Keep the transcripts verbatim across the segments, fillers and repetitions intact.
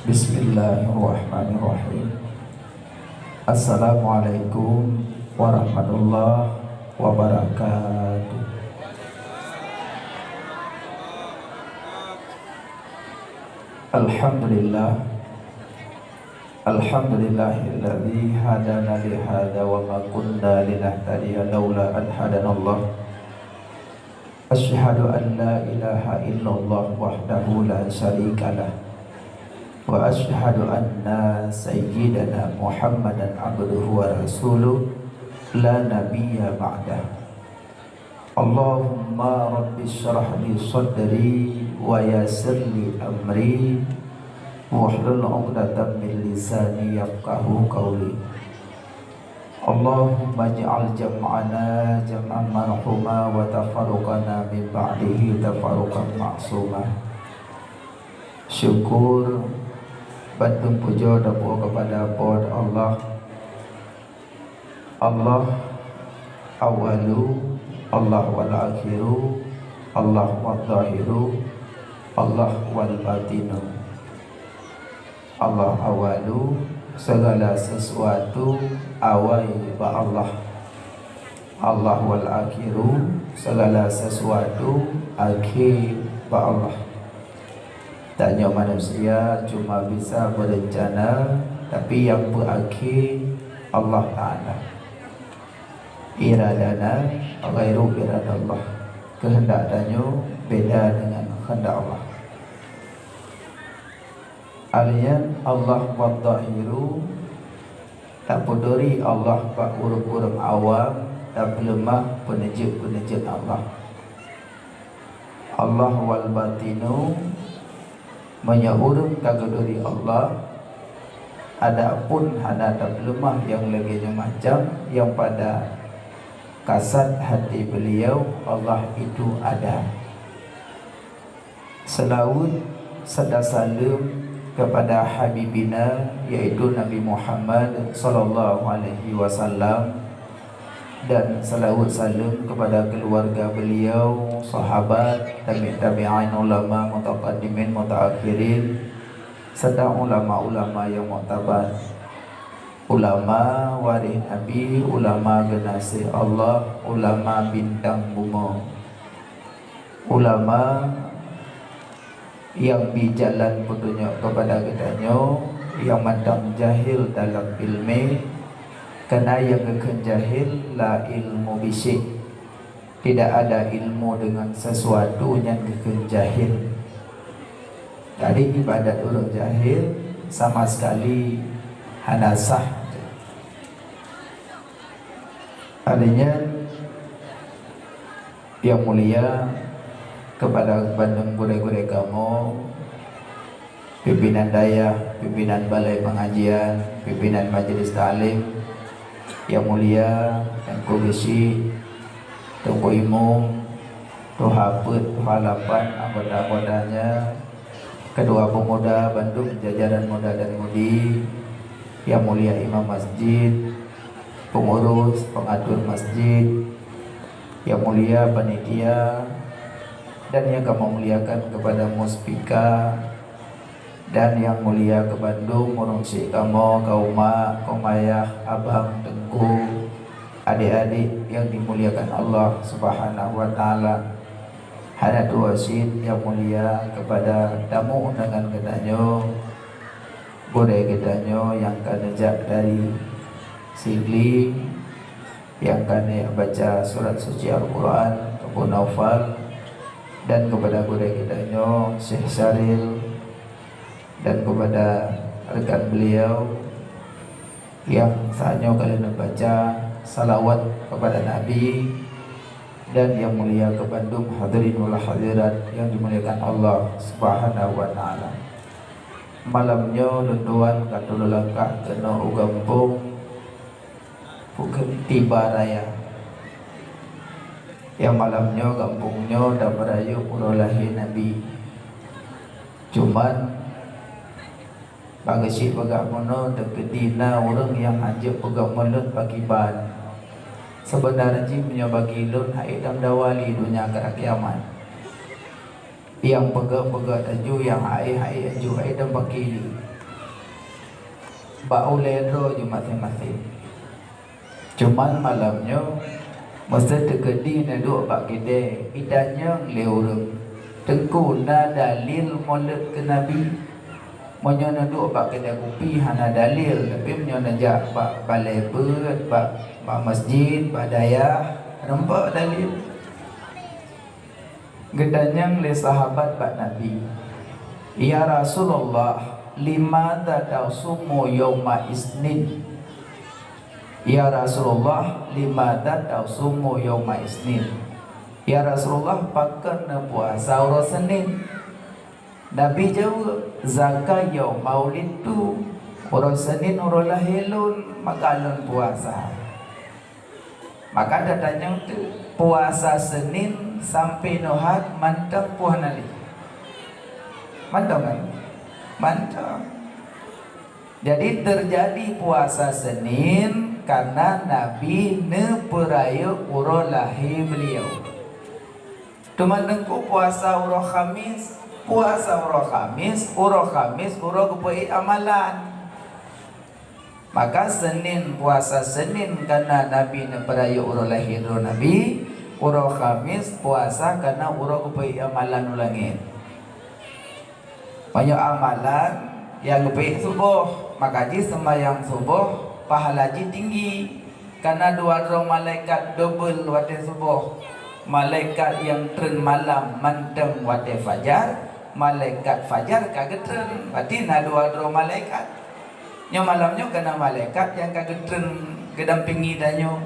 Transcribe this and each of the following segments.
Bismillahirrahmanirrahim. Assalamualaikum warahmatullahi wabarakatuh. Alhamdulillah. Alhamdulillahilladzi hadana lihadza wa ma kunna linahtadiya laula an hadanallah. Asyhadu an la ilaha illallah wahdahu la syarikalah. Wa asyhadu anna sayyidana Muhammadan abduhu wa rasuluh la nabiyya ba'dah. Allahumma rabbi syrah li sadri wa yassir li amri wahlul 'uqdatam min lisani yafqahu qawli. Allahumma ij'al jam'ana jam'an marhuma wa tafarruqana min ba'dihi tafarruqan ma'suma. Syukur bandum pujoe tapuwoe keupada Po teu Allah. Allah awalu, Allah wal akhiru, Allah wal zahiru, Allah wal batinu. Allah awalu, segala sesuatu awai bak Allah. Allah wal akhiru, segala sesuatu akhé bak Allah. Tanyoe manusia cuma bisa berencana, tapi nyang peuakhé Allah Ta'ala. Iradana ghairu iradallah. Keuheundak tanyoe beda dengan keuheundak Allah. Alheuh nyan Allah wadzahiru, tapeuturi Allah bak ureuëng-ureuëng awam, tapeuleumah peuneujeuet-peuneujeuet Allah. Allah wal batinu, meunyoe ureuëng ka geuturi Allah, adapun hana tapeuleumah nyang lagée nyoe macam, nyang pada kasat hati beliau, Allah itu ada. Seulaweuet serta saleuem keupada Habibina, yaitu Nabi Muhammad sallallahu alaihi wasallam, dan seulaweuet saleuem keupada keuluwarga beliau, sahabat, tabi' tabi'in, ulama, mutaqaddimin, mutaakhirin, serta ulama-ulama nyang muktabar. Ulama waréh Nabi, ulama geunaséh Allah, ulama bintang bumoe. Ulama nyang bi jalan peutunyok keupada geutanyoe nyang mantong jahil dalam iéleumé, kareuna nyang geukheun jahil la ilmu bisék. Tidak ada ilmu dengan sesuatu nyang geukheun jahil. Jadi ibadat ureuëng jahil sama sekali hana sah. Alheuh nyan, nyang mulia, keupada bandum gurée-gurée kamoe, pimpinan dayah, pimpinan balai pengajian, pimpinan majelis taklim, nyang mulia Teungku Geuchik, Teungku Imum, Tuha Peuet, Tuha Lapan, anggota-anggotanya, Ketua Pemuda bandum jajaran muda dan mudi, nyang mulia imam masjid, pengurus, pengatur masjid, nyang mulia panitia, dan nyang kamoe muliakan keupada muspika, dan nyang mulia keu bandum ureuëng syik kamoe, kaum mak, kaum ayah, abang, teungku, adék-adék nyang dimuliakan Allah Subhanahu wa Taala. Hana tuwoe cit nyang mulia keupada tamu undangan geutanyoe, gurée geutanyoe nyang ka neujak dari Sigli, nyang ka neubaca surat suci Al-Quran, Teungku Naufal, dan keupada gurée geutanyoe Syekh Syaril, dan keupada rekan beliau, nyang saat nyoe ka lheueh neubaca salawat keupada Nabi, dan nyang mulia keu bandum hadirin wal hadirat nyang dimuliakan Allah Subhanahu wa Taala. Malam nyoe lôn tuan ka tulôn langkah keunoe u gampông Bukét Tiba Raya. Nyang malam nyoe gampông nyoe tapeurayeuk uroe lahé Nabi. Cuman, bak geuchik peugah bunoe teukeudi na ureuëng nyang hanjeuet peugah mulod pakriban. Seubeuna jih meunyoe bagi lôn, han ék tameudawa lé donya keu kiamat. Nyang peugah-peugah laju, nyang han ék-han ék laju, han ék tameupakri lé. bak ulée droe jih maséng-maséng. Cuman malam nyoe, meusé teukeudi neuduek bak keudée, itanyong lé ureuëng, "Teungku, na dalil mulod keu Nabi?" Meunyoe neuduek bak keudée kupi hana dalil, tapi meunyoe neujak bak balée beuet, bak, bak masjid, bak dayah, nampak dalil. Geutanyong lé sahabat bak Nabi, "Ya Rasulullah, limadza tasumu yauma isnin?" "Ya Rasulullah, limadza tasumu yauma isnin?" "Ya Rasulullah, pakon neupuasa uroe Senin?" Nabi jaweueb, "Zaka yauma wulidtu, uroe Senin uroe lahé lôn, maka lôn puasa." Maka tatanyong teuk, puasa Senin sampoe nyoe hat mantong poh hana lé? Mantong kan? Mantong. Jadi teujadi puasa Senin karena Nabi neupeurayeuk uroe lahé beuliau. Teuma teungku puasa uroe Khamis, puasa uroe Khamis, uroe Khamis uroe geupeuék amalan. Maka Senin, puasa Senin karena Nabi neupeurayeuk uroe lahé droe Nabi, uroe Khamis puasa karena uroe geupeuék amalan u langét. Meunyoe amalan nyang geupeuék suboh, maka jih seumayang suboh pahala jih tinggi. Karena dua droe malaikat dobel watée suboh. Malaikat nyang treun malam mantong watée fajar, malaikat fajar ka geutreun. Berarti na dua droe malaikat. Nyoe malam nyoe ka na malaikat nyang ka geutreun geudampingi tanyoe.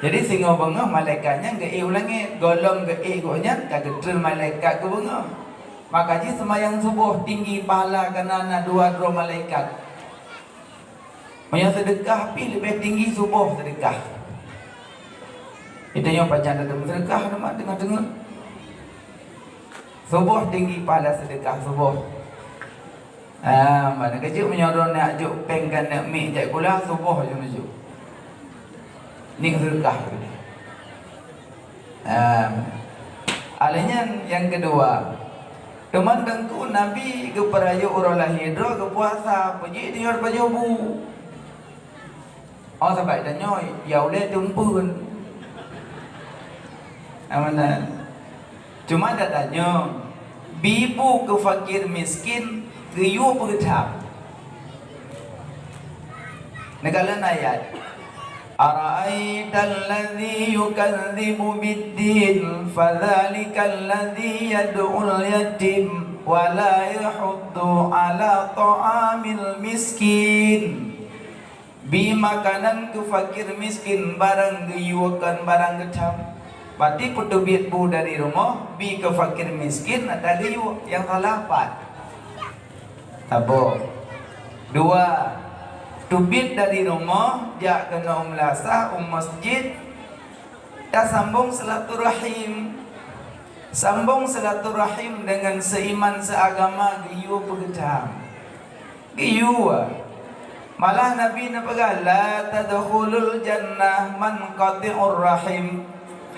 Jadi singoh beungoh malaikat nyan geuék u langét, gohlom geuék gobnyan ka geutreun malaikat keu beungoh. Maka jih seumayang suboh tinggi pahala karena na dua droe malaikat. Meunyoe seudeukah pih leubeh tinggi suboh seudeukah. Geutanyoe pajan tateumé seudeukah teuma teungoh-teungoh. Suboh tinggi pahala seudeukah suboh. Ah, mana keuh jeuet meunyoe droeneuh jak péng kan neuk miek jak sikula, suboh jeuet meunyoe. Nyoe seudeukah. Ah. Alèh nyan nyang keudua, teuma teungku Nabi geupeurayeuk uroe lahé droe geupuasa, peujeuet di pajoh bu. Oh, sabab tanyoe, ya ulèe teumpeuen. Amanah. Cuma tatanyong, bi bu keu fakir miskin geuyue peugeutam. Neukalon ayat, "Ara'aital ladzi yukadzibu biddin, fadzalikal ladzi yad'ul yatim, wa la yahuddu ala ta'amil miskin." Bi makanan keu fakir miskin, barang geuyue kon barang geutam. Berarti peuteubiet bu dari rumoh, bi keu fakir miskin ata geuyue, nyang salah pat. Saboh. Dua, teubiet dari rumoh, jak keunoe u meulasah, u masjid, tasambong silaturahim. Sambong silaturahim deungon seuiman seuagama geuyue peugeutam. Geuyue. Malah Nabi neupeugah, "La tadkhulul jannah man qati'ur rahim."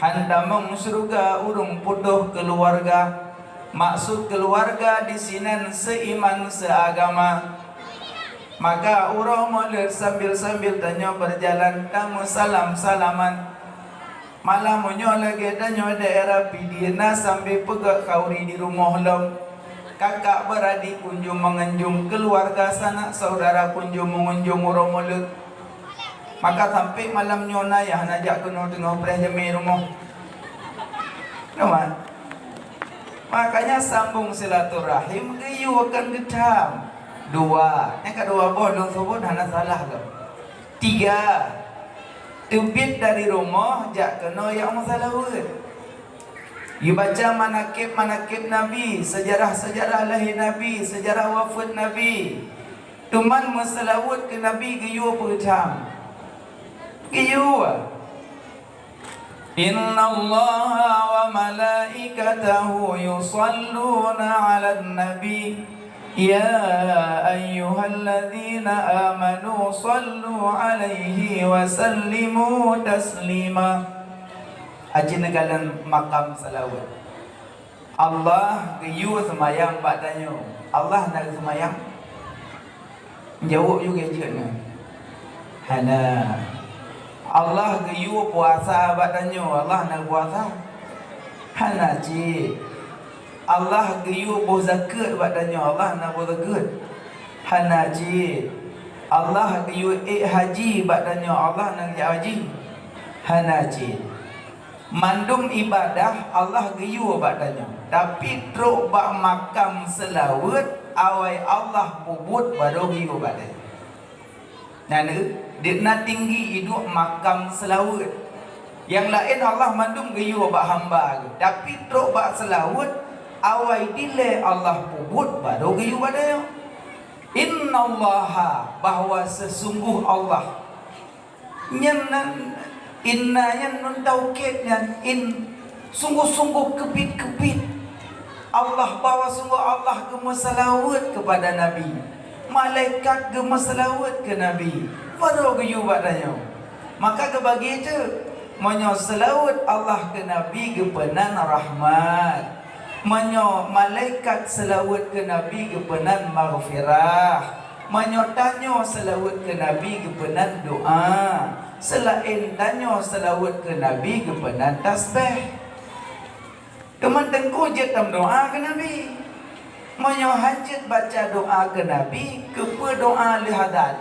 Hana tamong syeuruga ureuëng putôh keuluwarga. Maksud keuluwarga disinan seuiman seuagama. Maka uroe Maulud sambil-sambil tanyoe beujalan tameusalam-salaman. Malah meunyoe lagée tanyoe daerah Pidie na sambil peugét khauri di rumoh lom, kakak beuradek kunjong meungunjong, keuluwarga sanak syedara kunjong meungunjong uroe Maulud. Maka sampai malam nyoe na nyang hana jak keunoe teungoh preh jamé rumoh. Nyoe, makanya sambong silaturahim geuyue kon geutam. Dua, nyang keudua boh lôn seubut hana salah lom. Tiga, teubiet dari rumoh jak keunoe jak meuseulaweuet. Geubaca manakib-manakib Nabi, seujarah-seujarah lahé Nabi, seujarah wafeuet Nabi. Teuma meuseulaweuet keu Nabi geuyue peugeutam. Geuyue. Innallaha wa malaikatahu yusalluna 'alan nabi. Ya ayyuhalladzina amanu sallu 'alaihi wa sallimu taslima. Aci neukalon makam seulaweuet. Allah geuyue seumayang bak tanyoe. Allah na geuseumayang? Jaweueb juga jeuet nyan. Hana. Allah geuyue puasa bak tanyoe, Allah na puasa? Hana cit. Allah geuyue boh zakeuet bak tanyoe, Allah na boh zakeuet? Hana cit. Allah geuyue ék haji bak tanyoe, Allah na jak haji? Hana cit. Mandum ibadah Allah geuyue bak tanyoe, tapi trok bak makam seulaweuet, awai Allah peubuet barô geuyue bak tanyoe. Nyan, deuh na tinggi iduek makam seulaweuet. Nyang laén Allah mandum geuyue bak hamba geuh, tapi trok bak seulaweuet, awai dilée Allah peubuet barô geuyue bak tanyoe. Innallaha, bahwa sesungguh Allah. Nyan nan, inna nyan nun taukid nyan, in, sungguh-sungguh, keubiet-keubiet. Allah, bahwa sungguh Allah geumeuseulaweuet keupada Nabi. Malaikat geumeuseulaweuet keu Nabi. Barô geuyue bak tanyoe. Maka geubagi teuk, meunyoe seulaweuet Allah keu Nabi geupeunan rahmat. Meunyoe malaikat seulaweuet keu Nabi geupeunan maghfirah. Meunyoe tanyoe seulaweuet keu Nabi geupeunan doa, seulaén tanyoe seulaweuet keu Nabi geupeunan tasbeh. Teuma teungku jeuet tameudoa keu Nabi. Meunyoe han jeuet baca doa keu Nabi, keupeue doa lheueh azan?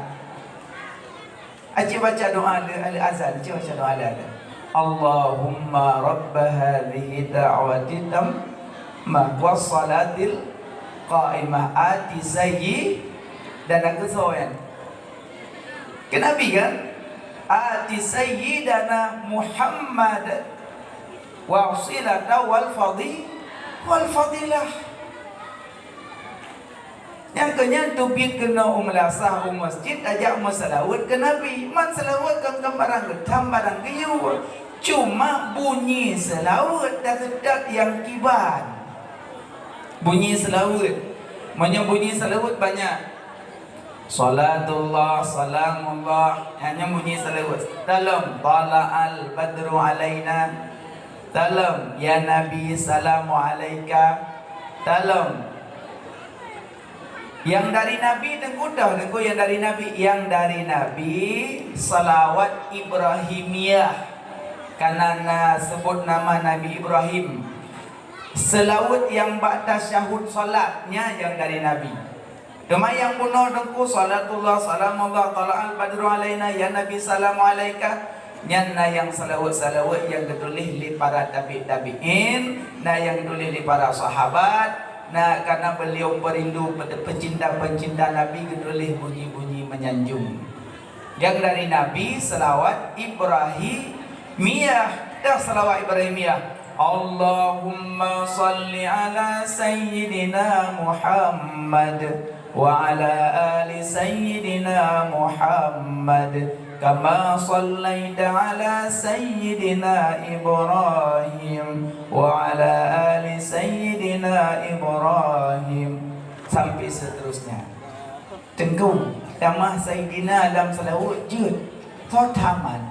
Aci baca doa lheueh azan, aci baca doa lheueh azan. Allahumma rabba hadhihi da'wati tammah was salatil qaimah ati sayyi, dan aku soe nyan? Keu Nabi kan? Ati sayyidana Muhammad wasilata wal fadi-, wal fadilah. Nyang keu nyan teubiet keunoe u meulasah u masjid tajak meuseulaweuet keu Nabi. Man seulaweuet kon, kon barang geutam, barang geuyue. Cuma bunyi seulaweuet that-that nyang kiban. Bunyi seulaweuet. Meunyoe bunyi seulaweuet banyak. Salatullah, salamullah. Nyan bunyi seulaweuet. Talom, tala'al badru alaina. Talom, ya Nabi, salamu alaika. Talom. Nyang dari Nabi teungku toh, teungku nyang dari Nabi, nyang dari Nabi, salawat Ibrahimiyah. Karena na sebut nama Nabi Ibrahim. Seulaweuet nyang bak tasyahud salat, nyan nyang dari Nabi. Teuma nyang bunoe teungku, salatullah, salamullah, tala'al badru alaina, ya Nabi, salamu alaika. Nyan na nyang seulaweuet-seulaweuet nyang geutuléh lé para tabi' tabi'in, na nyang geutuléh lé para sahabat, na karena beliau peurindu pe-, peucinta-peucinta Nabi geutuléh bunyi-bunyi meunyanjung. Nyang dari Nabi, seulawat Ibrahimiyah. Dah seulawat Ibrahimiyah. Allahumma salli ala sayyidina Muhammad wa ala ali sayyidina Muhammad, kama sallaita ala sayyidina Ibrahim wa ala ali sayyidina Ibrahim, sampai seterusnya. Teungku, tamah sayyidina lam seulaweuet jeuet. Soe tamat.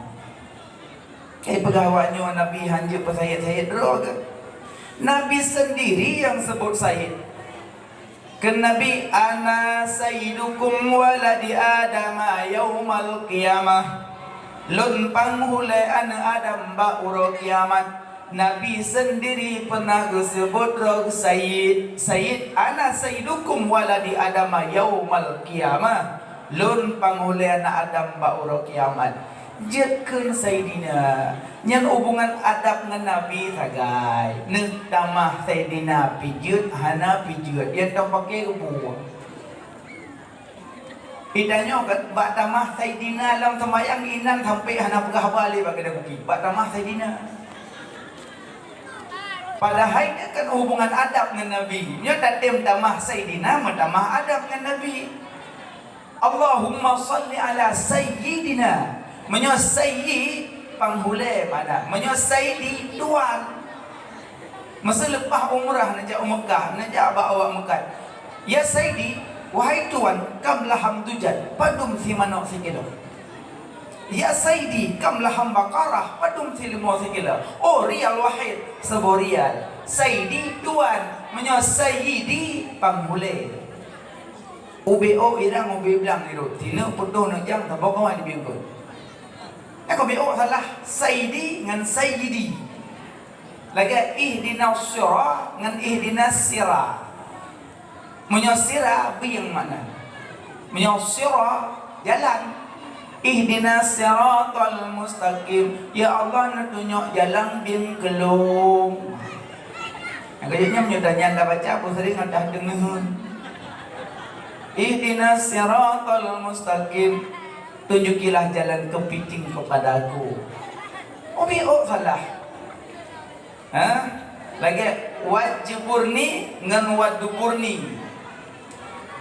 Eh, peugah awak nyoe Nabi han jeuet peusayeut-sayeut droe keuh? Nabi seundiri nyang seubut sayeut. Kheun Nabi, "Ana sayyidukum waladi Adama yaumal qiyamah." Lôn panghulée aneuëk Adam bak uroe kiamat. Nabi seundiri peunah geuseubut droe sayyid. Sayyid, "Ana sayyidukum waladi Adama yaumal qiyamah." Lôn panghulée aneuëk Adam bak uroe kiamat. Jeuet kheun saidina. Nyan hubungan adab ngon Nabi sagai. Neutamah saidina pih jeuet, hana pih jeuet. Nyang tapakée geubuet. Itanyoe kan, bak tamah saidina lam seumayang inan sampai hana peugah haba lé bak geuda kuki. Bak tamah saidina. Padahai nyan kan hubungan adab ngon Nabi. Nyoe tatem tamah saidina, meutamah adab ngon Nabi. Allahumma salli ala sayyidina. Meunyoe sayyid, panghulée makna. Meunyoe sayyidi, tuan. Masa leupah umrah neujak u Meukah, neujak bak awak Meukah. "Ya sayyidi, wahai tuan, kam laham dujaj, padum si manok sikilo. Ya sayyidi, kam laham bakarah, padum si leumô sikilo. Oh, riyal wahid, saboh riyal. Sayyidi, tuan. Meunyoe sayyidi, panghulée." Ubé ôk irang ubé blang irot. Tineuk putôh neuk jang saboh kawan di bingkot. Nyan keu ubé ôk salah. Saidi ngon sayyidi. Lagèe ihdinas sira ngon ihdinas sira. Meunyoe sira bieng makna. Meunyoe sira jalan. Ihdinas siratal mustaqim. Ya Allah, neutunyok jalan bieng keu lôn. Nyang keujeuet nyan meunyoe tanyan tabaca, peue sering adah deungon. Ihdinas siratal mustaqim. Tunjukilah jalan kepiting kepadaku. Ubé ôk salah. Ha? Lagèe wajburni ngon waduburni.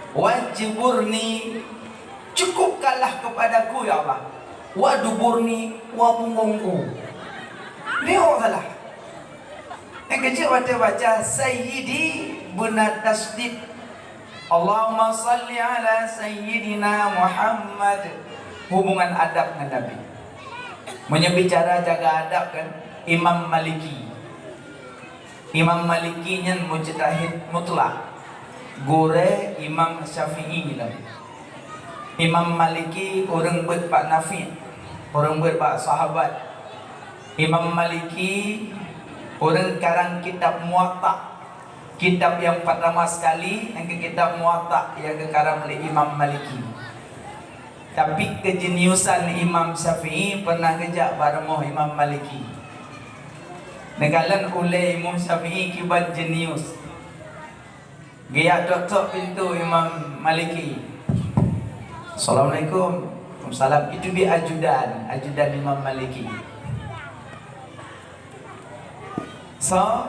Wajburni, cukupkanlah kepadaku, ya Allah. Waduburni, wa punggongku. Ubé ôk salah. Nyang keujeuet watèe baca sayyidi beuna tasydid. Allahumma shalli ala sayyidina Muhammad. Hubungan adab ngon Nabi. Meunyoe bicara jaga adab kan, Imam Maliki. Imam Maliki nyan mujtahid mutlak. Gurèe Imam Syafi'i lom. Imam Maliki ureueng beuet bak Nafi', ureueng beuet bak sahabat. Imam Maliki ureueng karang kitab Muwatta'. Kitab nyang pertama sekali, nyang keu kitab Muwatta' nyang geukarang lé Imam Maliki. Tapi keujeniusan Imam Syafi'i pernah geujak bak rumoh Imam Maliki. Neukalon ulèe Imam Syafi'i kiban jenius. Geujak tok-tok pintoe Imam Maliki. "Assalamualaikum." "Waalaikumsalam." Itu di ajudan, ajudan Imam Maliki. So,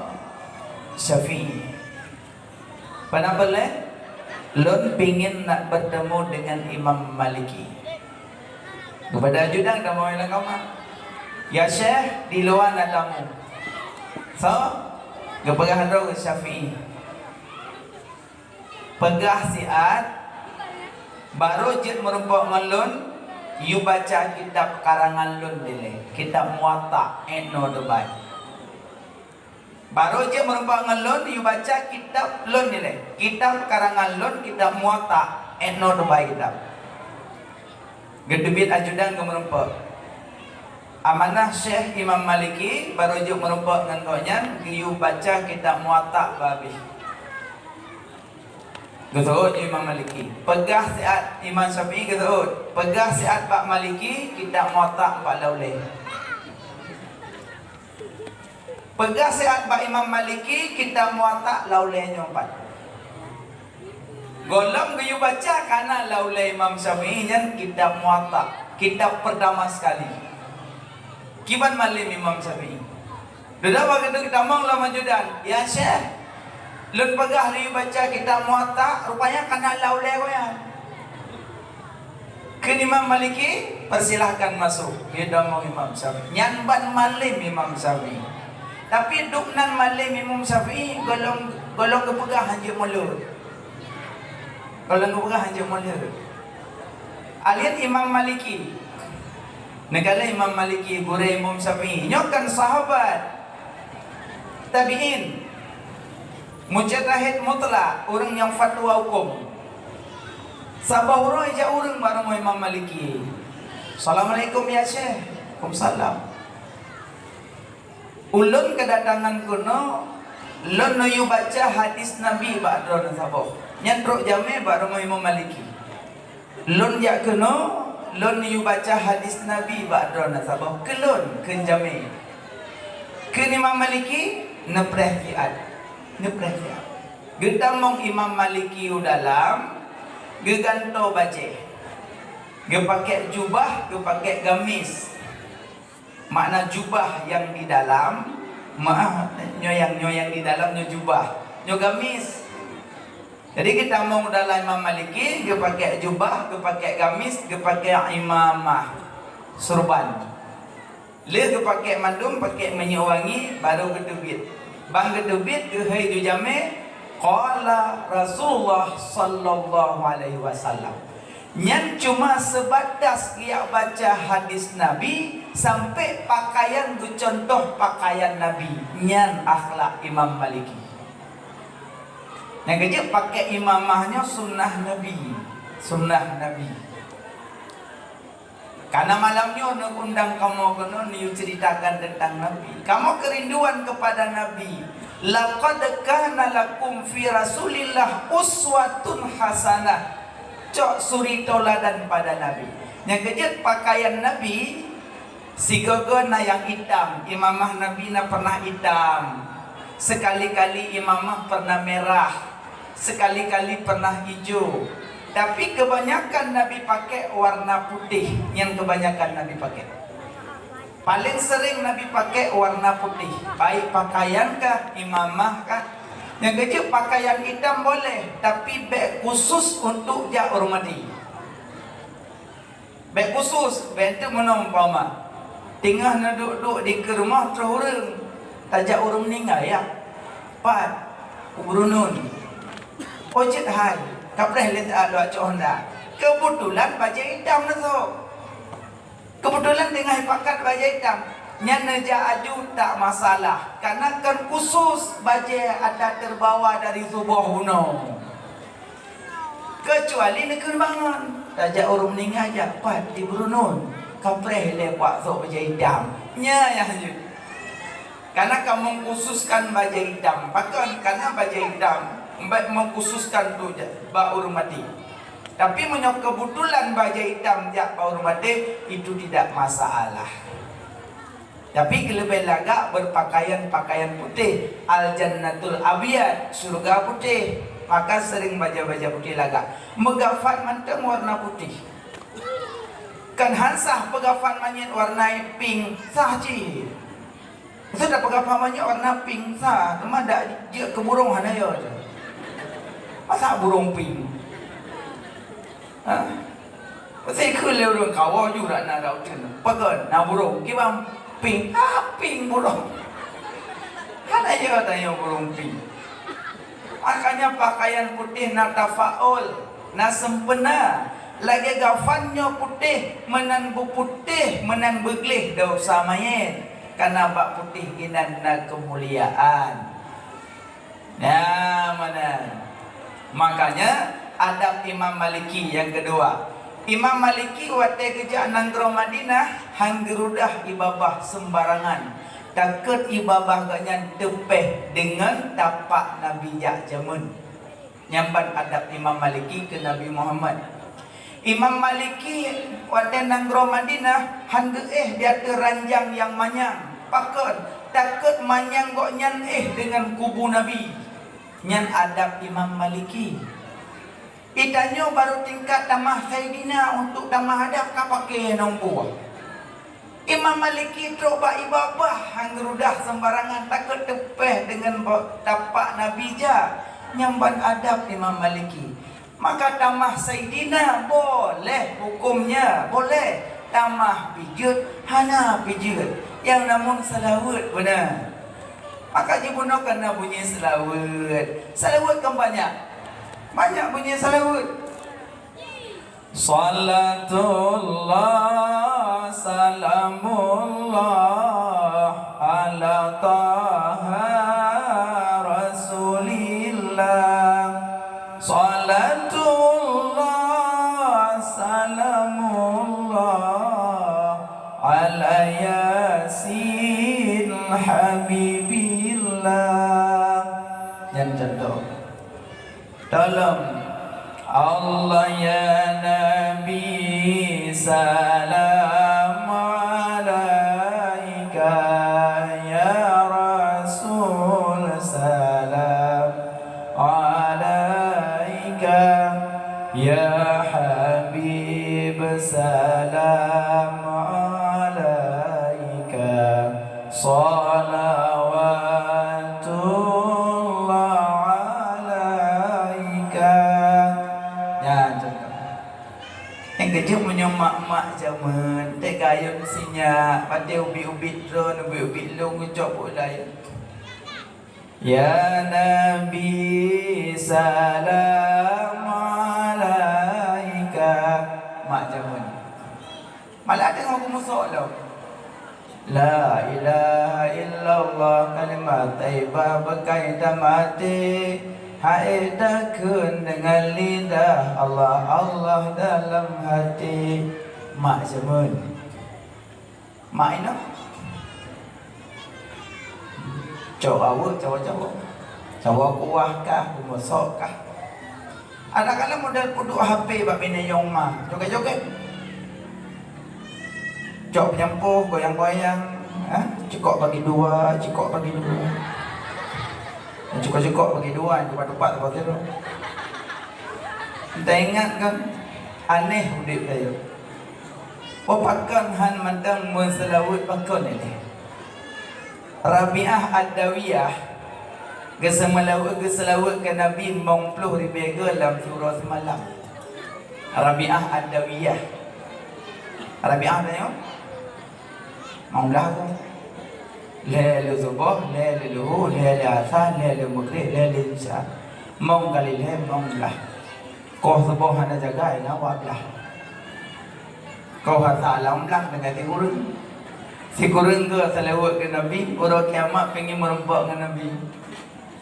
Syafi'i. Peue na peureulèe? Lôn pingin nak bertemu dengan Imam Maliki. Geupeugah ajudan tamong lam kama. "Ya Syekh, di luwa na tamu." So, geupeugah droe keu Syafi'i. "Peugah siat, barô jeuet meurumpok ngon lôn, yue baca kitab karangan lôn dilèe, kitab Muwatta', 'et noe teubai." Barô jeuet meurumpok ngon lôn, yue baca kitab lôn dilèe. Kitab karangan lôn, kitab Muwatta', 'et noe teubai kitab. Geuteubiet ajudan geumeurumpok. Amanah Syekh Imam Maliki, barô jeuet meurumpok ngon gobnyan, geuyue baca kitab Muwatta' bah abéh. Geuseuôt Imam Maliki. Peugah siat, Imam Syafi'i geuseuôt. Peugah siat bak Maliki, kitab Muwatta' bak lam ulèe. Peugah siat bak Imam Maliki, kitab Muwatta' lam ulèe nyoe pat. Gohlom geuyue baca ka na lam ulèe Imam Syafi'i nyan kitab Muwatta', kitab pertama sekali. Kiban malem Imam Syafi'i. Dudoe bak geutanyoe tamong lam ajudan, "Ya Syekh, lôn peugah lôn yue baca kitab Muwatta', rupanya ka na lam ulèe gobnyan." Kheun Imam Maliki, "Persilahkan masuk." Geutamong Imam Syafi'i. Nyan ban malem Imam Syafi'i. Tapi duek nan malem Imam Syafi'i gohlom, gohlom geupeugah hanjeuet mulod. Gohlom geupeugah hanjeuet mulod. Akhé Imam Maliki. Neukalon Imam Maliki, gurèe Imam Syafi'i. Nyoe kan sahabat. Tabi'in. Mujtahid mutlak, ureueng nyang fatwa huköm. Saboh uroe jak ureueng bak rumoh Imam Maliki. "Assalamualaikum ya Syekh." "Waalaikumsalam." "Ulôn keudatangan keunoe, lôn neuyue baca hadis Nabi bak droeneuh saboh." Nyan trok jamèe bak rumoh Imam Maliki. "Lôn jak keunoe, lôn neuyue baca hadis Nabi bak droeneuh saboh." "Keu lôn," kheun jamèe. Kheun Imam Maliki, "Neupreh siat." Neupreh siat. Geutamong Imam Maliki u dalam, geugantoe bajèe. Geupakèk jubah, geupakèk gamis. Makna jubah nyang di dalam, maaf, nyoe nyang, nyoe nyang di dalam nyoe jubah, nyoe gamis. Jadi geutamong u dalam Imam Maliki, geupakèk jubah, geupakèk gamis, geupakèk imamah, surban. Lheueh geupakèk mandum, pakèk minyeuk wangi, barô geuteubiet. Ban geuteubiet, geuhôi ju jamèe, qala Rasulullah sallallahu alaihi wasallam. Nyan cuma seubatas geujak baca hadis Nabi sampai pakaian geucuntoh pakaian Nabi. Nyan akhlak Imam Maliki. Nyang keujeuet pakèk imamah nyoe sunnah Nabi. Sunnah Nabi. Karena malam nyoe neuundang kamoe keunoe neuyue ceritakan tentang Nabi. Kamoe kerinduan kepada Nabi. Laqad kana lakum fi Rasulillah uswatun hasanah. Cok suri toladan pada Nabi. Nyang keujeuet pakaian Nabi, sigoe-goe na nyang itam. Imamah Nabi na pernah itam. Sekali-kali imamah pernah merah. Sekali-kali pernah ijo, tapi kebanyakan Nabi pakai warna putih, nyan kebanyakan Nabi pakai. Paling sering Nabi pakai warna putih, baik pakaian kah, imamah kah. Nyang keujeuet pakaian itam boleh, tapi bèk khusus untuk jak ureueng maté. Bèk khusus, bèk teuk meunoe umpama. Teungoh neuduek-duek dikeue rumoh troh ureueng, tajak ureueng meuninggai, ya. Pat, u Brunun. Oh, jeuet hai, kapreh lé taat lôn cok honda. Keubeutulan bajèe itam neusok. Keubeutulan teungoh pakat bajèe itam. Nyan neujak aju tak masalah. Karena kan khusus bajèe ata terbawa dari tuboh bunoe. Keucuali neukheun bangon, tajak ureueng meuninggai jak pat di Brunun, kapreh lé kuak sok bajèe itam. Nya nyang jeuet. Karena ka mengkhususkan bajèe itam. Pakon? Karena bajèe itam bèk mengkhususkan tu jak bak ureueng maté. Tapi meunyoe keubeutulan bajèe itam jak bak ureueng maté, itu tidak masalah. Tapi keuleubèh lagak berpakaian pakaian putih. Al-jannatul abyad, syurga putih. Maka sering bajèe-bajèe putih lagak. Meugafan mantong warna putih. Kan han sah peugafan manyét warna pink, sah cit. Maksud dak peugafan manyét warna pink sah, teuma dak jeuet keu burông hana yo. Masa burông pink? Ha? Pasti ikheun lé ureueng kawoe ju rak na rak uteuen. Pakon? Na burông. Kiban pink. Ah, pink burông. Hana yo tanyoe burông pink. Makanya pakaian putih na tafaul, na sempena. Lagèe gafan nyoe putih, meunan beuputéh, meunan beugleh desya manyét. Karena bak putéh inan na keumuliaan. Nah, mana? Makanya adab Imam Maliki nyang keudua. Imam Maliki watèe geujak nanggroe Madinah han geurudah ié babah seumbarangan. Takot ié babah gobnyan teupèh deungon tapak Nabi jak jameun. Nyan ban adab Imam Maliki keu Nabi Muhammad. Imam Maliki watèe nanggroe Madinah han geuéh di ateueh ranjang nyang manyang. Pakon? Takot manyang gobnyan éh deungon kubu Nabi. Nyan adab Imam Maliki. Di tanyoe barô tingkat tamah Saidina, untuk tamah adab ka paké nombor. Imam Maliki trok bak ié babah han geurudah seumbarangan, takot teupèh deungon ba-, tapak Nabi jak. Nyan ban adab Imam Maliki. Maka tamah Saidina boleh hukömnya, boleh. Tamah pijeut hana pijeut. Nyang namun seulaweuet beuna. Maka jibunoe kana bunyi seulaweuet. Seulaweuet kan banyak. Banyak bunyi seulaweuet. Salatullah, salamullah, ala Taha Rasulillah. Salatullah, salamullah, ala Yasin Habibillah. Nyan contoh. Tolong. Allah ya Nabi, salam alaika, ya Rasul, salam alaika, ya Habib, salam alaika. Salawatullah alaika. Nyan cakap. Nyang keujeuet meunyoe mak-mak jameun, teuka ayôn sinyak, patéh ubit-ubit droe, ubit-ubit lôn geucok bak ulèe. Ya Nabi, salam alaika. Mak jameun. Malah teungoh geumusok lom. La ilaha illallah, kalimat thayyibah beukai tamaté. Hai takheun deungon lidah, Allah, Allah dalam hati. Mak jameun. Mak inong. Cok aweuek cawa-cawa. Cawa kuah kah, kumusok kah. Adak-adak model peuduek H P bak binéh yong ma, joget-joget. Cok peunyampôh, goyang-goyang, ha? Cikok bagi dua, cikok bagi dua. Cikok-cikok bagi dua, tupat-tupat bagi dua. Teuingat kan? Aneh udeb tanyoe. Oh, pakon han mantong meuseulaweuet pakon ilée. Rabi'ah Ad-Dawiyah geuseumala-, geuseulaweuet keu Nabi limong ploh ribée goe lam siuroe simalam. Rabi'ah Ad-Dawiyah. Rabi'ah tanyoe? Limong blah goe. Lhée lé suboh, lhée lé luhu, lhée lé asa, lhée lé meugrib, lhée lé isya. Limong kali lhée, limong blah. Koh suboh hana jagai, na dua blah. Koh asa lam blang deungon sikureueng. Sikureueng geuseulaweuet keu Nabi, uroe kiamat pingin meurumpok ngon Nabi.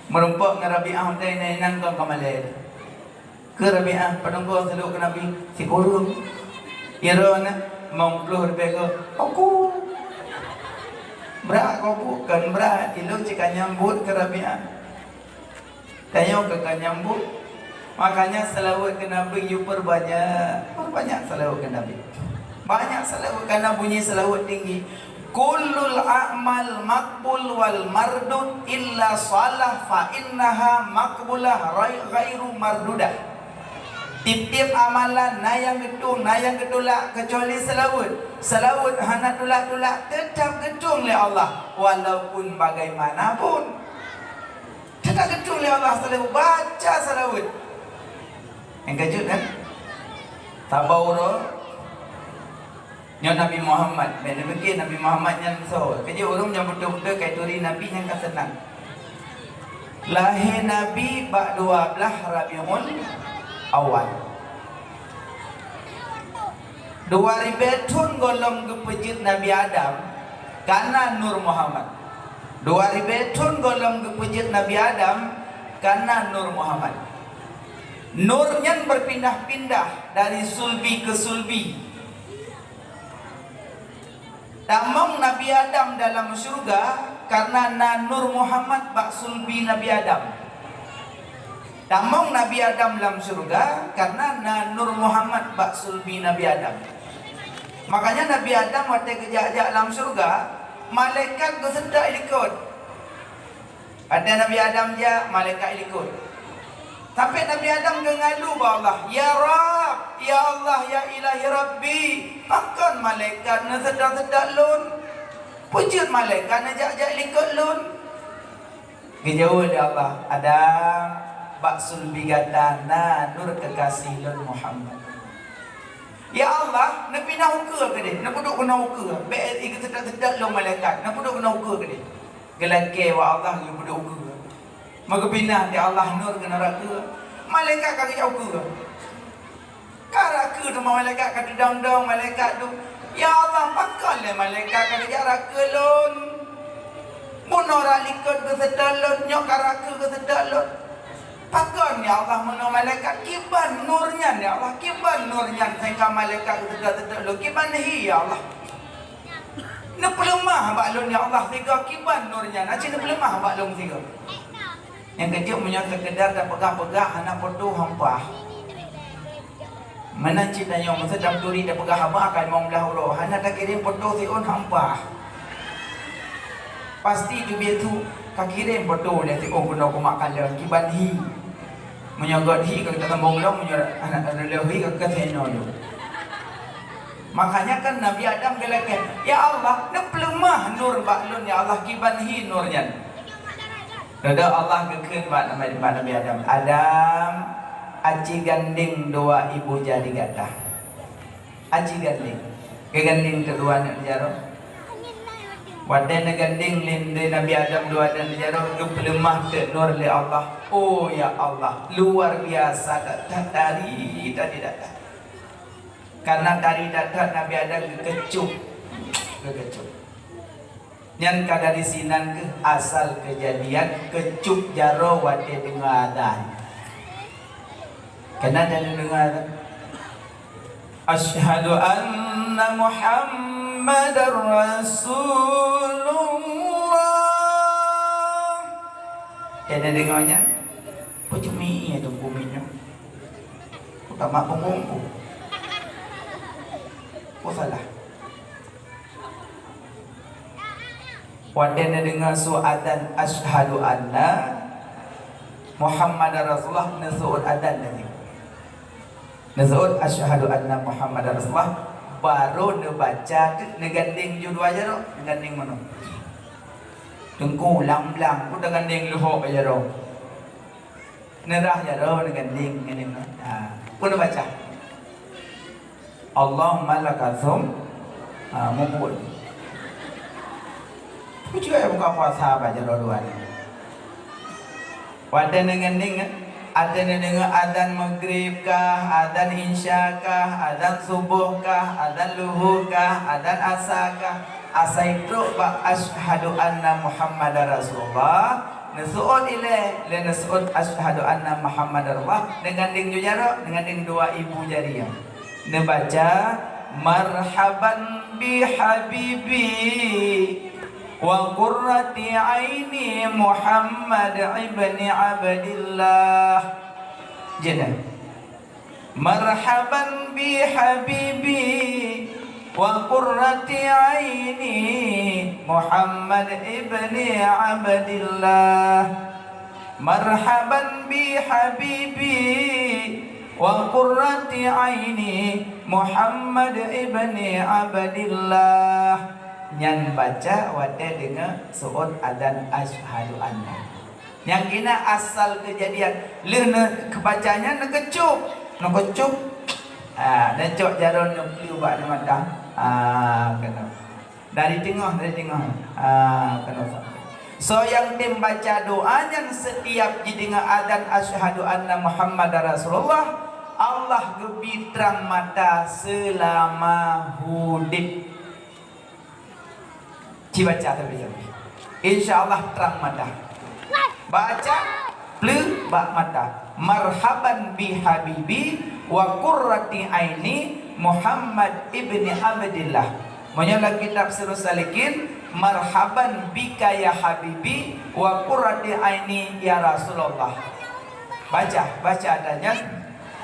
Meurumpok ngon Rabi'ah, utai na inan kon ka malée. Keu Rabi'ah, padum goe seulaweuet keu Nabi, sikureueng. Iroe na, limong ploh ribée goe, oku. Brat keu oku, kon brat, ilôn cit ka nyambot keu Rabi'ah. Tanyoe ka, ka nyambot. Makanya seulaweuet keu Nabi yue peurbanyak, peurbanyak seulaweuet keu Nabi. Banyak seulaweuet, karena bunyi seulaweuet tinggi. Kullul a'mal maqbul wal mardud illa shalah fa innaha maqbulah rai-, ghairu mardudah. Tiep-tiep amalan na nyang geutueng, na nyang geutulak, keucuali seulaweuet. Seulaweuet hana tulak-tulak, teutab geutueng lé Allah, walaupun bagaimanapun. Teutab geutueng lé Allah seulaweuet, baca seulaweuet. Nyang keujeuet kan? Saboh uroe nyoe Nabi Muhammad, bèk neupike Nabi Muhammad nyan soe. Keujeuet ureueng nyang beutôi-beutôi ka ituri Nabi nyan ka seunang. Lahé Nabi bak dua blaih Rabiul Awal. Dua ribèe thôn gohlom geupeujeuet Nabi Adam ka na Nur Muhammad. Dua ribèe thôn gohlom geupeujeuet Nabi Adam ka na Nur Muhammad. Nur nyan beupindah-pindah dari sulbi keu sulbi. Tamong Nabi Adam dalam syeuruga kareuna na Nur Muhammad bak sulbi Nabi Adam. Tamong Nabi Adam lam syeuruga kareuna na Nur Muhammad bak sulbi Nabi Adam. Makanya Nabi Adam watèe geujak-jak lam syeuruga, malaikat geuseutôt likot. Watèe Nabi Adam jak, malaikat likot. Sampai Nabi Adam geungalu bak Allah, "Ya Rabb, ya Allah, ya Ilahi Rabbi, pakon malaikat neuseutôt-seutôt lôn? Peujeuet malaikat neujak-jak likot lôn?" Geujaweueb lé Allah, "Adam, bak sulbi gata na Nur keukaséh lôn Muhammad." "Ya Allah, neupinah ukeue keudeh, neupeuduek keunoe ukeue, bèk geuseutôt-seutôt lôn malaikat, neupeuduek keunoe ukeue keudeh." Geulakèe bak Allah geupeuduek ukeue. Meugeupinah di Allah Nur keunoe rakeue. Malaikat ka geujak ukeue. Ka rakeue teuma malaikat ka teudong-dong malaikat tu. "Ya Allah, pakon lé malaikat ka geujak rakeue lôn? Bunoe rot likot geuseutôt lôn, nyoe ka rakeue geuseutôt lôn. Pakon, ya Allah, meunoe malaikat? Kiban Nur nyan, ya Allah, kiban Nur nyan sehingga malaikat geuseutôt-seutôt lôn? Kiban hi, ya Allah?" Neupeuleumah bak lôn, ya Allah, sigoe kiban Nur nyan, aci neupeuleumah bak lôn sigoe. Nyang keujeuet meunyoe seukeudar tapeugah-peugah hana peutoh hampah. Meunan cit tanyoe meuseudang turi tapeugah haba ka limong blaih uroe, hana takirém peutoh siôn hampah. Pasti teubiet su ka kirém peutoh lé siôn keunoe keumak kalon kiban hi. Meunyoe göt hi ka geutambong lom, meunyoe aneuk reuloh hi ka geukasih inoe lom. Makanya kan Nabi Adam geulakèe, "Ya Allah, neupeuleumah Nur bak lôn, ya Allah, kiban hi Nur nyan." Lheuh Allah geukheun bak Nabi, bak Nabi Adam, "Adam, aci gandéng dua ibu jari gata." Aci gandéng. Geugandéng teuk dua aneuk di jaroe. Watèe neugandéng lé Nabi Adam dua aneuk di jaroe, geupeuleumah teuk Nur lé Allah. Oh, ya Allah, luar biasa that-that tari tadi that-that. Karena tari that-that Nabi Adam geukeucok. Geukeucok. Nyan ka dari sinan keuh asal keujadian keucup jaroe watée deungoe azan. Keunan dan deungoe azan. Asyhadu anna Muhammadar Rasulullah. Keunan deungoe nyan. Peue cumi ya tu bumi nyoe? Utama punggung. Peue salah? Watée neudeungoe su azan asyhadu anna Muhammadar Rasulullah, neuseuôt azan tadi. Neuseuôt asyhadu anna Muhammadar Rasulullah, barô neubaca teuk neugandeng ju dua jaroe, neugandeng meunoe. Teungku lam blang pun neugandeng leuhok jaroe. Neurah jaroe neugandeng ngon nyoe. Ha, peue neubaca? Allahumma lakasum, ha, mubuet. Peue jeuet buka puasa bak jaroe dua nyoe? Watée neugandeng, watée neudeungoe azan maghrib kah, azan isya kah, azan suboh kah, azan luhur kah, azan asa kah, asai trok bak asyhadu anna Muhammadar Rasulullah, neuseuôt ilée, lé neuseuôt asyhadu anna Muhammadar Rasulullah, neugandeng ju jaroe, neugandeng dua ibu jari nyan. Neubaca, "Marhaban bi habibi wa qurrati aini Muhammad ibni Abdillah." Jeunah. Marhaban bi habibi wa qurrati aini Muhammad ibni Abdillah. Marhaban bi habibi wa qurrati aini Muhammad ibni Abdillah. Nyan baca watée deungoe seuôt azan asyhadu anna. Nyang keunan asal keujadian. Lheueh neu-, keubaca nyan neukeucup. Neukeucup. Ah, neucok jaroe neupleue bak mata. Ah, keunoe. Dari teungoh, dari teungoh. Ah, keunoe. Soe nyang tem baca doa nyan setiap jideungoe azan asyhadu anna Muhammadar Rasulullah, Allah geubi trang mata seulama udeb. Ci baca tapi, tapi. Insya Allah trang mata. Baca, pleue bak mata. Marhaban bi habibi wa qurrati aini Muhammad ibni Abdillah. Meunyoe lam kitab Sirus Salikin, marhaban bika ya habibi wa qurrati aini ya Rasulullah. Baca, baca ata nyan.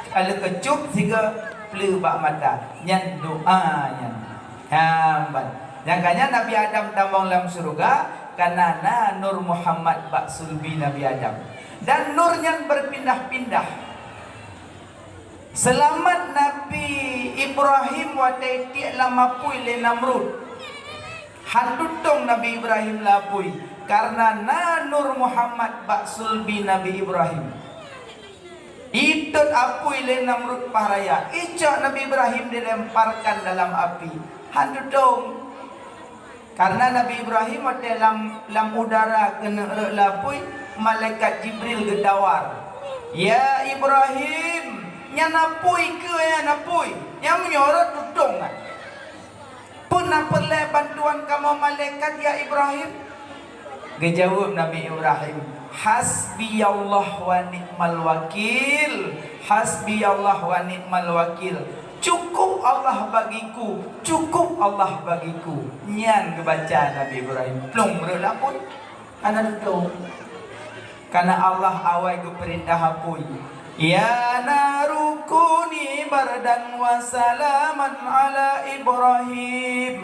Ka lheueh keucup sigoe pleue bak mata. Nyan doa nyan. Nyan ban. Nyang ka nyan Nabi Adam tamong lam syeuruga, kana na Nur Muhammad bak sulbi Nabi Adam. Dan nur nyan beupindah-pindah. Seulamat Nabi Ibrahim watée tiek lam apui lé Namrud. Han tutong Nabi Ibrahim lam apui, kareuna na Nur Muhammad bak sulbi Nabi Ibrahim. Itot apui lé Namrud paih raya, icok Nabi Ibrahim dilemparkan dalam api. Han tutong. Kareuna Nabi Ibrahim watée lam, lam udara keuneuk rot lam apui, malaikat Jibril geutawar, "Ya Ibrahim, nyan apui keuh nyan apui. Nyang meunyoe rot tutong nyan." "Peue na peureulée bantuan kamoe malaikat, ya Ibrahim?" Geujaweueb Nabi Ibrahim, "Hasbiyallah wa ni'mal wakil, hasbiyallah wa ni'mal wakil. Cukup Allah bagiku, cukup Allah bagiku." Nyan geubaca Nabi Ibrahim, plong rot lam apui. Hana tutong. Kareuna Allah awai geupeurintah apui, "Ya naru kuni bardan wa salaman ala Ibrahim."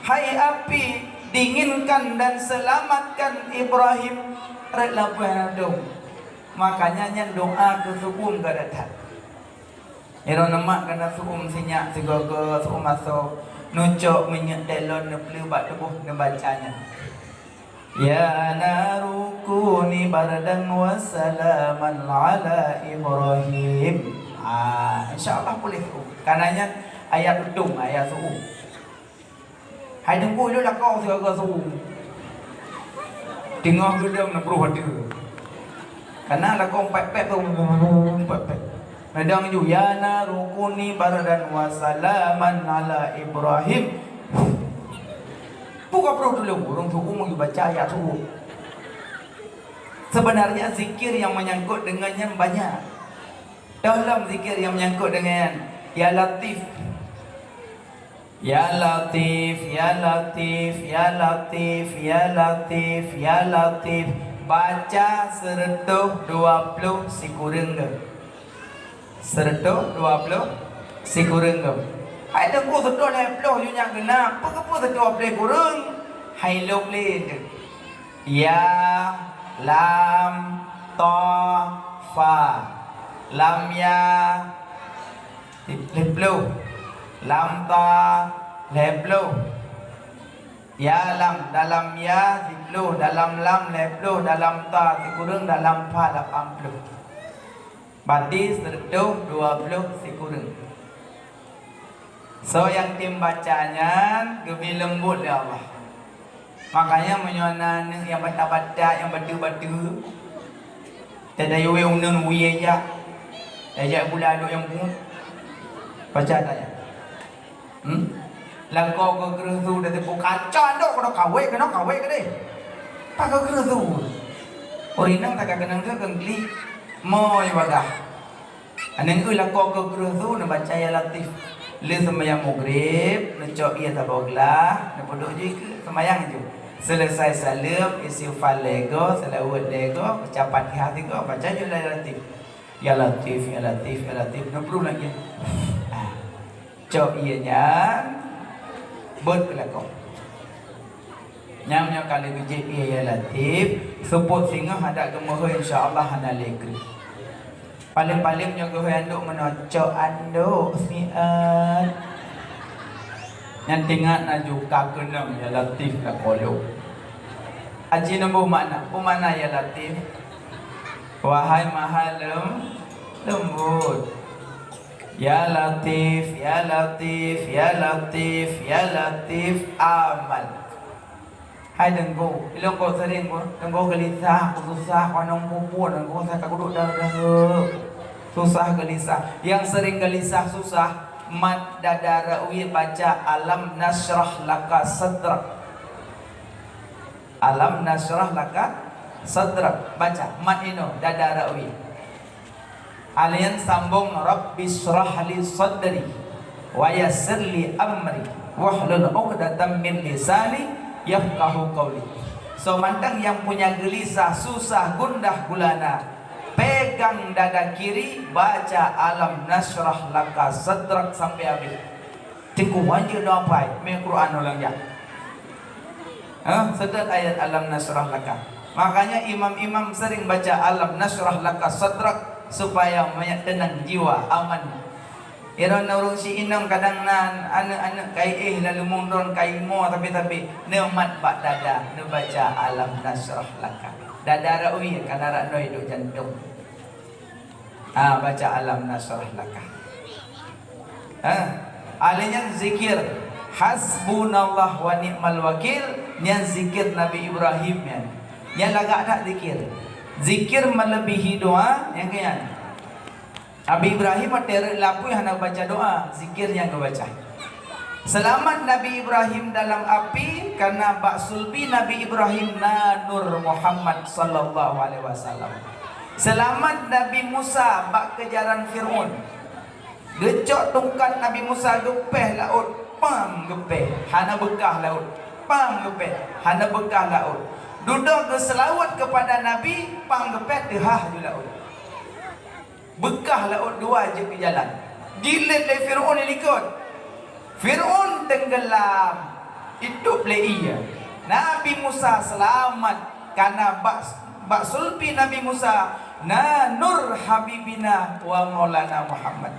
Hai api, dinginkan dan selamatkan Ibrahim. Rot lam apui hana tutong. Makanya nyan doa keu seuuem ka that. Inoe neumak kana seuuem sinyak sigoe-goe seuuem asoe, neucok minyeuk telon neupleue bak tuboh neubaca nyan. "Ya naru kuni bardan wa salaman ala Ibrahim." Ah, insya Allah puléh seuuem. Kana nyan ayat tutong, ayat seuuem. Hai teungku, ilôn lakoe sigoe-goe seuuem. Teungoh geudong neubroh ateueh. Kana lakoe pet-pet, pet-pet. Neudong ju, "Ya naru kuni bardan wa salaman ala Ibrahim." Dua ploh tulông, ureuëng suku meubaca ayat suku. Sebenarnya zikir yang menyangkut dengan nyan banyak. Dalam zikir yang menyangkut dengan Ya Latif. Ya Latif, Ya Latif, Ya Latif, Ya Latif, Ya Latif. Baca seratus dua puluh sikureueng ke. Seratus dua puluh sikureueng tu. Hai teungku, seratus lhée ploh ju nyak geunak, peue keupeue seratus dua puluh kureueng? Hai lôb lé tu. Ya, lam, ta, fa. Lam ya, lhée ploh. Lam ta, lhée ploh. Ya lam, dalam ya, siploh, dalam lam, lhée ploh, dalam ta, sikureueng, dalam fa, lapan ploh. Berarti seratus dua puluh sikureueng. Soe nyang tem baca nyan geubri leumbot lé Allah. Makanya meunyoe na aneuëk nyang batat-batat, nyang bateue-bateue, tadayue uneun wie jak, tajak gula aduk nyang pungo, baca ayat. Hmm? Lakoe keu kreueh su, dan teupeue kaca dok, keunoe kawé, keunoe kawé keudeh. Pakon kreueh su? Ureuëng inong taga keunong tu keu klik. Mo ibadah. Aneuk eu lakoe keu kreueh su neubaca Ya Latif. Lheueh seumayang Maghrib, neucok ié saboh glah, neupeuduek ju ikeue, seumayang ju. Seuleusai saleuem, istighfar lhée goe, seulaweuet lhée goe, baca Fatihah sigoe, baca ju Ya Latif. Ya Latif, Ya Latif, Ya Latif, neubru lagi. Ah. Cok ié nyan, beuet keu lakoe. Nyang nyoe ka lheueh bijéh ié Ya Latif, seupôt singoh adak geumeuhôi, insya Allah hana lé kreueh. Paléng-paléng nyoe geuhôi andok meunoe, cok andok siat. Nyan teuingat laju ka keunong Ya Latif lakoe lôn. Aji neuboh makna, peue makna Ya Latif? Wahai Maha Lem-, Lembut. Ya Latif, Ya Latif, Ya Latif, Ya Latif, amal. Hai Teungku, ilôn kok sering ku, Teungku geulisah, ku susah, ku anong pupun, ku rasa ka kuduk dah, dah, susah geulisah. Nyang sering geulisah susah, mat dada rawi baca alam nasyrah laka sadrak. Alam nasyrah laka sadrak. Baca, mat inoe, dada rawi. Alien sambung, "Rabbi syrah li sadri, wa yassir li amri, wahlul uqdatam min lisani, yafqahu qauli." So mantong nyang punya geulisah, susah, gundah gulana, pegang dada kiri, baca alam nasyrah laka sadrak sampai habis. Teungku, wajéb neuhafai, mé Quran ulang jak. Hah? Seudot ayat alam nasyrah laka. Makanya imam-imam sering baca alam nasyrah laka sadrak supaya manyak teunang jiwa, aman. Iron ureuëng si inong kadang nan aneuk-aneuk kai éh lalu mundon kai mo tapi-tapi neumat bak dada neubaca alam nasyrah laka. Dada rawi kana rak noi duk jantung. Ah, baca alam nasyrah laka. Ha? Alai nyan zikir hasbunallah wa ni'mal wakil, nyan zikir Nabi Ibrahim nyan. Nyan lagak that zikir. Zikir melebihi doa, nyan ke nyan. Nabi Ibrahim watée rot lapui hana baca doa, zikir nyang geubaca. Seulamat Nabi Ibrahim dalam api, karena bak sulbi Nabi Ibrahim na Nur Muhammad sallallahu alaihi wasallam. Seulamat Nabi Musa bak keujaran Fir'aun. Geucok tungkat Nabi Musa geupéh laôt, pam geupéh, hana beukah laôt, pam geupéh, hana beukah laôt. Dudoe geuseulaweuet keupada Nabi, pam geupéh teuhah ju laôt. Beukah laôt dua jeuet keu jalan. Jilét lé Fir'aun di likot. Fir'aun teunggeulam, itôb lé ié. Nabi Musa seulamat, karena bak, bak sulbi Nabi Musa na nur Habibina wa Maulana Muhammad.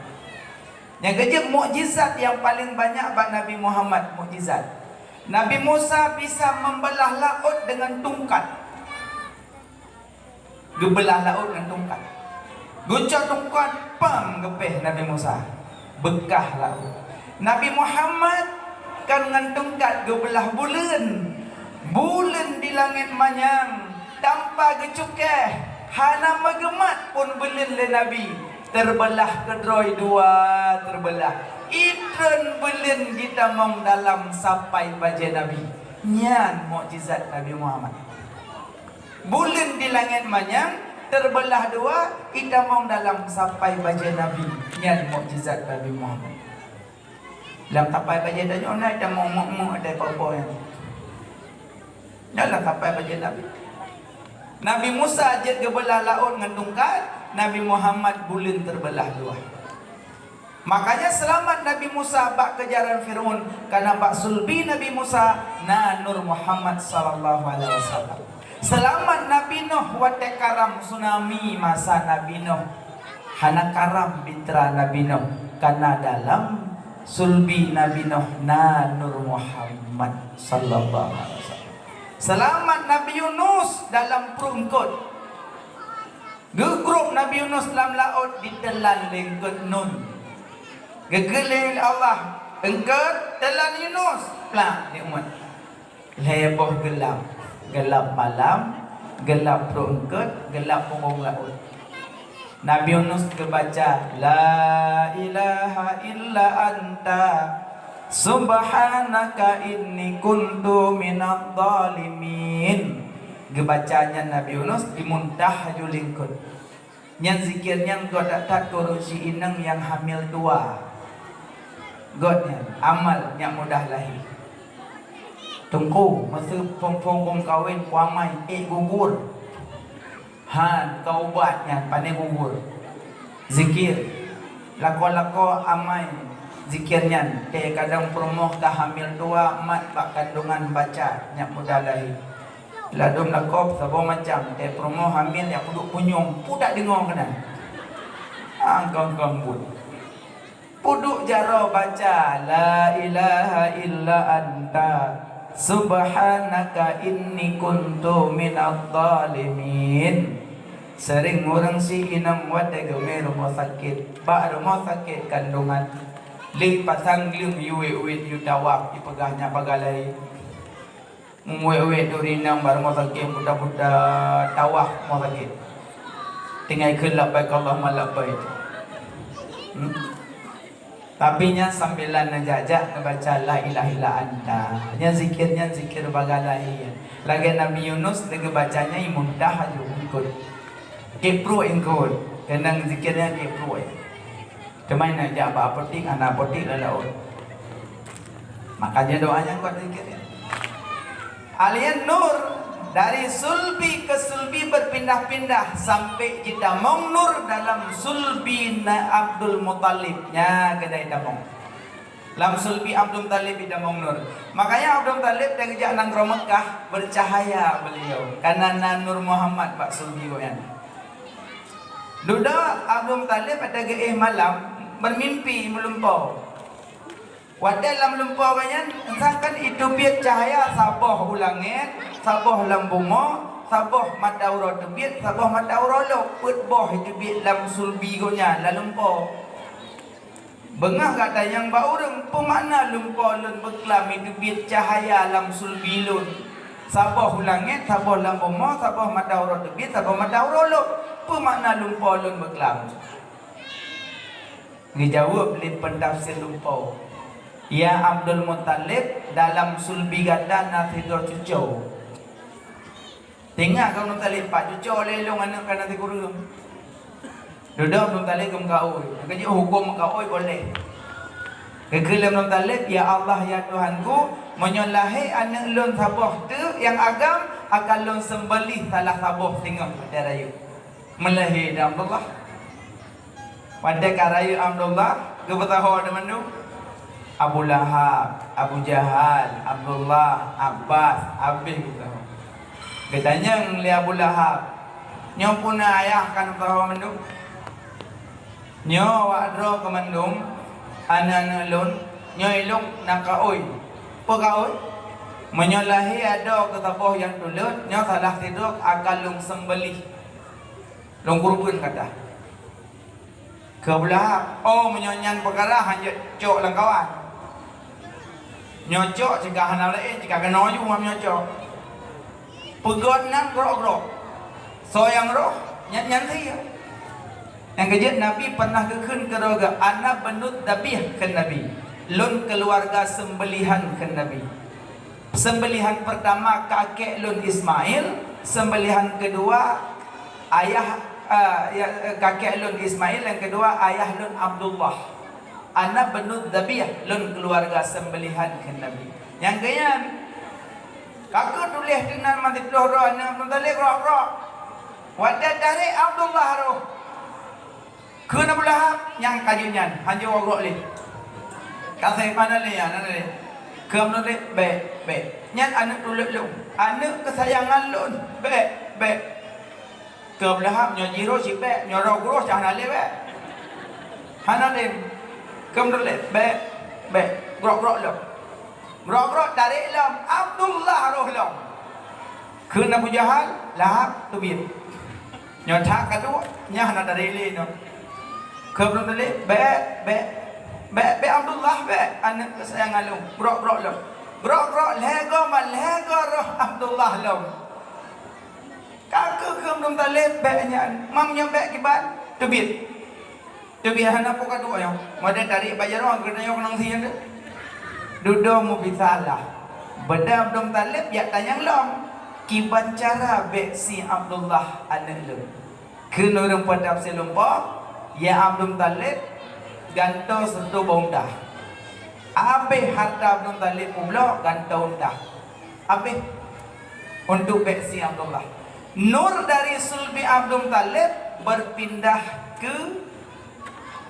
Nyang keujeuet mukjizat nyang paleng banyak bak Nabi Muhammad, mukjizat. Nabi Musa bisa membelah laôt dengan tungkat. Geubeulah laôt ngon tungkat. Geucok tungkat, pam geupéh Nabi Musa. Beukah laôt. Nabi Muhammad kan ngon tungkat geubeulah buleuen. Buleuen di langét manyang tanpa geucukéh, hana meugeumat pun buleuen lé Nabi. Teubeulah keudroe dua, teubeulah. Itreun buleuen jitamong dalam sapai bajée Nabi. Nyan mukjizat Nabi Muhammad. Buleuen di langét manyang teubeulah dua, itamong dalam sapai bajée Nabi. Nyan mukjizat Nabi Muhammad. Lam sapai bajée tanyoe na itamong muk-muk, ada apa-apa nyan. Nyan lam sapai bajée Nabi. Nabi Musa jeuet geubeulah laôt ngon tungkat, Nabi Muhammad buleuen teubeulah dua. Makanya seulamat Nabi Musa bak keujaran Fir'aun, karena bak sulbi Nabi Musa na Nur Muhammad sallallahu alaihi wasallam. Seulamat Nabi Nuh watée karam tsunami masa Nabi Nuh. Hana karam bitra Nabi Nuh, karena dalam sulbi Nabi Nuh na Nur Muhammad sallallahu alaihi wasallam. Seulamat Nabi Yunus dalam pruet eungkot. Geugrôp Nabi Yunus lam laôt, diteulan lé eungkot nun. Geukheun lé Allah, "Eungkot, teulan Yunus!" Plak, diumet. Lhée boh geulap, geulap malam, geulap pruet eungkot, geulap punggung laôt. Nabi Yunus geubaca, "La ilaha illa anta, subhanaka inni kuntu minadh dhalimin." Geubaca nyan Nabi Yunus, jimuntah laju lé eungkot. Nyan zikir nyan göt that-that keu ureuëng si inong nyang hamil dua. Göt nyan, amal nyang mudah lahé. Teungku, meuseu phon-phon gom kawen, ku amai, ék gugur. Han, ka ubat nyan, pane gugur. Zikir. Lakoe-lakoe amai zikir nyan. Tée kadang peurumoh ka hamil dua, mat bak kandungan baca nyang mudah lahé. Ladôm lakoe saboh macam, tée peurumoh hamil nyang peuduek punyueng, peue tadeungoe keunan. Angkong-kong buet. Peuduek jaroe baca, "La ilaha illa anta, subhanaka inni kuntu minadh dhalimin." Seuring ureuëng si inong watée geumé rumoh sakét, bak rumoh sakét kandungan, lheueh pasang gleueng, iwét-wét, itawaf, ipeugah nyan pagalai. Muwét-wét duri inong bak rumoh sakét, buta-buta tawah rumoh sakét. Tinggai kheun labbaik Allahumma labbaik. Hmm? Tapi nyan sambilan neujak-jak neubaca la ilaha illa anta. Nyan zikir, nyan zikir bagalai. Lagée Nabi Yunus lagée baca nyan imuntah laju eungkot. Kipruek eungkot. Keunong zikir nyan kipruek. Teuma na jak bak apotik, hana apotik lam laôt. Makanya doa nyang kuat zikir ya. Alian nur dari sulbi ke sulbi berpindah-pindah sampai jitamong nur dalam sulbi na Abdul Muthalib. Nya keudai tamong. Lam sulbi Abdul Muthalib jitamong nur. Makanya Abdul Muthalib dan jak nanggroe Mekah bercahaya beliau. Karena na Nur Muhammad bak sulbi gobnyan. Dudoe Abdul Muthalib ata geuéh malam bermimpi meulumpoe. Watée lam lumpoe gobnyan, misalkan iteubiet cahya saboh u langét, saboh lam bumoe, saboh mata uroe teubiet, saboh mata uroe lôb, peuet boh iteubiet lam sulbi gobnyan lam lumpoe. Beungoh gata nyang bak ureuëng, peue makna lumpoe lôn beuklam iteubiet cahya lam sulbi lôn? Saboh u langét, saboh lam bumoe, saboh mata uroe teubiet, saboh mata uroe lôb. Peue makna lumpoe lôn beuklam? Geujaweueb lé peutafsir lumpoe, "Ya Abdul Muthalib, dalam sulbi gata na sidroe cucoe." Teuingat keu Abdul Muthalib, "Pat cucoe lé lôn aneuëk kana sikureueng?" Dudoe Abdul Muthalib geumeukaôi. Nyang keujeuet huköm meukaôi boleh. Geukheun lé Abdul Muthalib, "Ya Allah, ya Tuhanku, meunyoe lahé aneuëk lôn saboh teuk nyang agam, akan lôn seumbeulih salah saboh singoh watée rayeuk." Meulahé di Abdullah. Watée ka rayeuk Abdullah, geupeusaho di mandum. Abu Lahab, Abu Jahal, Abdullah, Abbas, habéh geupeusaho. Geutanyong lé Abu Lahab, "Nyoe peue na ayah ka neupeusaho mandum?" "Nyoe awak droe keu mandum aneuëk-aneuëk lôn, nyoe ilong na kaôi." "Peue kaôi?" "Meunyoe lahé adoe keu saboh nyang tuleuet, nyoe salah sidroe akan lôn seumbeulih." Lôn keureubeuen gata. Keu Abu Lahab, "Oh, meunyoe nyan peukara, han jeuet cok lam kawan. Nyoe cok cegah hana laén, cegah keunoe ju ngon nyoe cok." Peugét nan grok-grok. Soe nyang roh, nyan, nyan sie. Nyang keujeuet Nabi pernah geukheun keudroe geuh, "Ana banut dzabih," kheun Nabi. "Lôn keuluwarga seumbeulih," kheun Nabi. Seumbeulihan peurtama kakek lôn Ismail, seumbeulihan keudua ayah, eh, ya, eh, kakek lôn Ismail, nyang keudua ayah lôn Abdullah. Ana bnu dzabih, lôn keuluwarga seumbeulihan kheun Nabi. Nyang keunyan, ka keuh tuléh teunan mantong ploh droe aneuëk Abdul Muthalib, grok-grok. Watée tarek Abdullah roh, kheun Abu Lahab, "Nyang ka jeuet nyan, hanjeuet woe grok lé." Ka sép hana lé, hana lé. Kheun Abdul Muthalib, "Bék, bék. Nyan aneuëk tuleuek lôn, aneuëk keusayangan lôn. Bék, bék." Kheun Abu Lahab, "Nyoe jih roh cit bék, nyoe roh grok cit hana lé bék." Hana lé. Kheun Abdul Muthalib, "Bék, bék. Grok-grok lom. Grok-grok tarek lom. Abdullah roh lom." Kheun Abu Jahal, "Lahab, teubiet. Nyoe that ka duek, nyan hana tarek lé nyoe." Kheun Abdul Muthalib, "Bék, bék, bék, bék Abdullah, bék, aneuëk keusayangan lôn, grok-grok lom. Grok-grok lhée goe, man lhée goe roh Abdullah lom." Ka keuh kheun Abdul Muthalib, "Bék nyan, meunyoe bék kiban, teubiet." Teubiet hana peue ka duek nyoe. Watée tarek bak jaroe, geutanyoe keunong sie teuh. Dudoe meubisalah. Beudôh Abdul Muthalib jak tanyong lom, "Kiban cara bék sie Abdullah aneuëk lôn?" Kheun ureuëng peutafsir lumpoe, "Ya Abdul Muthalib, gantoe sireutoh boh unta. Abéh hareuta Abdul Muthalib peubloe, gantoe unta. Abéh untuk bék sie Abdullah." Nur dari sulbi Abdul Muthalib berpindah ke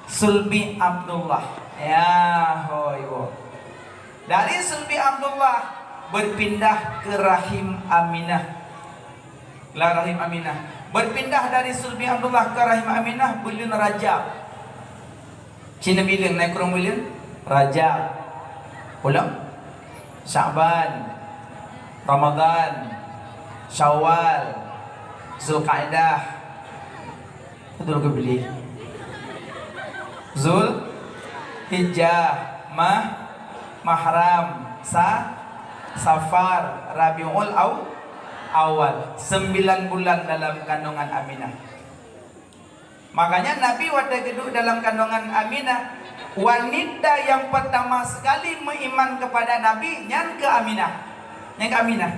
sulbi Abdullah. Ya, hoi wo. Dari sulbi Abdullah berpindah ke rahim Aminah. Lah rahim Aminah. Berpindah dari sulbi Abdullah ke rahim Aminah buleuen Rajab. Cina bileueng, na i krueng bileueng? Rajab. Ulang. Sya'ban, Ramadan, Syawal, Zulkaidah, Betul ke pilih? Zul Hijjah, Mah, Mahram, Sa, Safar, Rabiul Aw, Awal. Sembilan bulan dalam kandungan Aminah. Makanya Nabi watée geuduek dalam kandungan Aminah, wanita yang pertama sekali meuiman kepada Nabi nyan keu Aminah. Nyan keu Aminah.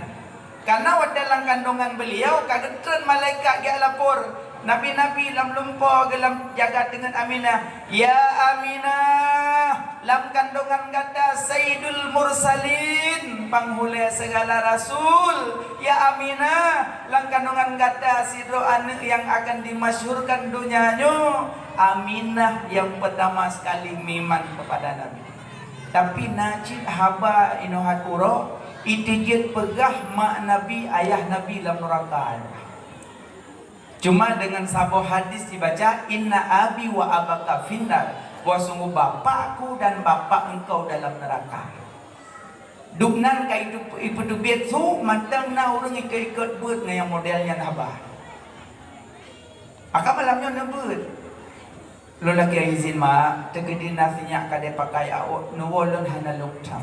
Karena watée lam kandungan beliau ka geutreun malaikat geulapor, nabi-nabi lam lumpoe geulam jagat deungon Aminah, "Ya Aminah, lam kandungan gata Sayyidul Mursalin, panghulée segala rasul. Ya Aminah, lam kandungan gata sidroe aneuëk yang akan dimasyhurkan donya nyoe." Aminah yang pertama sekali meuiman kepada Nabi. Tapi na cit haba inoe hat uroe, iteujeuet peugah mak Nabi, ayah Nabi lam nuraka. Cuma dengan saboh hadis dibaca, "Inna abi wa abaka finnar," bahwa sungguh bapakku dan bapak engkau dalam neraka. Dubnan ka itu, ipeuteubiet su, mantong na ureuëng ikot-ikot beuet ngon nyang model nyan haba. Maka malam nyoe neubeuet. Lôn lakée izin, mak, teukeudi na sinyak ka lheueh pakai awak, neuwoe lôn hana lôn tham.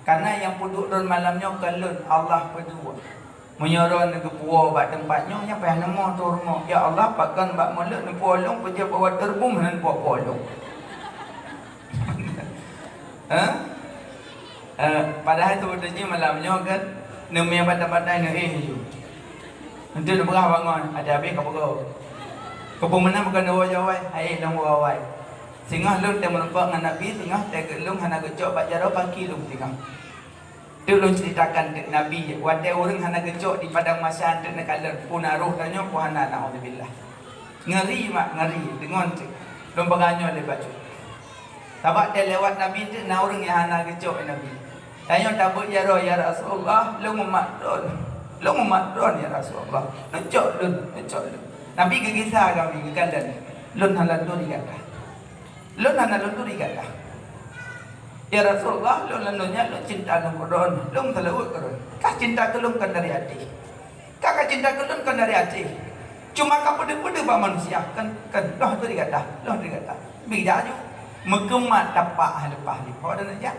Karena nyang peuduek lôn malam nyoe kon lôn, Allah peuduek. Meunyoe droeneuh geupuwoe bak teumpat nyoe, nyan payah neumo teuh rumoh. Ya Allah, pakon bak mulod neupuwoe lôn, peujeuet bak watée reubum hana neupuwoe-puwoe lôn. Hah? Eh, padahai tu beutôi jih malam nyoe kan, neumé batai-batai neu éh ju. Enteuk neupeugah bangon, até habéh ka peugoe. Keupeue meunan bukan neuwoe jawai, hai lôn woe awai. Singoh lôn teumeureumpok ngon Nabi, singoh teugeulung hana geucok bak jaroe kaki lôn singoh. Teuk lôn ceuritakan teuk Nabi, watée ureuëng hana geucok di padang mahsyar teuk neukalon, peue na roh tanyoe, peue hana, naudzubillah. Ngeri mak, ngeri, deungon teuk. Lôn peugah nyoe lé bacut. Sabab teuh lewat Nabi teuk na ureuëng nyang hana geucok Nabi. Tanyoe tabeuet jaroe, "Ya Rasulullah, lôn umat droen. Lôn umat droen, ya Rasulullah. Neucok lôn, neucok lôn." Nabi geugisa kami, geukalon. "Lôn hana lôn turi gata. Lôn hana lôn turi gata. Ya Rasulullah, lôn lam donya lôn cinta lôn keu droen, lôn seulaweuet keu droen. Kah cinta keu lôn kon dari até. Kah ka cinta keu lôn kon dari até. Cuma ka peudeuh-peudeuh bak manusia, kon, kon, lôn turi gata, lôn turi gata." Bi jaju. Meukeumat tapak leupah lipok dan jak.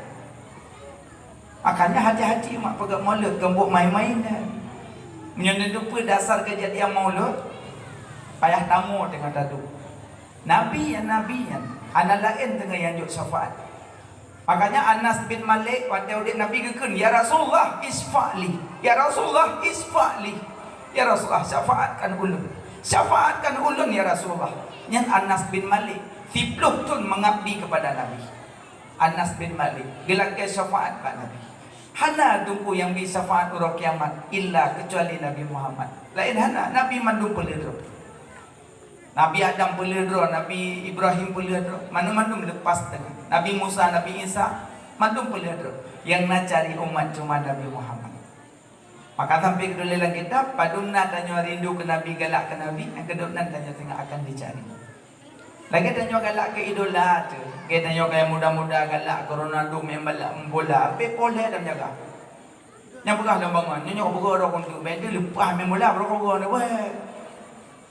Makanya hati-hati mak peugah mulod, kon buet main-main nyan. Meunyoe neuteupeue dasar keujadian mulod, payah tamu teungoh taduek. Nabi nyan, Nabi nyan, hana laén teungoh nyang jok syafaat. Makanya Anas bin Malik watée udeb Nabi geukheun, "Ya Rasulullah, isfa' li. Ya Rasulullah, isfa' li. Ya Rasulullah, syafaatkan ulôn. Syafaatkan ulôn, ya Rasulullah." Nyan Anas bin Malik, siplôh thon mengabdi kepada Nabi. Anas bin Malik geulakée syafaat bak Nabi. Hana teungku nyang bi syafaat uroe kiamat illa keucuali Nabi Muhammad. Laén hana, Nabi mandum peuleueh droe. Nabi Adam peuleueh droe, Nabi Ibrahim peuleueh droe, mandum-mandum leupah teungoh. Nabi Musa, Nabi Isa, mandum peuleueh droe. Nyang na cari umat cuma Nabi Muhammad. Maka sampai keudroe lam kitab, padum na tanyoe rindu keu Nabi, galak keu Nabi, nyang keudroe nan tanyoe singoh akan dicari. Lagée tanyoe galak keu idola teuh, lagée tanyoe kaya muda-muda galak keu Ronaldo main bala, bola, bek poleh dan jaga. Nyang peugah lam bangon, nyoe nyoe beugoro kon tu, ben tu leupah main bola, beurokok goro, weh.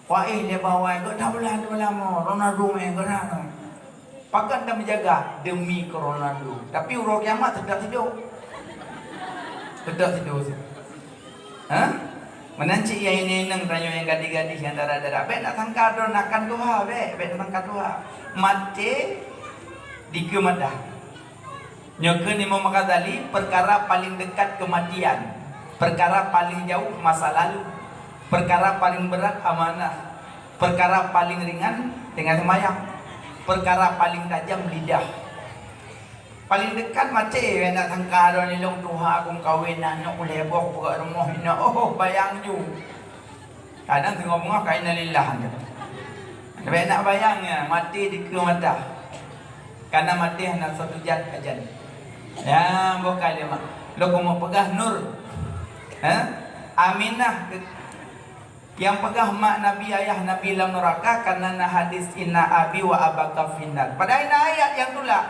Waéh lé bawai, geuh tabeulah tu lama, Ronaldo main geuh na. Pakon tameujaga demi keu Ronaldo. Tapi uroe kiamat teutap tido. Teutap tido. Ha? Meunan cit nyang inong-inong tanyoe nyang gadih-gadih nyang dara-dara. Bèk nak sangka droe nakon tuha, bèk, bèk nak sangka tuha. Maté dikeue madah. Nyoe kheun Imam Ghazali, perkara paling dekat kematian, perkara paling jauh masa lalu, perkara paling berat amanah, perkara paling ringan tinggai seumayang, perkara paling tajam lidah. Paling dekat maté, bèk nak sangka droe nilong tuha, kung kawen, aneuk ulèe boh, peugöt rumoh, inong, oh, bayang ju. Kadang teungoh beungoh ka innalillah tu. Bèk nak bayang nyan, maté dikeue madah. Karena maté hana soe teujat ajan. Ya, bukan dia mak. Lôn keumeung peugah Nur. Ha? Aminah ke-, nyang peugah mak Nabi, ayah Nabi lam neuraka karena na hadis inna abi wa abaka finnar. Padahai na ayat nyang tulak.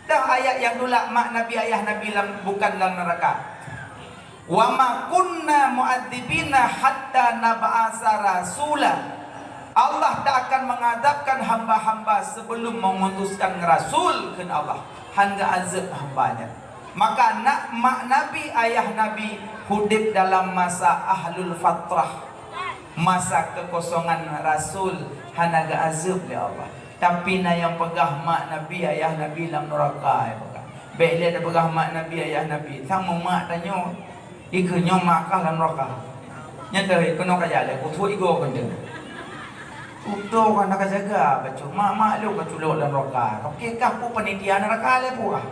Dah ayat nyang tulak mak Nabi, ayah Nabi lam, bukan lam neuraka. "Wa ma kunna mu'adzibina hatta nab'asa rasula." Allah tak akan mengazabkan hamba-hamba sebelum mengutuskan rasul, kheun Allah. Han geuazab hamba nyan. Maka nak mak Nabi, ayah Nabi hudép dalam masa ahlul fatrah, masa kekosongan rasul, hana geuazab lé Allah. Tapi na nyang peugah mak Nabi, ayah Nabi lam neuraka, ya peugah. Bèk lé tapeugah mak Nabi, ayah Nabi. Sang mumak tanyoe, dikeue nyoe mak kah lam neuraka. Nyan deuh keunoe ka jak lé, kuthôt igoe keuneuk. Utoe ka na ka jaga, bacut mak-mak lôn ka culok lam neuraka. Ka pike kah peue panitia neuraka lé peue kah?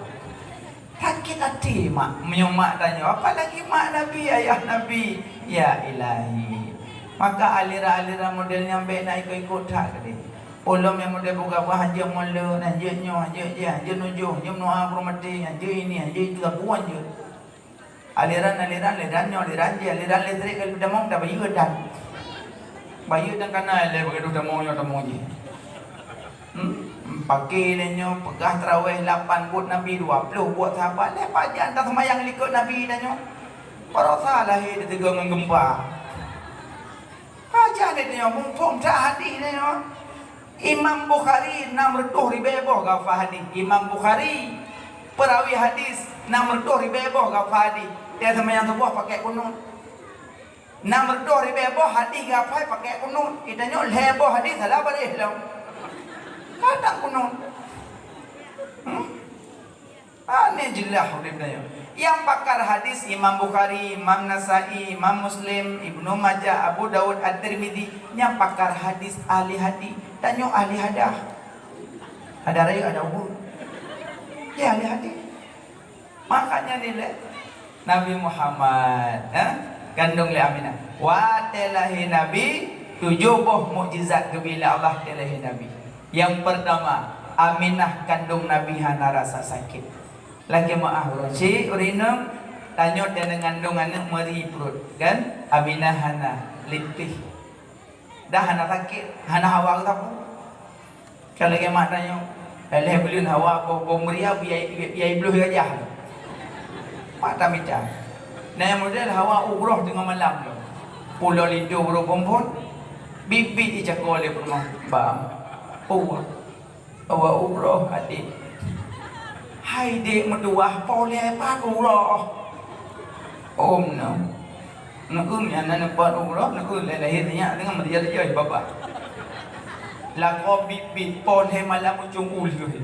Sakét até mak, meunyoe mak tanyoe, apalagi mak Nabi, ayah Nabi. Ya Ilahi. Maka aliran-aliran model nyan bèk na ikot-ikot that keudeh. Ulôn nyang model buka bah hanjeuet mulod, hanjeuet nyoe, hanjeuet jih, hanjeuet nujoh, hanjeuet meudoa keu ureueng maté, hanjeuet ini, hanjeuet itu, sapeue hanjeuet. Aliran-aliran, aliran nyoe, aliran jih, aliran listrik, kalau tamong, tabayeue dan. Bayeue dan kana lé bagi tamong nyoe, tamong jih. Hmm? Paké lé nyoe, peugah tarawih lapan buet Nabi, dua ploh buet sahabat, lé pajan taseumayang likot Nabi dan nyoe. Barosa lahé teuteugong ngon geumpa. Pajan lé nyoe, muphom that hadih lé nyoe. Imam Bukhari nam reutôh ribèe boh geuhafal hadih. Imam Bukhari, peurawi hadis, nam reutôh ribèe boh geuhafal hadih. Dia seumayang suboh pakai kunut. Nam reutôh ribèe boh hadih geuhafai pakai kunut. Geutanyoe lhèe boh hadih salah baréh lom. Ka that kunut. Hmm? Aneh jeulaih ureueng tanyoe. Nyang pakar hadis Imam Bukhari, Imam Nasai, Imam Muslim, Ibnu Majah, Abu Daud, At-Tirmidzi, nyang pakar hadis ahli hadis. Tanyoe ahli hadah. Hadah rayeuk, hadah ubeueng. Ya, ahli hadis. Makanya nilai Nabi Muhammad, eh, kandung lé Aminah. Watèe lahé Nabi, tujoh boh mukjizat geubri lé Allah watèe lahé Nabi. Nyang peurtama, Aminah kandung Nabi hana rasa sakét. Lagèe meu'ah uroe. Cit ureueng inong, tanyoe watèe neungandung aneuk meuri pruet, kan? Aminah hana, lipih. Dah hana sakét, hana hawa geusapeue. Ka lagèe mak tanyoe, lhèe buleuen hawa boh, boh meuria biaya, biaya bloh gajah. Mak tamita. Na nyang model hawa ugroh teungoh malam tu. Pulo linto uroe phon-phon, biet-biet ijakoe lé peurumoh. Bang, puwah. Awak uroh, adék. Hai dék meutuwah, po lé pat uroh. Om nyoe. Neueu nyan na neupat uroh, neueu lé lahé nyak deungon meurija-rija babah. Lakoe biet-biet, po lhèe malam ujong uleue.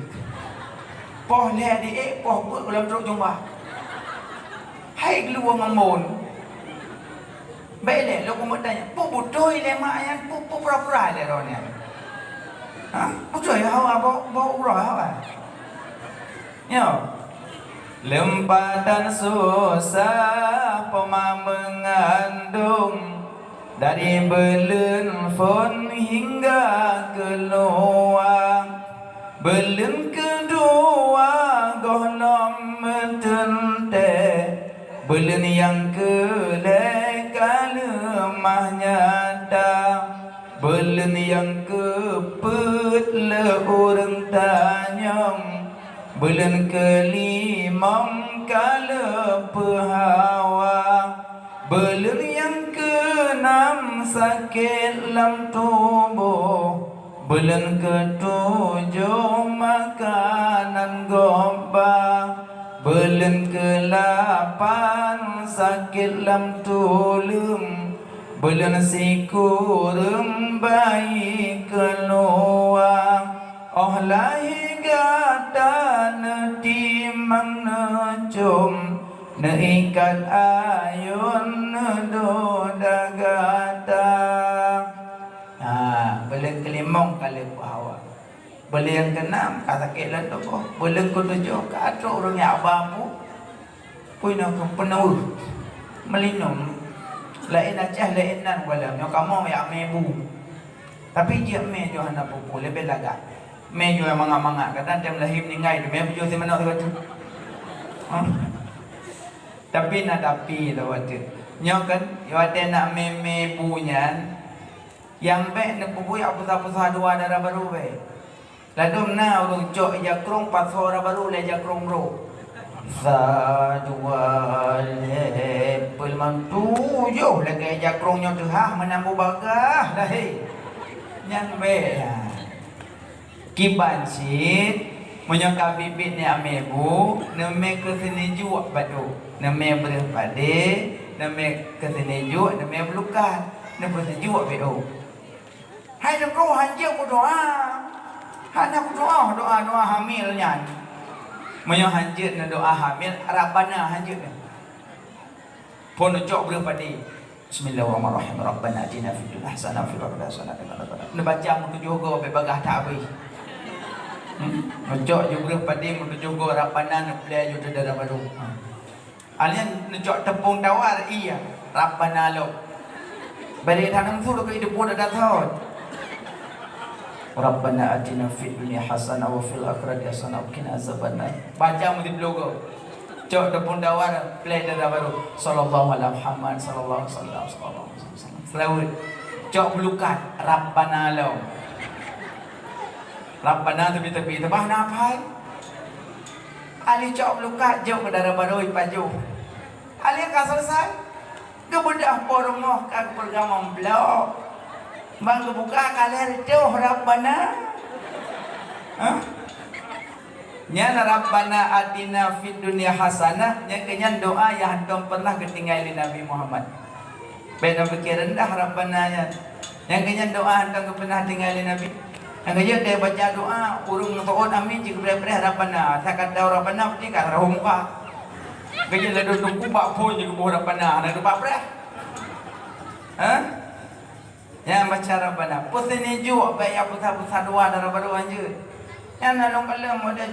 Poh lhèe di ék, poh peuet lam trok jumba. Hai geuluwa ngon mon. Bèk lé, lôn keumeung tanya, peue beutôi lé mak nyan, peue, peue pura-pura lé droeneuh nyan? Ha? Beutôi haba, haba, haba uroe haba? Nyoe. Leumpatan susah poma meungandong, dari beuleuen phôn hingga keuluwa. Beuleuen keudua gohlom meuteuntèe, beuleuen nyang keulhèe ka leumah nyata. Beuleuen nyang keupeuet le ureueng tanyong, beuleuen keulimong ka leupeu hawa. Beuleuen nyang keunam sakét lam tuboh, beuleuen keutujoh makanan gob ba, beuleuen keulapan sakét lam tuleueng, beuleuen sikureueng bayi keuluwa. Óh lahé gata neutimang neucom, neuikat ayôn neudoda gata. Ha, beuleuen keulimong ka leupeu hawa. Beuleuen keunam ka sakét lam tuboh. Beuleuen keutujoh ka trok ureueng jak ba pu-, pui nyoe keu peunuweuh. Meulinum. Laén Aceh, laén nan gohlom. Nyoe kamoe jak mé bu. Tapi jeuet mé jih hana peue-peue, leubeh lagak. Mé jih mangat-mangat, kadang tem lahé meuninggai, mé beujeuet si manok sibacut. Ha? Tapi na tapi lawat tu. Nyoe kan, watèe nak mé-mé bu nyan, nyang bèk neupeubuet pusah-pusah dua dara barô bèk. Ladôm na ureueng cok ija krông pasoe dara barô lé ija krông brôk. Sa, dua, lhèe, peuet, limong, tujoh lagèe ija krông nyoe teuhah meunan bu bagah lahé. Nyan bèk. Kiban cit, meunyoe ka biet-biet neumé bu, neumé keu seuneuk juek bak ôk. Neumé breuh padé, neumé keu seuneuk juek, neumé beulukat, neupeuseujok bak ôk. Hai nanggroe hanjeuet meudoa. Hana meudoa, doa-doa hamil nyan. Meunyoe hanjeuet neudoa hamil, Rabbana hanjeuet nyan. Phôn neucok breuh padé. Bismillahirrahmanirrahim. Rabbana atina fid dunya hasanah wa fil akhirati hasanah wa qina adzabannar. Neubaca meutujoh goe bèk bagaih that abéh. Hmm? Neucok ju breuh padé meutujoh goe Rabbana neuplè ju dara barô. Ha. Alien neucok teupông tawar, iya. Rabbana lom. Bari tanang su lagèe deungon dada thon. Rabbana atina fid dunya hasanah wa fil akhirati hasanah wa qina azabannar. Baca meuti blogo. Cok teupông tawar, play dada barô. Sallallahu ala Muhammad, sallallahu alaihi wasallam, sallallahu alaihi wasallam. Selawat. Cok beulukat, Rabbana lom. Rabbana tepi-tepi, teubah na apai. Ali cok beulukat, jok keu dara barô ipajoh. Alèh ka selesai, geubeudôh po rumoh ka geupeugah meublok. Ban geubuka ka lhèe reutôh Rabbana. Hah? Nyan Rabbana atina fid dunya hasanah, nyan keuh nyan doa nyang hántom pernah geutinggai lé Nabi Muhammad. Bèk na pikir rendah Rabbana nyan. Nyang keuh nyan doa hántom geupernah tinggai lé Nabi. Nyang keuh jeuet teubaca doa, ureueng meusu'ôt amin cit geupreh-preh Rabbana. Asai ka tau Rabbana, pasti ka rhom muka. Keuh jeuet ladôm teungku bak phôn jeuet geuboh Rabbana, hana geupreh. Ha? Nyang baca Rabbana. Peuseujok bak nyang pusat-pusat dua dara barô hanjeuet. Nyan na lôn kalon model.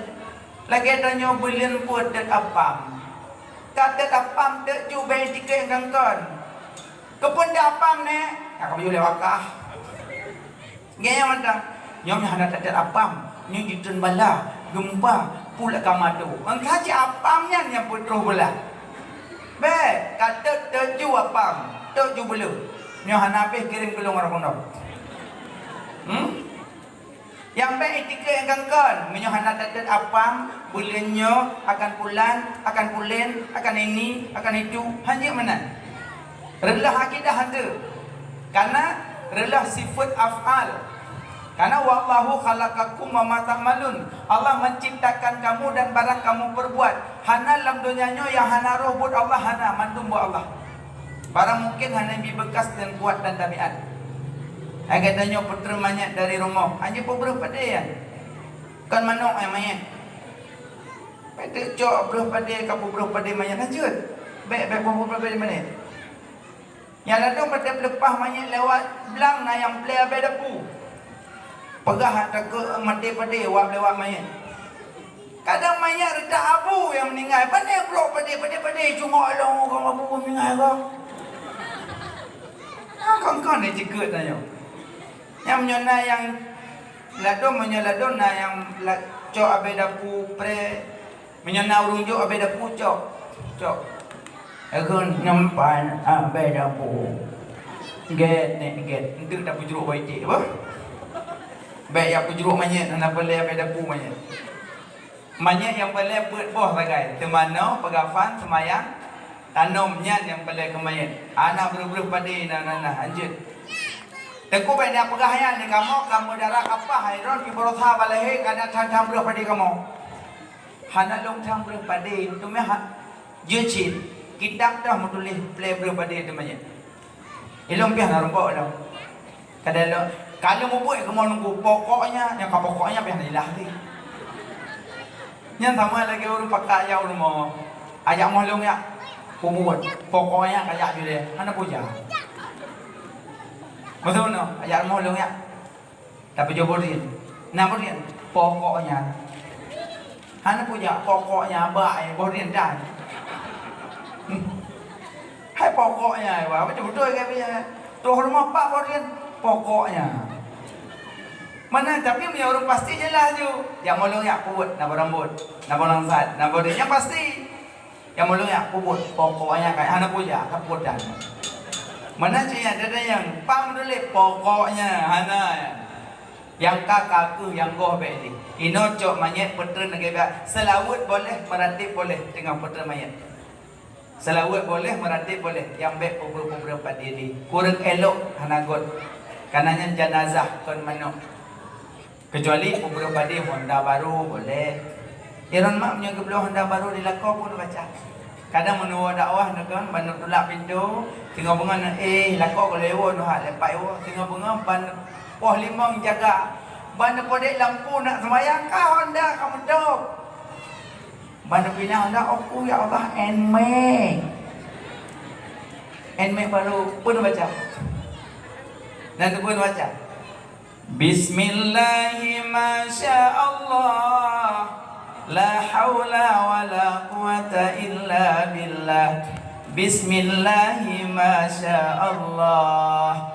Lagèe tanyoe buleuen peuet teuh apam. Ka teuh apam teuh ju bèe tiket nyang kon. Keupeue teuh apam nèh? Ka ka yue lewat kah. Ngieng mantong. Nyoe hana that-that apam. Nyoe jitreun bala, geumpa, pula ka mato. Mangka cit apam nyan nyang peutroh beulah. Bèk, ka teuh teuh ju apam, teuh ju buleuen. Nyoe hana habéh kirém keu lôn rot keunoe. Hmm? Nyang bèk itikeuet nyang kon-kon, meunyoe hana that-that apam, buleuen nyoe akan pulan, akan pulen, akan ini, akan itu, hanjeuet meunan. Reuloh akidah hantu. Karena reuloh sifat af'al. Karena wallahu khalaqakum wa ma ta'malun. Allah menciptakan kamu dan barang kamu perbuat. Hana lam donya nyoe nyang hana roh buet Allah, hana, mandum buet Allah. Barang mungkin hana bi beukas dan kuat dan tabiat. Hai gata nyoe peutrön manyét dari rumoh, hanjeuet peubreuh padé nyan. Kon manok nyang manyét. Teuk cok breuh padé, ka peubreuh padé manyét hanjeuet. Bèk, bèk peubreuh padé manyét. Nyang ladôm watèe peuleupah manyét lewat blang na nyang plè abèe dapu. Peugah takheun maté padé wab lewat manyét. Kadang manyét reutak abu nyang meuninggai, pane brok padé, padé, padé, cungok lôn ka abu meuninggai ka. Ha, kon-kon jikheun tanyoe. Nyang meunyoe na nyang ladôm, meunyoe ladôm na nyang la-, cok abèe dapu prè, meunyoe na ureueng jok abèe dapu cok, cok. Eukheun nyampan abèe dapu. Gèt, nèk gèt. Enteuk tapeujrok bak iték, bah. Bèk jak peujrok manyét, hana peureulèe abèe dapu manyét. Manyét nyang peureulèe peuet boh sagai, teumanoe, peugafan, seumayang, tanom, nyan nyang peureulèe keu manyét. Hana breuh-breuh padé na, na, na, hanjeuet. Teungku bèk na peugah nyan di kamoe, kamoe dara kapah, hai droen pih baroesa bak lahé, ka na tham-tham breuh padé kamoe. Hana lôn tham breuh padé, teuma ha-, jeuet cit, kitab toh meutuléh plè breuh padé teuma nyan. Ilôn pih hana rumpok lom. Kadang lôn, ka lôn mubuet keumoe nunggu, pokoknya, nyang ka pokoknya pih hana jeulaih lé. Nyan sama lagèe ureueng pakat jak u rumoh. Ajak moh lôn jak. Kubuet. Pokoknya kajak ju lé. Hana peue jak. Beutôi noh, ajak moh lôn jak. Tapi jaweueb boh drien. Na boh drien. Pokoknya. Hana peue jak, pokoknya bak, eh, boh drien dan. Hai pokoknya, wah, beutôi-beutôi ka biya. Troh rumoh pat boh drien. Pokoknya. Mana, tapi meunyoe ureueng pasti jeulaih ju. Jak moh lôn jak, peubuet, na boh rambôt, na boh langsat, na boh drien. Nyang pasti. Nyang meuleuek peubuet, pokoknya ka hana peue jak, ka peubuet dan. Meunan cit nyan, dada nyang pang meudulek, pokoknya hana. Nyang ka, ka keuh, nyang goh bèk lé. Inoe cok manyét peutreun lagèe biasa. Seulaweuet boleh, meuratéb boleh, teungoh peutreun manyét. Seulaweuet boleh, meuratéb boleh, nyang bèk peubreuh-peubreuh padé lé. Kureueng elok hana göt. Kareuna nyan janazah kon manok. Keucuali peubreuh padé honda barô, boleh. Iron mak meunyoe geubloe honda barô di lakoe pun baca. Kadang meunyoe dakwah neuh kan, ban neutulak pintoe, singoh beungoh neuh, eh, lakoe ka lhèe woe neuh, ha, lhèe pat woe, singoh beungoh ban poh limong jaga, ban neupeuduek lampu nak seumayang, ka honda ka meudôb. Ban neupinah honda, "Oku, ya Allah, Nmax." Nmax barô, peue neubaca? Nan teupeu neubaca? Bismillahi masya Allah, la haula wala quwata illa billah. Bismillahi masya Allah,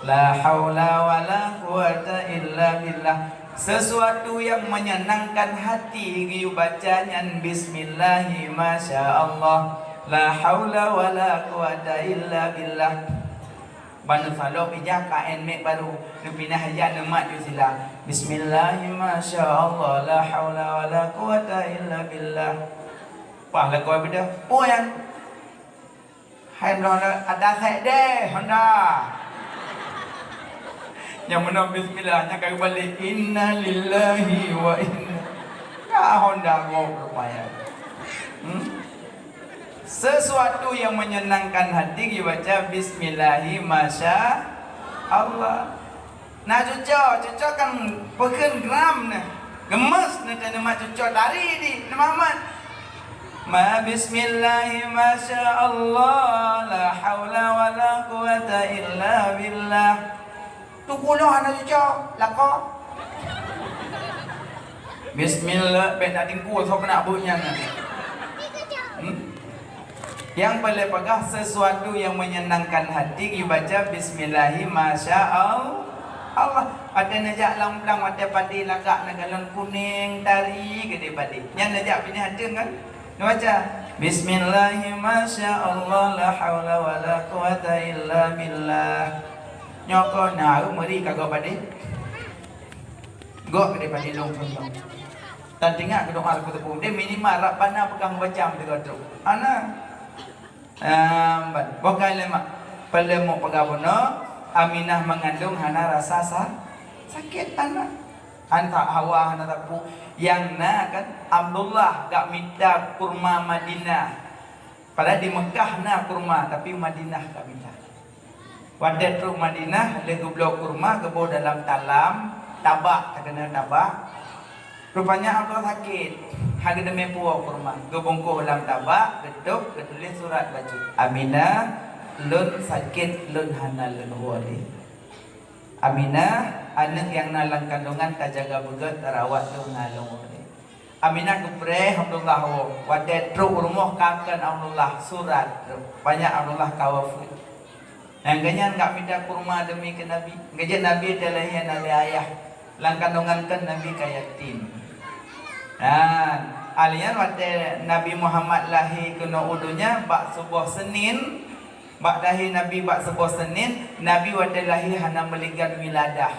la haula wala quwata illa billah. Sesuatu yang menyenangkan hati geuyue baca nyan bismillahi masya Allah, la haula wala quwata illa billah. Ban neusalôb ijak ka Nmax barô, neupinah ijak neumat ju sila. Bismillahi masya Allah, la haula wala quwata illa billah. Paih lakoe beudôh. Peue nyan? Hai meunoe ada sek deh honda. Nyang meunoe bismillah, nyang ka geubalek innalillahi wa inna. Ka honda gob rupanya. Hmm? Sesuatu yang menyenangkan hati dibaca bismillahi masya Allah. Na cuco, cuco kan peukheun gram neh. Gemes neh teuh neumat cuco dari di neumat. Ma bismillahi masya Allah, la haula wala quwata illa billah. Teungku lôn hana cuco, lakoe. Bismillah, bèk na tingkue, soe keuneuk beuet nyan. Hmm? Nyang paleng peugah sesuatu yang menyenangkan hati dibaca bismillahi masya Allah. Watèe neujak lam blang, watèe padé lagak na galon kunèng tari keudéh padé. Nyan neujak binéh ateueng kan? Neubaca, bismillahi masya Allah, la haula wala quwata illa billah. Nyoe kon na meuri ka gob padé. Gob keudéh padé lôn contoh. Dan teuingat keu doa keu teupeu. Deh minimal Rabbana peugah meubaca meuteugah trok. Ana. Ehm, ban. Bukan lé mak. Paleng mok peugah bunoe, Aminah mengandung hana rasa sa-, sakét aneuk. Antak Hawa hana tapu. Nyang na kan Abdullah gak mita kurma Madinah. Padahai di Mekah na kurma, tapi Madinah gak mita. Watèe trok Madinah, lheueh geubloe kurma, geuboh dalam talam, tabak, takeuneuk tabak. Rupanya Abdullah sakét, hana geuteumé puwoe kurma. Geubungkôh lam tabak, geutôb, geutuléh surat bacut, "Aminah, lôn sakét, lôn hana lôn woe lé. Aminah, aneuk nyang na lam kandongan tajaga beugét, tarawat lôn hana lôn woe lé." Aminah geupreh Abdullah woe. Watée trok u rumoh ka kheun Abdullah surat, rupanya Abdullah ka wafeuet. Nyang keunyan ka mita kurma deumi keu Nabi. Geujak Nabi teulahé hana lé ayah. Lam kandongan kheun Nabi ka yatim. Dan alian watée Nabi Muhammad lahé keunoe u donya bak suboh Senin, bak lahé Nabi bak suboh Senin, Nabi watée lahé hana meuligan wiladah,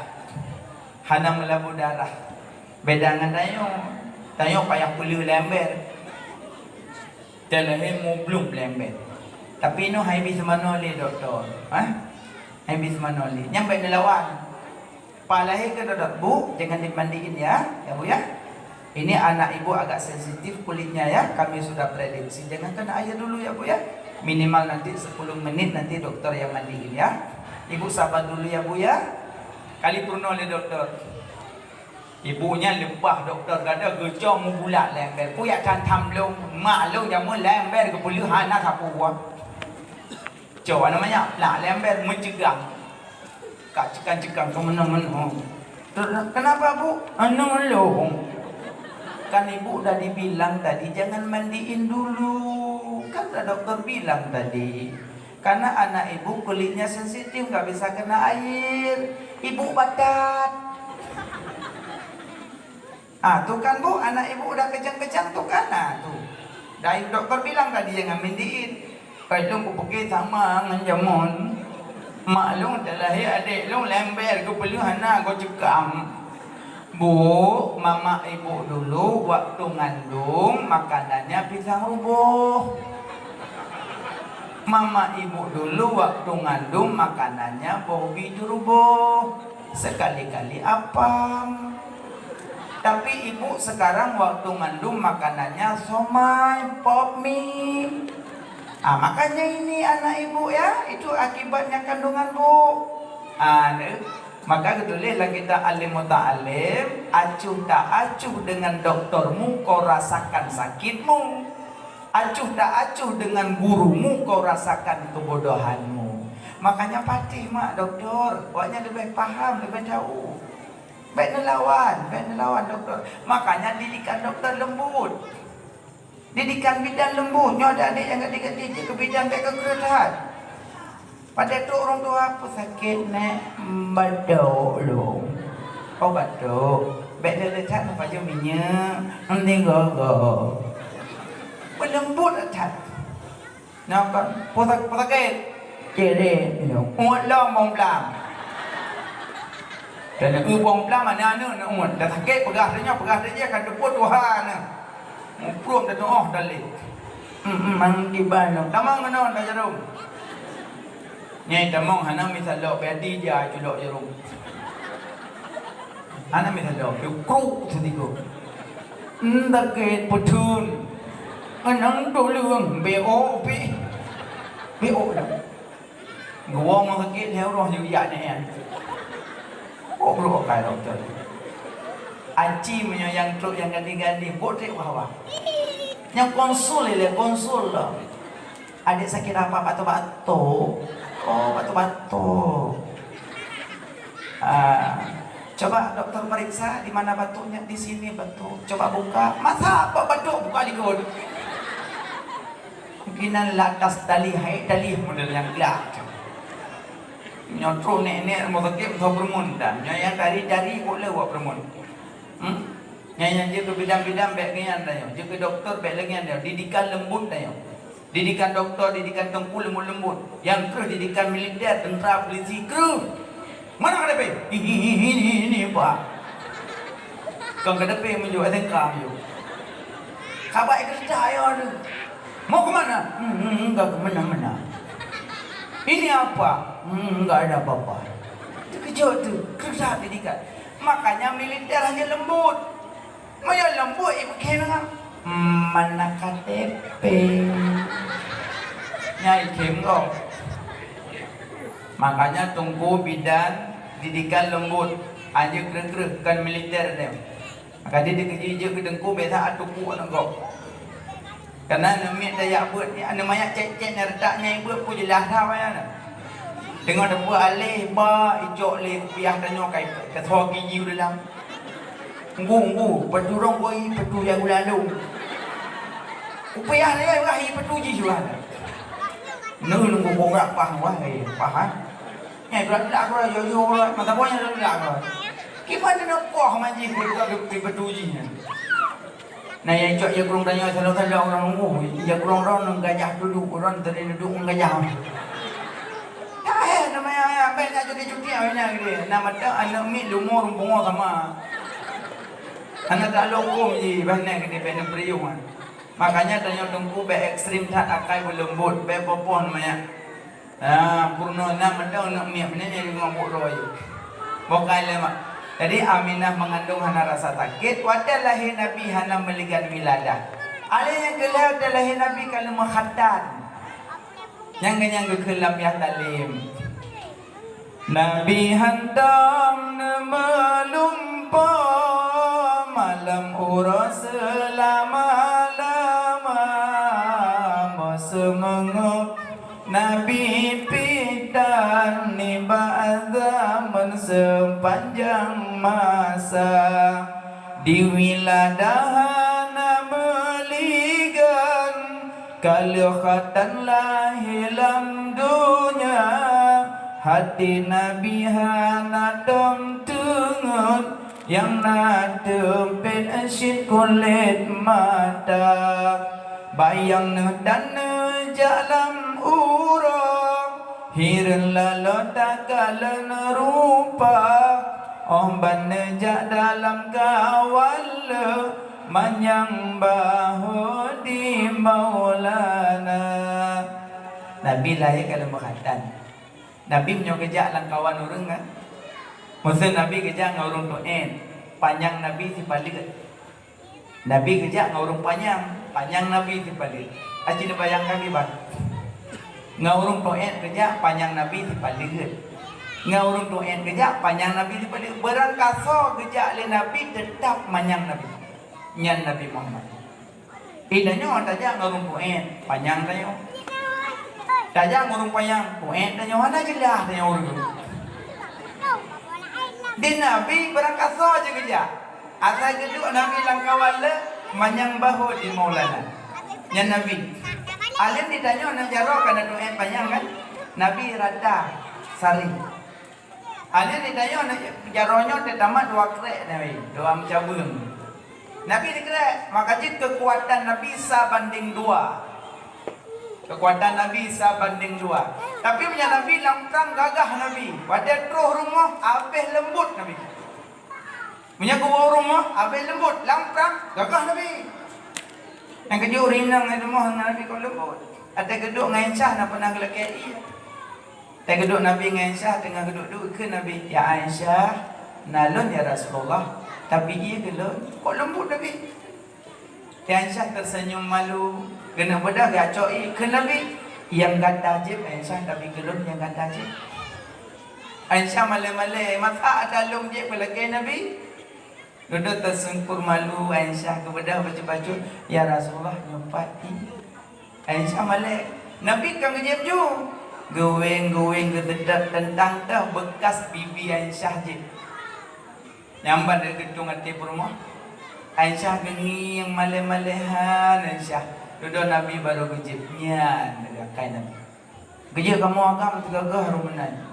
hana meulabu darah. Beda ngon tanyoe. Tanyoe payah peuleueh lé ember. Teulahé mublum lé ember. Tapi nyoe hai bi seumanoe lé dokto. Ha? Hai bi seumanoe lé. Nyan bèk neulawan. Pas lahé keu dokto, "Bu, jangan dimandiin ya, ya Bu ya. Ini anak Ibu agak sensitif kulitnya ya, kami sudah prediksi. Jangan kena air dulu ya Bu ya. Minimal nanti sepuluh menit nanti dokter yang mandiin ya. Ibu sabar dulu ya Bu ya." Kali peurunoe lé dokto. Ibu nyan leupah dokto gata geucok meubulat lé ember. Peue jak tham-tham lôn, mak lôn jameun lé ember geupeuleueh hana sapeue. Cok aneuk manyak plak lé ember meuceugang. Ka ceugang-ceugang keu meunoe-meunoe. "Kenapa, Bu?" "Aneuk lôn." "Kan Ibu dah dibilang tadi jangan mandiin dulu. Kan dah dokter bilang tadi." Karena anak ibu kulitnya sensitif, nggak bisa kena air. Ibu batat. Ah, tuh kan, Bu, anak ibu udah kejang-kejang tuh kan, nah, tuh. Dari dokter bilang tadi jangan mandiin. Kai lôn kupeuke sama ngon jameun. Mak lôn teulahé adék lôn lé ember geupeuleueh hana geuceugang. Bu, mama ibu dulu waktu ngandung makanannya pisang ruboh. Mama ibu dulu waktu ngandung makanannya boh ubi ruboh, sekali-kali apam. Tapi ibu sekarang waktu ngandung makanannya somai, pop mie. Ah, makanya ini anak ibu ya, itu akibatnya kandungan bu. Ah, ne. Maka geutuléh lam kitab Alim Muta'alim, acuh tak acuh dengan doktormu, kau rasakan sakitmu. Acuh tak acuh dengan gurumu, kau rasakan kebodohanmu. Makanya patéh mak doktor, awaknyan leubeh paham, leubeh tahu. Bèk neulawan, bèk neulawan doktor. Makanya didikan doktor lembut. Didikan bidan lembut, nyoe ada adik nyang gadih-gadih jih keu bidan bèk keu kreueh that. Padahai trok ureueng tuha, "Peue sakét, Nèk?" "Batuk lôn." "Oh, batuk. Bèk lé-lé that neupajoh minyeuk, hana gogo." Peulembut that. Nyoe kon, "Peue sak-, peue sakét?" "Cirét lôn." "Uet lom bông plam." Dan eu bông plam aneuk-aneuk na uet. Dah sakét peugah tanyoe, peugah tanyoe ka teupeu tuha na. Muprok tatuoh dalé. Hmm, hmm, mang kiban lom. Tamong keunoe dah jaroe. Nyai tamong hana misalok, bèk ati ja culok jaroe. Hana misalok, deukruk seudigoe. Ndak ke peuthun. Anang tuleueng, B O pi. B O dah. Geuwoe meuseukét lhèe uroe jijak nyan. Kok brok kai dokto. Aci meunyoe nyang trok nyang gandi-gandi, bot trek bak hawa. Nyang konsul ilèe, konsul lom. Adik sakit apa? Batuk-batuk. Oh, batuk-batuk. Ah, coba dokter periksa di mana batuknya, di sini batuk. Coba buka. Masa apa batuk buka likot? Mungkinan latas tali, hai tali model nyang glak. Nyoe trok nèk-nèk rumoh sakét meusaboh peureumeun dan nyoe nyang tari-tari kok lé wak peureumeun. Hmm? Nyang, nyang jeuet keu bidan-bidan bèk ngian tanyoe, jeuet keu dokto bèk lé ngian tanyoe, didikan leumbot tanyoe. Didikan dokto, didikan teungku leumbot-leumbot. Nyang kreueh didikan militer, teuntra, polisi, kreueh. Mana ka dapé? Ini, ini, ini, Pak. Kon ka dapé meunyoe S M K meunyoe. Ka bak keureuja ayah tu. Mau ke mana? Hmm, hmm, enggak ke mana-mana. Ini apa? Hmm, enggak ada apa-apa. Terkejut tu, keureuja didikan. Makanya militer hanya lembut. Meunyoe leumbot, ibu khem ngon, "Hmm, mana K T P?" Nyan ikhem gob. Makanya teungku bidan didikan leumbot, anjeuk kreueh-kreueh, kon militer deh. Ka di dikeue jijeuet keu teungku, biasa ateueh puk aneuk gob. Kana aneuk miet tajak beuet, aneuk manyak cét-cét nyang reutak nyang beuet pun jeulaih that wayang na. Teungoh teupeue aleh ba icok lé kupiah tanyoe kai keutho gigi u dalam. Nggu, nggu, peudurong woi petu nyang gula lôn. Kupiah lé wah i petu jih wah. Neu nunggu kongrak pah wah, eh, pah, ha. Nyai brat dak kura yo yo kura, mata boh nyang dak kura. Kiban neu poh manjih kura di petu jih nyan. Nah, nyang cok ya kurung tanyoe salong-salong urang nunggu, ya kurung ron nung gajah duduk, ron tadi duduk nung gajah. Dah eh, nama ya ya, baik nak cuti-cuti awak nak gede. Nama tak aneuk miet leumo ureueng pungo sama. Aneuk tak longkong ji, banyak gede banyak periung kan. Makanya tanyoe teungku bèk ekstrem that akai beuleumbot, bèk popoh nama ya. Ha, peurunoe na meudoe aneuk miet meunan nyang limong ploh droe. Boh kai lé mak. Jadi Aminah mengandung hana rasa sakét, watèe lahé Nabi hana meuligan wiladah. Alèh nyang keu lhèe watèe lahé Nabi ka lheueh meukhatan. Nyang keunyan geukheun lam yah talim. Nabi hantom neumeulumpoe malam uroe seulama-lama meuseumangöp. Nabi pih tan nibak zaman seupanjang masa, di wiladah hana meuligan, ka lheueh khatan lahé lam donya, hati Nabi hana tom teungeut. Nyang na teumpét cit kulét mata, bayang neuh dan neujak lam uroe, hireuen laloe takalon rupa, óh ban neujak dalam kawan lé manyang bahô di Maulana. Nabi lahé ka lheueh meukhatan. Nabi meunyoe geujak lam kawan ureueng kan, meuseu Nabi geujak ngon ureueng tuét, panyang Nabi sipaleuet. Nabi geujak ngon ureueng panyang, panyang Nabi sipaleuet. Aci neubayangkan kiban. Ngon ureueng tuét geujak, panyang Nabi sipaleuet. Ngon ureueng tuét geujak, panyang Nabi sipaleuet. Beurangkasoe geujak lé Nabi teutap manyang Nabi. Nyan Nabi Muhammad. Eh, tanyoe tajak ngon ureueng tuét, panyang tanyoe. Tajak ngon ureueng panyang, tuét tanyoe, hana jeulaih tanyoe ureueng. Di Nabi beurangkasoe jih geujak. Asai geuduek Nabi lam kawan lé, manyang bahô di Maulana. Nyan Nabi. Alèh di tanyoe na jaroe ka na tuét panyang kan? Nabi rata, saréng. Alèh di tanyoe na jaroe nyoe teutamah dua krek Nabi, dua meucabeueng. Nabi dikrek, maka jih keukuatan Nabi sa bandéng dua. Keukuatan Nabi sa bandéng dua. Tapi meunyoe Nabi lam prang gagah Nabi, watèe troh rumoh habéh leumbot Nabi. Meunyoe geuwoe rumoh habéh leumbot, lam prang gagah Nabi. Nyang keujeuet ureueng inong ngon rumoh ngon Nabi kok leumbot. Watèe geuduek ngon Aisyah na peunah geulakèe ié. Watèe geuduek Nabi ngon Aisyah teungoh geuduek-duek kheun Nabi, "Ya Aisyah, na lôn ya Rasulullah, tapi ié keu lôn." Kok leumbot Nabi. Aisyah terseunyum malu, geuneuk beudôh geucok ié kheun Nabi, "Nyang gata jieb Aisyah, tapi keu lôn nyang gata jieb." Aisyah malèe-malèe, masa ada lôn jieb keu lakèe Nabi. Dudoe teusungkur malu, Aisyah geubeudôh bacut-bacut, "Ya Rasulullah, nyoe pat ié." Aisyah malèe, Nabi ka geujieb ju. Geuwéng-geuwéng geuseutôt teuntang teuh beukas pipi Aisyah jih. Nyan ban geutung até peurumoh. Aisyah geungieng malèe-malèe han Aisyah. Dudoe Nabi barô geujieb nyan lagèe akai Nabi. Geujeuet kamoe agam teugaga harôh meunan.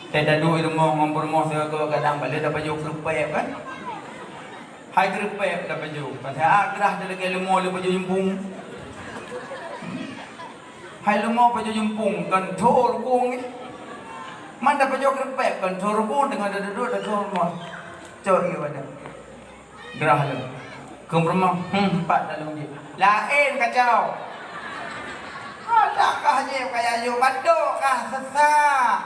Teudaduek i rumoh ngon peurumoh sigoe kadang balek tapajoh keureupek kan. Hai keureupek tapajoh. Pasai ah grah talakèe leumo lé pajoh jumpung. Hai leumo pajoh jumpung kan thô rukung ni. Man tapajoh keureupek kan thô rukung teungoh taduek-duek tathô rumoh. Cok ié pada. Grah lom. Keu peurumoh, hmm, pat dalong jih. Laén kacau. Adak kah jih kaya yue batuk kah sesak.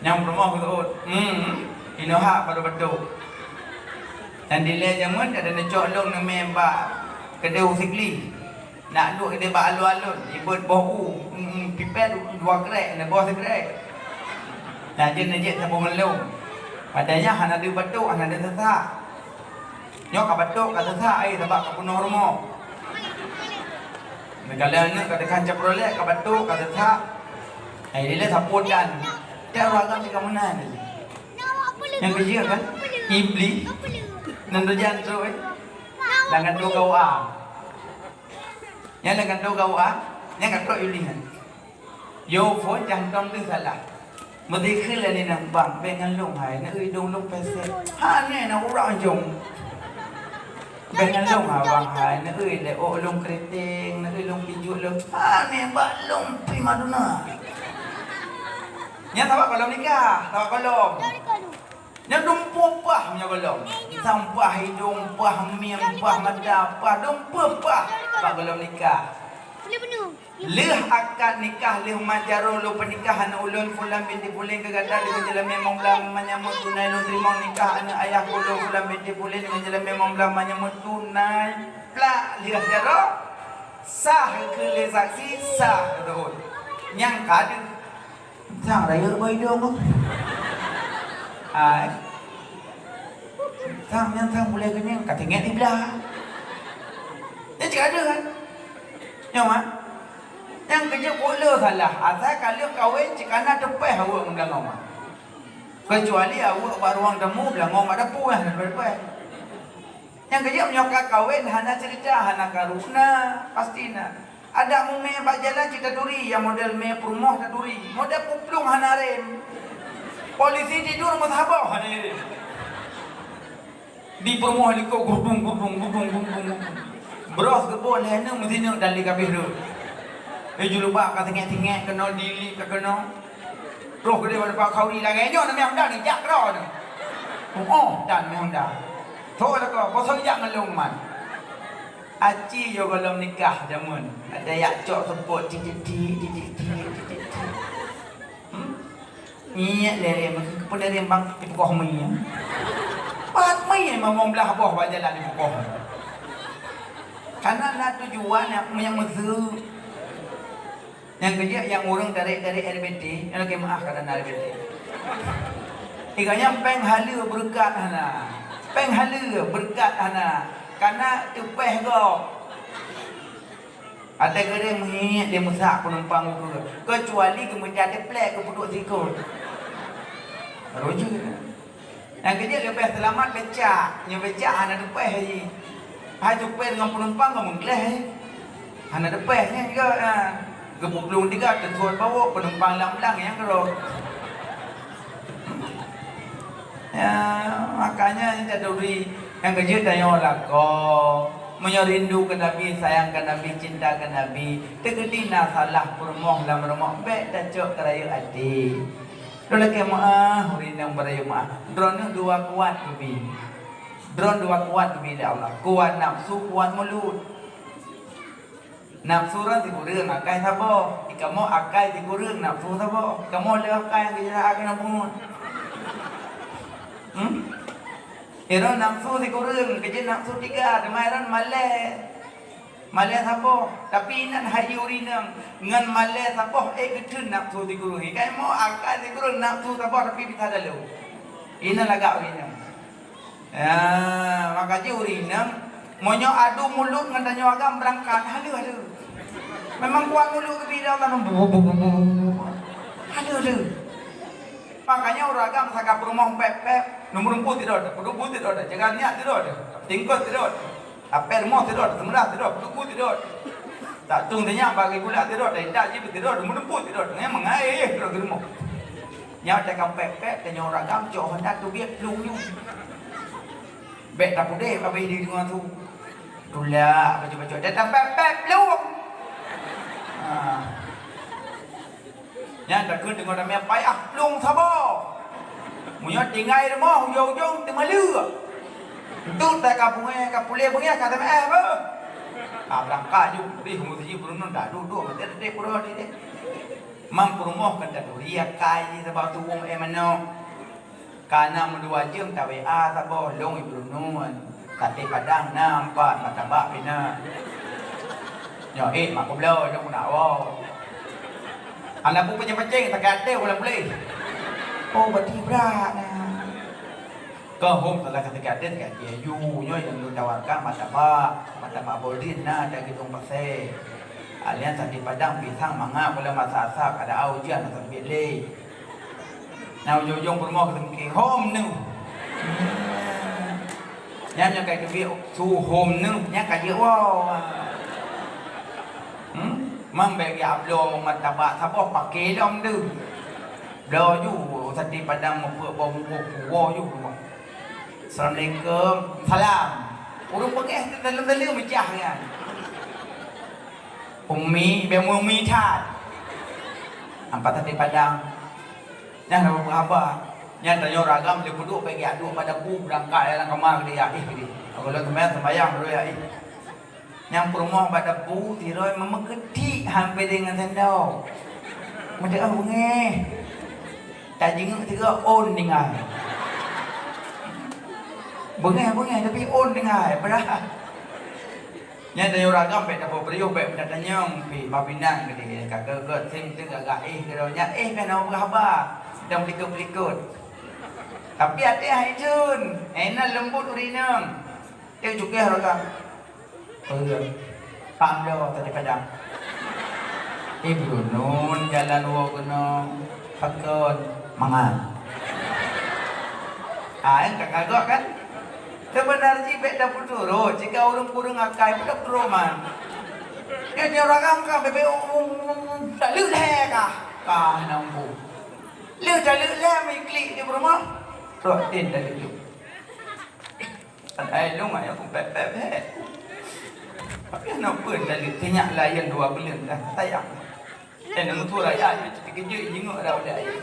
Nyang peurumoh geuseuôt, hmm, inoe hak baru batuk. Dan dilèe jameun ada neucok lôn neumè bak keudè u Sigli. Nak duek di bak alun-alun, ibeuet boh u, mm, mm, pipet dua krek, neuboh sikrek. Nah, jeuet, jeuet saboh ngon lôn. Padahai nyan hana deuh batuk, hana deuh seusak. Nyoe ka batuk, ka seusak, ai sabab ka peunoh rumoh. Meugalak aneuk ka teuka Chevrolet, ka batuk, ka seusak. Ai dilèe sapeue dan. Tiep ureueng agam cit ka meunan. Nyang keujeuet kan? Iblih. Nan dojan trok, eh. Dengan dua gawa. Nyan dengan dua gawa. Nyan ka trok iblih nyan. Yo phon jantom deuh salah. Meudikheun lé nina bang, bèk ngon lôn hai, neueu dong lôn pesek. Hana na urang jong. Bèk ngon lôn ha bang hai, neueu lé ôk lôn keriting, neueu lôn pijuet lôn. Hana bak lôn primadona. Nyan sabab gohlom nikah, sabab gohlom. Nyan dum peue paih meunyoe gohlom. Sang paih idong, paih mie, paih mata, paih dum peue paih bak gohlom nikah. Lheueh akad nikah, lheueh mat jaroe lôn peunikah aneuk ulôn Fulan binti Fulan keu gata deungon jeulamèe mong blang manyamut tunai lôn teurimong nikah aneuk ayah ulôn Fulan binti Fulan deungon jeulamèe mong blang manyamut tunai plak lheueh jaroe. Sah keu lé saksi, sah keu teuôt. Nyang ka deuh. Sang rayeuk bak idong. Hai. Sang nyan sang bulèe keunyang ka tinggai siblah. Nyan cit ka deuh kan? Nyoe mak. Nyang keujeuet buet le salah. Asai ka lheueh kawen cit ka na teupèh aweuek ngon beulangong mak. Keucuali aweuek bak ruang tamu, beulangong bak dapu, hana teupèh. Nyang keujeuet meunyoe ka kawen hana ceurita, hana karu na, pasti na. Adak mumè bak jalan cit taturi, nyang model mè peurumoh taturi. Model peuplueng hana rem. Polisi tidur meusaboh hana rem. Di peurumoh likot gurdung, gurdung, gurdung, gurdung, gurdung. Bros geuboh lhèe neuk meusineuk dan lé ka abéh rhot. Eh, jilbab ka singèt-singèt keunoe, dilik ka keunoe. Troh keudéh bak khauri lagèe nyoe, neumè Honda neujak keudroe nyoe. Oh, dan mè Honda. Tho lakoe, boh soe jak ngon lôn man. Aci yo gohlom nikah jameun. Ada yak cok seupôt titik-titik, titik-titik, titik-titik. Hmm? Nyiek lé rem, keupeue lé rem bang, dipukoh mie. Pat mie mamong blah boh bak jalan dipukoh. Karena na tujuan nyang, nyang meuseu. Nyang keujeuet nyang ureueng tarek-tarek R B T, nyang lagèe meu'ah ka na R B T. Iga nyang péng haleue beureukat hana. Péng haleue beureukat hana. Kana teupèh gob. Até geuring meuhiek dia meusak penumpang ukeue. Keucuali geumeuja teplek geupeuduek sikot. Baru jeuet. Nyang keujeuet leubeh seulamat becak, nyoe becak hana teupèh jih. Hai supir ngon penumpang ka meugleh jih. Hana teupèh nyan juga, ha. Geupeuplong tiga, teusuet bawok, penumpang lam blang nyang keudroe. Ya, makanya nyan taturi nyang keujeuet tanyoe lakoe. Meunyoe rindu keu Nabi, sayang keu Nabi, cinta keu Nabi, teukeudi na salah peurumoh lam rumoh, bèk tacok keu rayeuk até. Lôn lakèe meu'ah, ureueng inong beurayeuk meu'ah. Droeneuh dua kuat geubi. Droen dua kuat geubi lé Allah. Kuat nafsu, kuat mulut. Nafsu droen sikureueng, akai saboh. Di kamoe akai sikureueng, nafsu saboh. Kamoe le akai nyang geujak keunan pungut. Hmm? Droen nafsu sikureueng, keujeuet nafsu tiga, teuma droen malèe. Malèe saboh, tapi inan hai ureueng inong ngon malèe saboh, eh, geutheun nafsu sikureueng. Kamoe akai sikureueng, nafsu saboh tapi bisa dalu. Inan lagak ureueng inong. Ya, maka jih ureueng inong, meunyoe adu mulut ngon tanyoe agam beurangkat, haleue, haleue. Memang kuat mulut geubi dah Allah. Haleue, haleue. Makanya ureueng agam saka peurumoh pép-pép, nomor empat tidak ada, peudubu tidak ada, jaga niat tidak ada, tingkot tidak ada. Apèe rumoh sidroe, seumeurah sidroe, peutuku sidroe. Tak tueng sinyak bagi gula sidroe, dan intat jih sidroe, meudumpu sidroe, teungoh meungaé sidroe di rumoh. Nyan teuka pèk-pèk, tanyoe ragam, cok Honda teubiet plueng nyoe. Bèk tapudeh, babah di deungoe su. Tulak, bacut-bacut, dan tapèk-pèk plueng. Ha. Nyan takheun teungoh ramé payah plueng saboh. Meunyoe tinggai rumoh ujong-ujong teumaleue. Entu tai ka beungèh, ka puléh beungèh ka teumeu'èh beuh. Ka beurangkat ju, rih meuseujid peurunoe dak duek-duek maté teutek peurunoe di deh. Mang peurumoh kan taturi akai jih sabab tuwöng èh manok. Ka na meudua jeuem ta-W A saboh lôn i Peurunoe. Saté padang na empat, martabak pih na. Nyoe ék mak kubloe lôn na woe. Hana peue peuceng-peuceng, sakét até ulôn puléh. Oh, berarti brat na. Keuhom salah satu gadis ka jiyue nyoe nyang lôn tawarkan martabak, martabak boh drien na di Geudong Pasè. Alian sate padang pisang mangat, bula masa-masa kada ujian na seubiet lé. Na ujong-ujong peurumoh keuteumké hom neuh. Nyan nyang ka teubiet su hom neuh, nyan ka jeuet woe. Hmm? Mang bèk geubloe martabak saboh paké lom deuh. Bloe ju sate padang meupeuet bak bungkôh, puwoe ju rumoh. Assalamualaikum. Salam. Ureueng beungéh teuh saleuem-saleuem meucah nyan. Umi, bèk umi that. Ampat sate padang. Nyan hana peue haba. Nyan tanyoe ureueng agam lé peuduek bèk geujak duek bak dapu, beurangkat lam kama keudéh, ya ih keudéh. Kalau seumayang, seumayang baru ya ih. Nyang peurumoh bak dapu, sidroe meukeutiek han peuet deungon sendok. Meudeuh beungéh. Tajingeuk sigoe ôn tinggai. Beungéh-beungéh tapi ôn tinggai, padahai. Nyan tanyoe ureueng agam bèk tapeupriôh, bèk meutatanyong pih, bah binan keudéh, ka gèt-gèt sim teuh agak éh keudroe nyan, éh ka na peue haba, dan peulikot-peulikot. Tapi até hai jeuet, éh na leumbot ureueng inong. Éh cukéh raka. Peue? Pam lo tadi padang. Ibu nun jalan woe keunoe pakon mangat. Ah, nyang ka kagok kan? Seubeuna jih bèk tapeuturot, jika ureueng kureueng akai pun tapeuturot man. Nyan nyoe ureueng agam ka bèk-bèk, um, um, um, um, taleuek lhèe kah? Kah nampu. Lheueh taleuek lhèe meuklik di peurumoh. Trok tin taleuek. Padahai lôn ayah ku pèt-pèt bèk. Tapi aneuk peue taleuek, sinyak laén dua buleuen dah sayang. Eh, nang tu raya je, tapi keujeuet jingok dah udah ayah.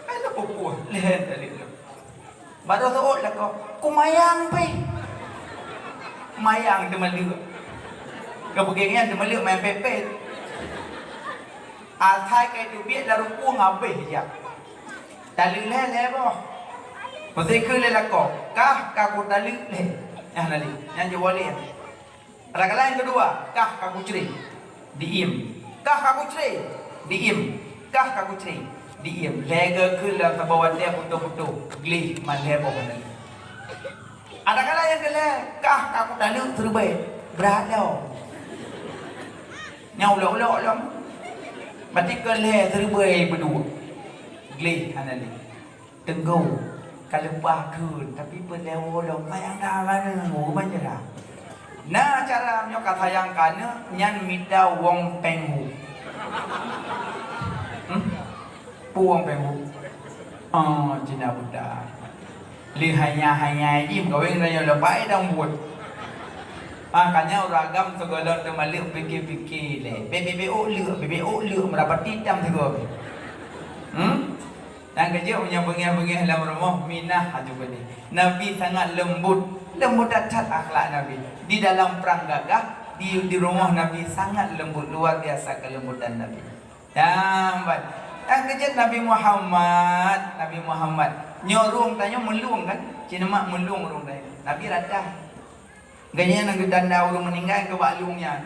Ada pupuh lhèe taleuek lôn. Baru seuôt lakoe, kumayang pih. Mayang teumaleuek. Keu peugah nyan teumaleuek mayang pèt-pèt. Asai ka teubiet lam rukueng habéh jak. Taleuek lhèe, lhèe boh. Meusikheun lé lakoe, kah ka kutaleuek lhèe. Nyan lali, nyan jeuet woe lé. Rakaat nyang keudua, kah ka kucré. Diiem. Kah ka kucré. Diiem. Kah ka kucré. Diiem. Lhèe geukheun lam saboh watèe putôh-putôh. Gleh man lhèe boh nyan. Rakaat nyang keulhèe, kah ka kutaleuek siribèe. Brat lom. Nyan ulok-ulok lom. Berarti keu lhèe siribèe beudua. Gleh hana lé. Teungku, ka leupah kheun, tapi peureulèe woe lom, sayang dah ka neungoh, ban jeuet dah. Na cara meunyoe ka sayang ka neuk, nyan mita wong péng hu. Hmm? Peue wong péng hu? Oh, cina buta. Lé hanya-hanya jih meukawen ngon nyoe leupah dan buet. Ah, ka nyan ureueng agam sigohlom teumaleuek pike-pike lé. Bèk bèk ôk leuek, bèk bèk ôk leuek meurapati tam sigoe. Hmm? Nyang keujeuet meunyoe beungèh-beungèh lam rumoh, minah aju keudéh. Nabi sangat leumbot, leumbot that-that akhlak Nabi. Di dalam prang gagah, di, di rumoh Nabi sangat leumbot, luar biasa kelembutan Nabi. Nyang ban. Nyang keujeuet Nabi Muhammad, Nabi Muhammad. Nyoe rhueng tanyoe meulueng kan? Cit neumak meulueng rhueng tanyoe. Nabi rata. Gobnyan nyang geutanda ureueng meuninggai keu bak lueng nyan.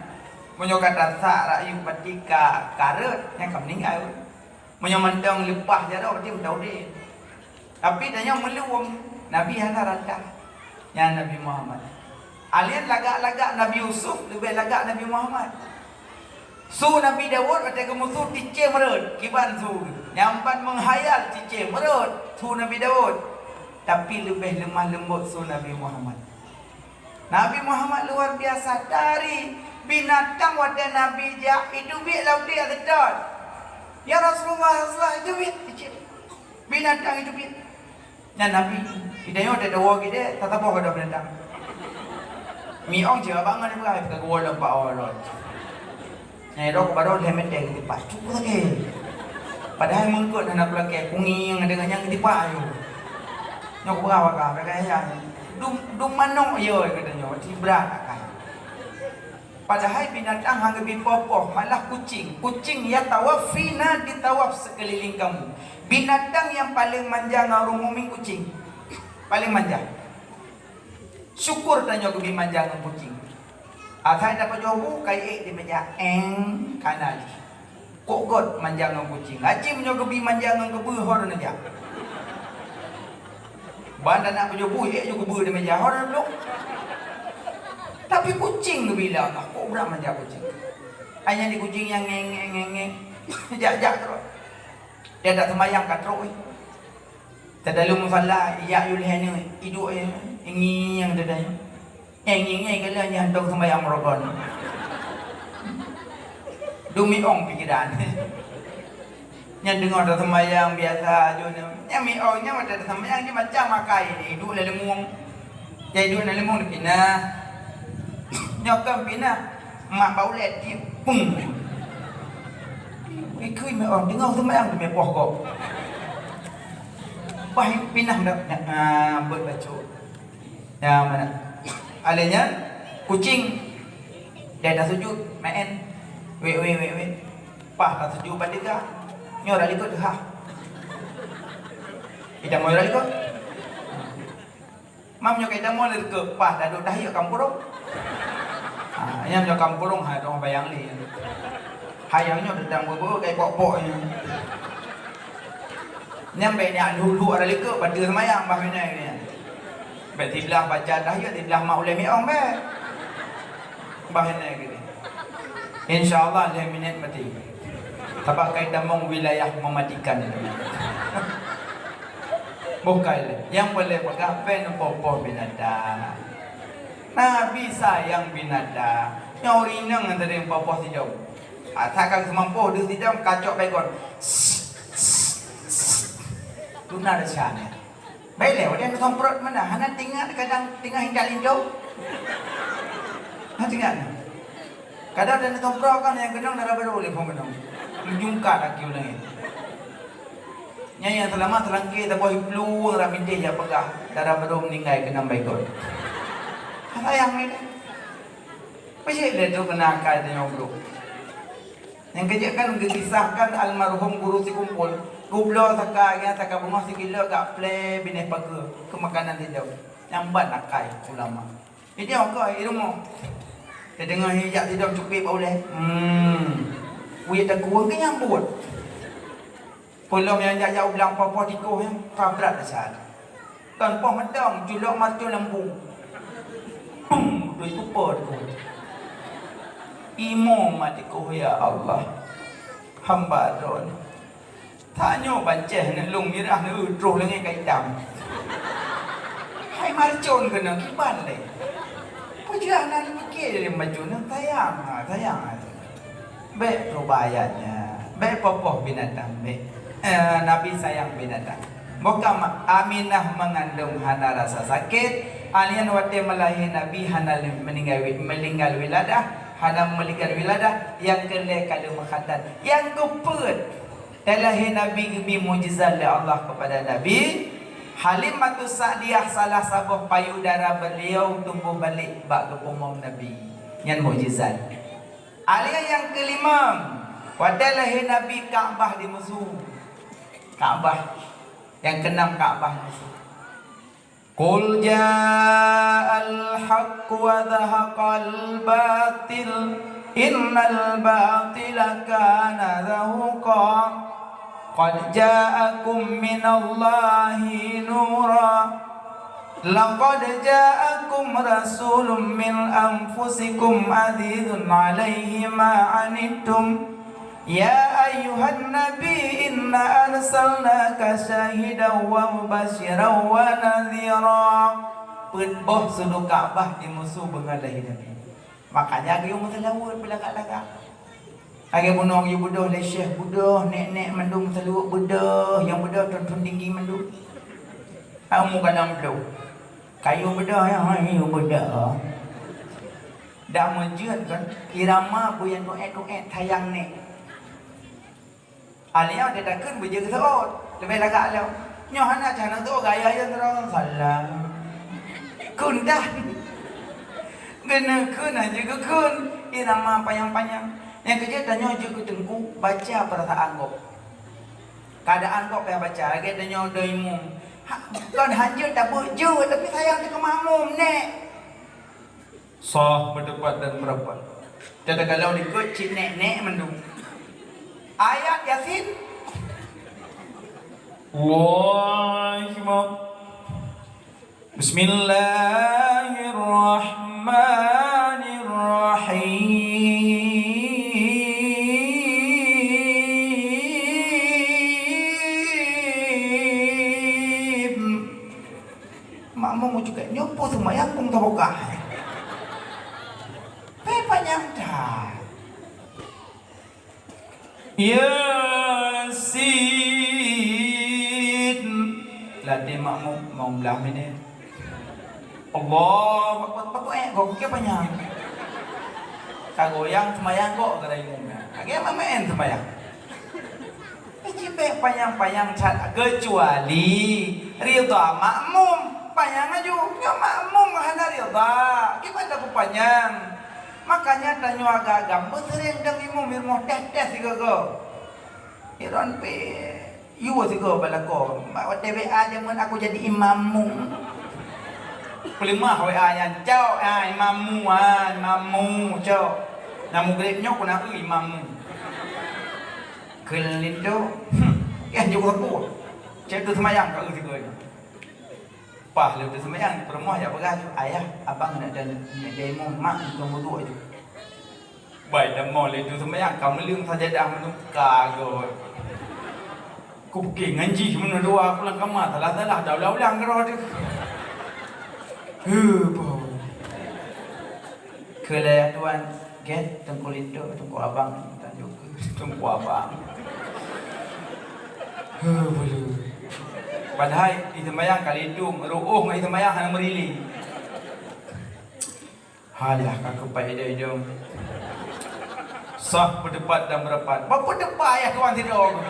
Meunyoe ka tasak rakyuek pati ka kareuet, nyan ka meuninggai ureueng. Meunyoe mantong leupah jaroe, pati meuta udeb. Tapi tanyoe meulueng, Nabi hana rata. Nyan Nabi Muhammad. Alèh lagak-lagak Nabi Yusuf, leubeh lagak Nabi Muhammad. Su Nabi Daud watèe geumeusu cicém rhot, kiban su. Nyan ban meuhayal cicém rhot, su Nabi Daud. Tapi leubeh leumah leumbot su Nabi Muhammad. Nabi Muhammad luar biasa. Dari binatang watèe Nabi jak, iteubiet lam udeb seutôt. "Ya Rasulullah, ya Rasulullah, iteubiet cicém. Binatang iteubiet." Nyan Nabi, geutanyoe teudeungoe geude, tataboh keudroe binatang. Miong cit abang ngon ibu ai ka geuwoe lom bak awak lôn. Nyan droe keu baroe lhèe meter geutipak, cukup sakét. Padahai meungkot hana kulakèe, kungieng deungon nyang geutipak ayue. Nyoe kupeugah bak kah, bak kah ya. Dum, dum manok yo geutanyoe, ci brat akai. Padahai binatang han geubri poh-poh, malah kucing. Kucing ya tawaf fina di tawaf sekeliling kamu. Binatang nyang paleng manja ngon ureueng mukmin kucing. Paleng manja. Syukur tanyoe geubri manja ngon kucing. Asai tapajoh bu, kai ék di meja, eng, kana jih. Kok göt manja ngon kucing. Aci meunyoe geubri manja ngon keubeue, ho neujak. Ban dan nak bujur bui, ék ju kubeue di meja, hor duduk. Tapi kucing geubila, ah, kok brat manja kucing. Ai nyan di kucing nyang ngeng, ngeng, ngeng, ngeng. Jak, jak terus. Dia tak sembahyang ka trok, eh. Teudalu musala, ijak yue lhèe nyoe, iduek, eh, ngieng teudayu. Ngieng-ngieng keunan nyan tông seumayang meurokon. Dumi ong pikiran. Nyan deungoe taseumayang biasa aju nyan. Nyan mi ong nyan watèe taseumayang jih macam makai ni, iduek lam leumong. Jai iduek lam leumong dipinah. Nyoe kan pinah, mak bak ulèe tiep, pung. Ikui mi ong deungoe seumayang teumé poh gob. Wah, pinah dak, ah, beuet bacut. Ya, mana? Alèh nyan, kucing. Dia dah sujud, main. Wek, wek, wek, wek. Pah dah sujud bak tiga. Nyoe dah likot ha. Kita mau dah likot. Mam nyoe kita mau likot. Pah dah duduk dah yuk kampurung. Ha, nyang nyoe kampurung ha, dong bayang li. Hayang nyoe datang beu-beu kai pok-pok nyoe. Nyan bèk nyan lhok-lhok ada likot, pada seumayang bah keunan nyan. Bèk siblah baca tahiyat, siblah mak ulèe miong bèk. Bah keunan gini. Insya Allah lhèe minèt mati. Sabab kai tamong wilayah mematikan itu. Bukai lé. Nyang boleh peugah pen poh-poh binatang. Nabi sayang binatang. Nyang ureueng inong ngon tadi poh-poh sidong. Asa ka seumampoh deuh sidong kacok baygon. Tuna desya nyan. Baik lé, watèe neusemprot mana? Hana teuingat kadang teungoh intat lintô. Hana teuingat. Kadang watèe neusemprot kan nyang keunong dara barô lé phon keunong. Meujungkat aki ulang nyan. Nyan nyang seulama seulangké saboh iplueng rak mintih jak peugah dara barô meuninggai keunong baygon. Sayang lé. Peucit lé tu keunan akai tanyoe brôk. Nyang keujeuet kan geukisahkan almarhum guru sikumpul, geubloe saka nyan saka beungoh sikilo gak plè binéh pageue keu makanan sidong. Nyang ban akai ulama. Jadi, oh, kok i rumoh. Teudeungoe jak sidong cupet bak ulèe. Hmm. Wih takue keu nyang buet. Peulom nyang jak-jak u blang poh-poh tikoh nyan, ka brat dasar. Kon poh meudong, culok mata lampu. Pum, doi tupo tikoh. Imo mat tikoh, ya Allah. Hamba droe. Tanyoe bancéh neuk lông mirah, neuk troh leungét ka itam. Hai marcon keunoe kiban lé. Peue jeuet hana neupike lé marcon nyan, sayang, ha, sayang. Bèk cuba ayat nyan. Bèk poh-poh binatang, bèk. Eh, Nabi sayang binatang. Boh ka ma-, Aminah meungandong hana rasa sakét, alèh nyan watèe meulahé Nabi hana le-, meuninggai wi-, meuninggal wiladah, hana meuninggal wiladah, nyang keu lhèe ka lheueh meukhatan. Nyang keu peuet, teulahé Nabi geubri mukjizat lé Allah keupada Nabi, Halimatus Sa'diyah salah saboh payudara beliau tumboh balek bak geupeumong Nabi. Nyan mukjizat. Alèh nyang keulimong, watèe lahé Nabi Ka'bah dimusu. Ka'bah. Nyang keunam Ka'bah dimusu. Qul ja'al haqq wa zahaqal batil, innal batila kana zahuqa. Qad ja'akum minallahi nura. Laqad ja'akum rasulun min anfusikum azizun alaihi ma anittum. Ya ayyuhan nabi, inna arsalnaka syahidan wa mubasyiran wa nadhira. Peuet boh sudu Ka'bah dimusu beungon lahé Nabi. Makanya geuyue meuseulaweuet beulagak-lagak. Lagèe bunoe geuyue beudôh lé syèh beudôh, nèk-nèk mandum meuseulaweuet beudôh, nyang beudôh thôn-thôn tinggi mandum. Amu ka nam bloh. Kayue beudôh, ya, ha, yue beudôh. Dak meujeuet kan, irama beu nyang tuet-tuet sayang nèk. Alèh nyan watèe takheun beujeuet geuseuôt, leubeh lagak lom. Nyoe hana cah na teuôt gaya nyan sidroe salah. Kheun dah. Keuneuk kheun hana jeuet geukheun, irama panyang-panyang. Nyang keujeuet tanyoe jeuet keu teungku, baca peurasaan gob. Keuadaan gob payah baca, lagèe tanyoe doi imum. Ha, kon hana jeuet tabeuet jeuet, tapi sayang teuh keu makmum nèk. Sah, beuteupat dan beurapat. Teuka kalau likot cit nèk-nèk mandum. Ayat Yasin. Allahu Akbar. Bismillahirrahmanirrahim. Makmum juga nyoe peue seumayang kong tabogah. Pé panyang that. Yasin. Ladé makmum, mau blah minit. Allahu Akbar, pakon ék gob keu panyang. Ka goyang seumayang gob keu imum nyan. Lagèe main-main seumayang. Cibèk panyang-panyang that, keucuali ridha makmum. Panyang laju, nyoe makmum hana ridha. Kiban tapeupanyang? Makanya tanyoe agam-agam beuseuréng dong imum i rumoh teh-teh sigoe-goe. Iron pih yue sigoe bak lakoe. Bak watèe W A jameun aku jadi imamu. Peuleumah W A nyan, "Cok, ah, imamu, ah, imamu, cok." Nyang mugreb nyoe keunan eu imamu. Keu linto, hmm, eh, jok sapeue. Cok teuseumayang ka eu sigoe nyoe. Paih lheueh teuseumayang, di peurumoh jak peugah, "Ayah, abang nak dan, nak dan imum, mak, untuk wudhu aju." Bai, teuma lé teuseumayang, ka meuleueng sajadah meunuka goe. Kupiké ngon jih meunoe dua, pulang kama salah-salah, dah ulang-ulang keudroe teuh. Heuh, boh. Keu lé tuan, gét teungku linto, teungku abang, tanjong keu teungku abang. Heuh, bulu. Padahai di seumayang ka lidong, ruoh ngon di seumayang hana meuriling. Halah, ka keupai idong-idong. Sah peudeupat dan meurapat. Bak peudeupat ayah tuan sidong.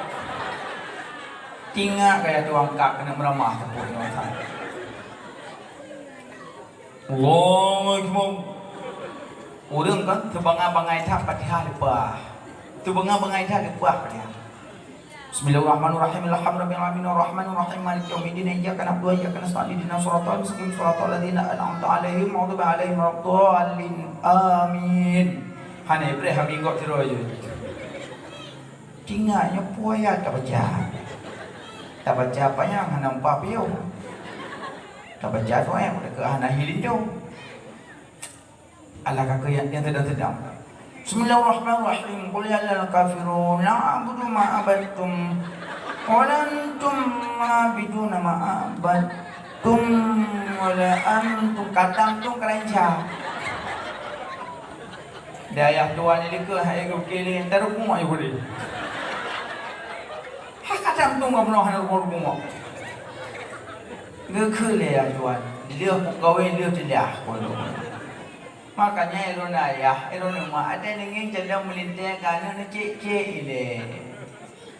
Tingak keu ayah tuan ka keuneuk meuramah teupot nyoe. Allahu Akbar. Ureueng kan teubangai-bangai that Fatihah leupah. Teubangai-bangai that leupah Fatihah. Bismillahirrahmanirrahim. Alhamdulillahirabbil alamin, arrahmanirrahim, maliki yaumiddin, iyyaka na'budu wa iyyaka nasta'in, ihdinas siratal mustaqim, siratal ladzina an'amta 'alaihim, ghairil maghdubi 'alaihim waladdallin. Amin. Hana Ibrahim inggok sidroe jih. Tinggai nyoe peue ayat tabaca. Tabaca apa nyang hana muphom piôh. Tabaca doa nyang udah keu hana hi linto. Alah ka keu nyang sedang-sedang. Bismillahirrahmanirrahim. Qul ya ayyuhal kafirun, la a'budu ma a'badtum. Wa la antum 'abiduna ma a'badtum. Wa la antum kadang tum keranca. Dayah tuan ni dikeue hai geukiléng, entar rumoh aja boleh. Ha kadang tum ka peunoh hana rumoh-rumoh. Geukheun lé ya tuan, lheueh meukawen lheueh teudah. Makanya ilôn ayah, ilôn umak, ada ningin jalan meulintang ka aneuk neucek-cek ilée.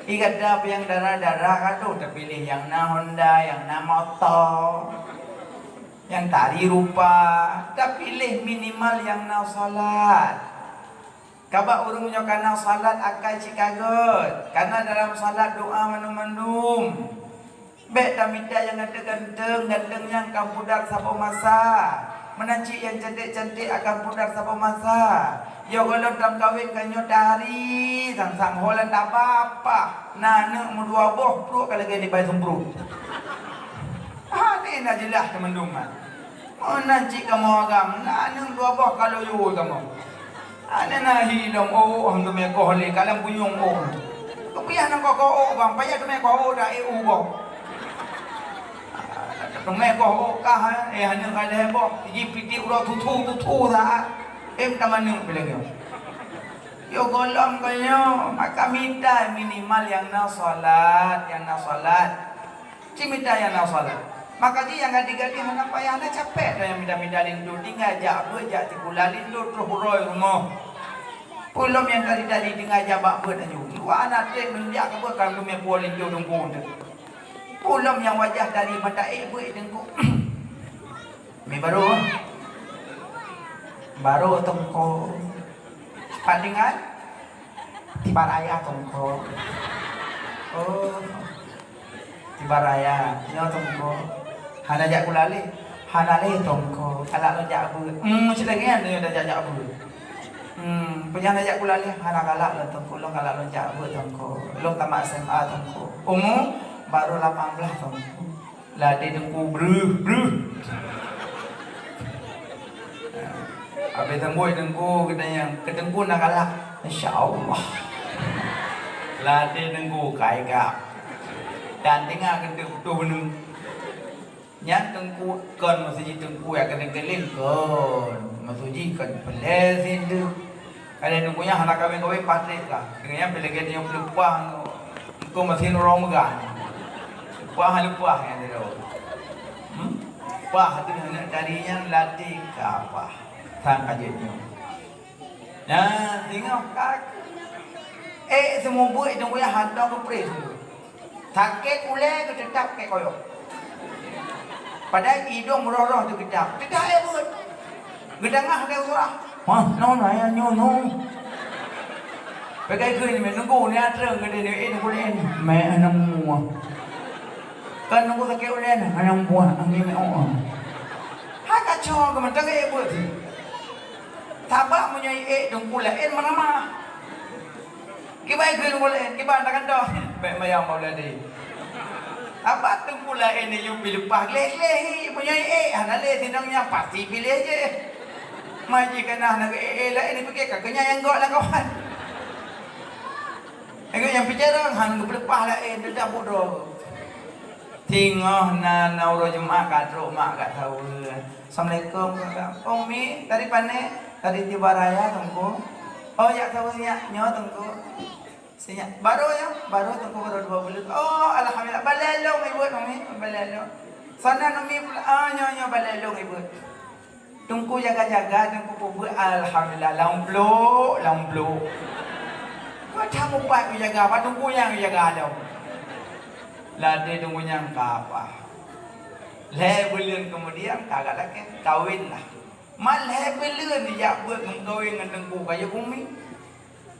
I gata nyang dara-dara ka troh tapiléh nyang na honda, nyang na moto, nyang tari rupa, tapiléh minimal nyang na salat. Sabab ureuëng nyoe kana salat akai cit ka gét, kana dalam salat doa mandum-mandum. Bék tamita nyang ganteng-ganteng, ganteng nyan akan pudar saboh masa. Meunan cit nyang cantik-cantik akan pudar saboh masa. Yoh gohlom tameukawen ka nyoe tari, sang-sang ho lam taba pah, na aneuk meudua boh, pruet ka lagée dibai sumprot. Hana na jeulaih teumandum nyan. Meunan cit kamoe agam, na aneuk dua boh ka loyo kamoe. Aneuk na hi lom, oh, oh, teumé koh lé, ka lam punyueng, oh. Keupiah nangkoe koh, oh, bang, payah teumé koh, oh, dak, eh, uh, boh. Teumé koh, oh, kah, eh, aneuk ka lhée boh, ji piti uroe tuthu, tuthu that. Em, tam aneuk bileng nyoe. Yo gohlom ka nyoe, maka mita minimal nyang na salat, nyang na salat. Cit mita nyang na salat. Maka jih nyang gadih-gadih hana payah, hana capek droe nyang mida-mida linto, tinggai jak beuet, jak sikula linto troh uroe rumoh. Peue lom nyang tadi-tadi tinggai jak bak beuet aju. Luwa hana treb meunjak ka beuet ka geumé puwoe linto teungku teuh. Peue lom nyang wajah tadi mata ék beuet teungku. Mi barô. Barô teungku. Pat tinggai? Tiba raya teungku. Oh. Tiba raya, nyoe teungku. Hana jak kula lé. Hana lé teungku. Kalak lôn jak beuet. Hmm, cileng nyan nyoe dah jak, jak beuet. Hmm, peue nyang dah jak kula lé. Hana kalak lôn teungku, lôn kalak lôn jak beuet teungku. Lôn tamat S M A teungku. Umu baru lapan belas teungku. Latih teungku breuh, breuh. Habéh sambot teungku, geutanyong, "Keu teungku na galak?" "Insya Allah." Latih teungku kai gak. Dan teungoh keuneuk putôh beuneung. Nyan teungku kon meusuji teungku nyang keuneuk keuling kon. Meusuji kon peuleueh sinteuk. Kadang teungku nyan hana kawén-kawén patéh kah. Teungoh nyan peuleueh gét nyoe peuleueh pah. Engkau masih nurong meugah. Leupah, leupah nyan tu. Hmm? Pah tu aneuk tari nyan latih ka pah. Sang ka jeuet nyoe. Nah, singoh ka. Eh, seumubeuet itu ya hantom keupreh seumubeuet. Sakét ulée geuteutap sakét koyok. Padahai idong roh-roh teugeutap. Teutak eh buet. Geudangah lé ureueng. Wah, non ayah nyoe nong. Peugah keu ni, nunggu ni atreung keu ni, eh, nunggu ni, meh, nunggu. Kan nunggu sakét ulée, nunggu buah, angin meh, oh, oh. Hai kacau keu mantong, eh, buet. Sabab meunyoe, eh, nunggu laén meunamah. Kiban keu nunggu laén, kiban takan doh. Bèk mayang Maulana. Sabab teungku laén nyoe pih leupah gleh-gleh hi, meunyoe ék hana lé sinong nyan pasti piléh jih. Ma jih kana hana geu ék-ék laén, dipike ka keunyan nyang gok lam kawan. Nyang gok nyang pike dong, han geupeuleupah laén, teutab bodoh. Singoh na, na uroe Jumat ka trok mak ka saweue. "Assalamualaikum, Kakak." "Oh, Mi, tadi pané?" "Tadi tiba raya, Teungku." "Oh, jak saweue nyak nyoe, Teungku." Sinyak, "Baru ya?" "Baru, Teungku, baru dua buleuen." "Oh, alhamdulillah. Balèe lôn ibeuet, Umi, balèe lôn." "Sana Umi pula." "Ah, nyoe, nyoe balèe lôn ibeuet." Teungku jaga-jaga, Teungku peubeuet, alhamdulillah, lam blok, lam blok. Kok that mupat jaga, apa Teungku nyang jaga lom. Ladé Teungku nyang ka apa. Lhèe buleuen keumudian, ka agak lakèe, kawin lah. Man lhèe buleuen jak beuet meukawen ngon Teungku Kayu Bumi.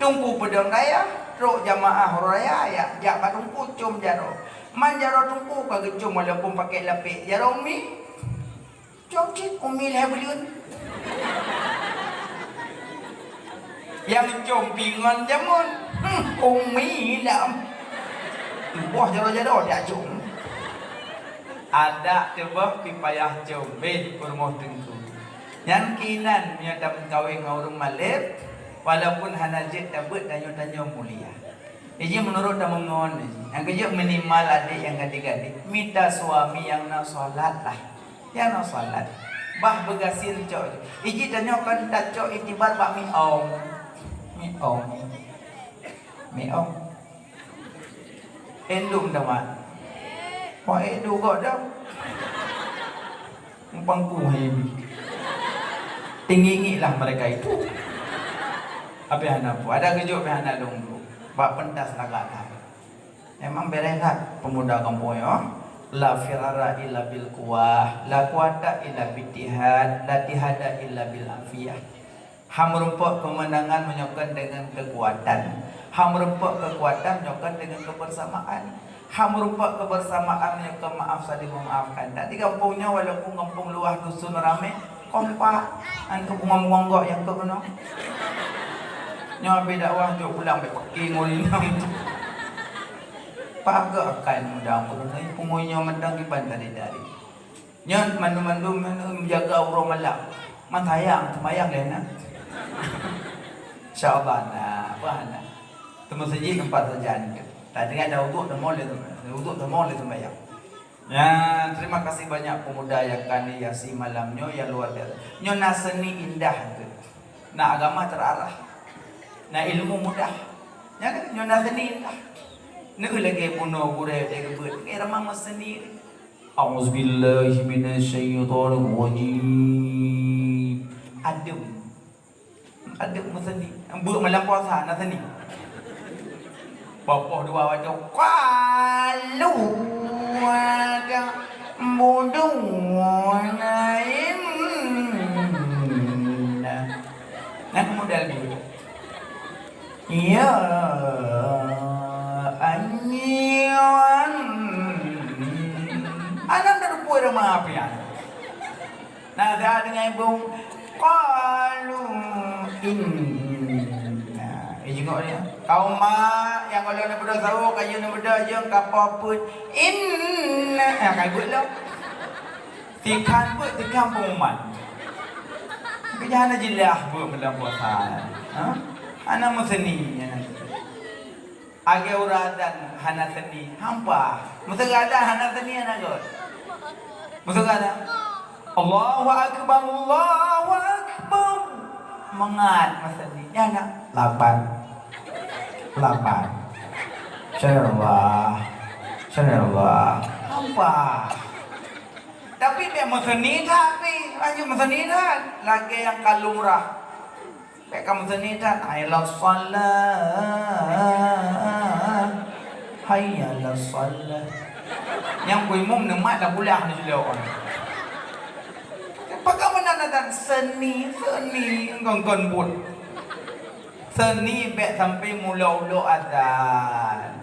Teungku peudong dayah, trok jamaah uroe raya, jak, jak bak Teungku com jaroe. Man jaroe Teungku ka geucom walaupun pakèk lapèk jaroe Umi. Com cit Umi lhèe buleuen. Nyang com pingon jameun, hmm, Umi lam. Boh jaroe-jaroe jak com. Adak teuboh pih payah com beh peurumoh Teungku. Nyan keunan meunyoe tameukawen ngon ureueng malém, walaupun hana jeuet tabeuet tanyoe-tanyoe mulia. Iji meunurot tameungon, nyang keujeuet minimal adék nyang gadéh-gadéh, mita suami nyang na salat lah. Nyang na salat. Bah beugasin cok. Iji tanyoe kon tacok itibar bak miong. Miong. Miong. Endum teuma. Wah, eh, dugot dah. Pangku hai bi. Tinggi-tinggi lah mereka itu. Tapi hana pu. Ada kejut pih hana dong dulu. Bak pentas lagak lah. Memang beres lah pemuda kampung ya. La firara illa bil quwah, la quwata illa bil ittihad, la ittihada illa bil afiyah. Hana meurumpok keumeunangan meunyoe kon deungon keukuatan. Hana meurumpok keukuatan meunyoe kon deungon keubeursamaan. Hana meurumpok keubeursamaan meunyoe kon maaf saling memaafkan. Di gampông nyoe walaupun gampông luwah dusun ramé, kompak. An keu bungong-bungong gok nyang keu keunoe. Nyoe habéh dakwah jok pulang bèk peuki ngon inong. Pageue akai muda muda pungo nyoe mantong kiban tadi-tadi. Nyan mandum-mandum meujaga uroe malam. Man sayang seumayang lé na. Insya Allah na, bah na. Teuma sijih teumpat sajan tu. Tak dengar dah uduk teumon lé teumpat. Uduk teumon lé seumayang. Ya, terima kasih banyak pemuda yang kami hiasi malam nyoe yang luar biasa. Nyoe na seni indah tu. Na agama terarah. Na ilmu mudah. Ya kan? Nyoe na seni indah. Neu lagèe bunoe gurèe deh geubeuet. Ngai ramang seni. A'udzubillahi minasyaitonirrajim. Adem. Adem meuseuni. Beuet malam puasa na seuni. Poh dua baca, "Qalu ta'buduna inna." Nah, model gitu. Ya, ayyuhan. Anak dah dupui rumah api anak. Nah, dah dengan ibu. Qalu inna. Eh, jenguk dia. Kaum ma-, Nyang ulôn neubeudôh sawoe, ka yue neubeudôh jeueng, ka po peuet. Inna, ah, ka buet lom. Tikhan peuet, tikhan pengumuman. Keu nyan hana jeulaih buet bulan puasa. Ha? Hana meuseuni nyan. Lagèe ureueng azan hana seuni, hampa. Meuseurah azan hana seuni, hana göt. Meuseurah azan. Allahu Akbar, Allahu Akbar. Mangat meuseuni. Nyan na lapan. Lapan. Subhanallah. Subhanallah. Hampa. Tapi bèk meuseuni that pih. Lanjut meuseuni that. Lagèe nyang ka lumrah. Bèk ka meuseuni that, "Hayya 'alas shalah, hayya 'alas shalah." Nyang peue imum neumat lam pulang di jilok. Pakon meunan azan seuni, seuni, kon-kon buet. Seuni bèk sampai meulo-ulo azan.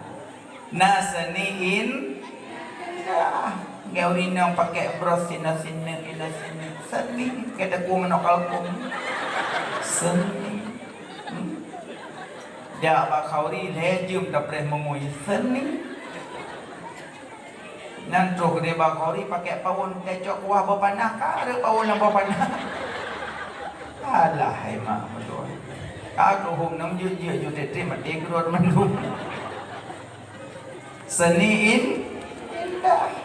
Na seuni in-, indah. Nggak ureueng inong pakai bros sinoe sineuk, inoe sineuk. Seuni, kata ku manok kalkun. Seuni. Hmm. Jak bak khauri, lhèe jeuem tapreh meungui. Seuni. Nyan troh keudeh bak khauri pakai pawon, tacok kuah bak panah, ka rhot pawon lam bak panah. Alah, hai mak meutuah. Ka keuhom nam jeuet-jeuet, jeuet teuh maté keudroe mandum. Seuni in-, indah.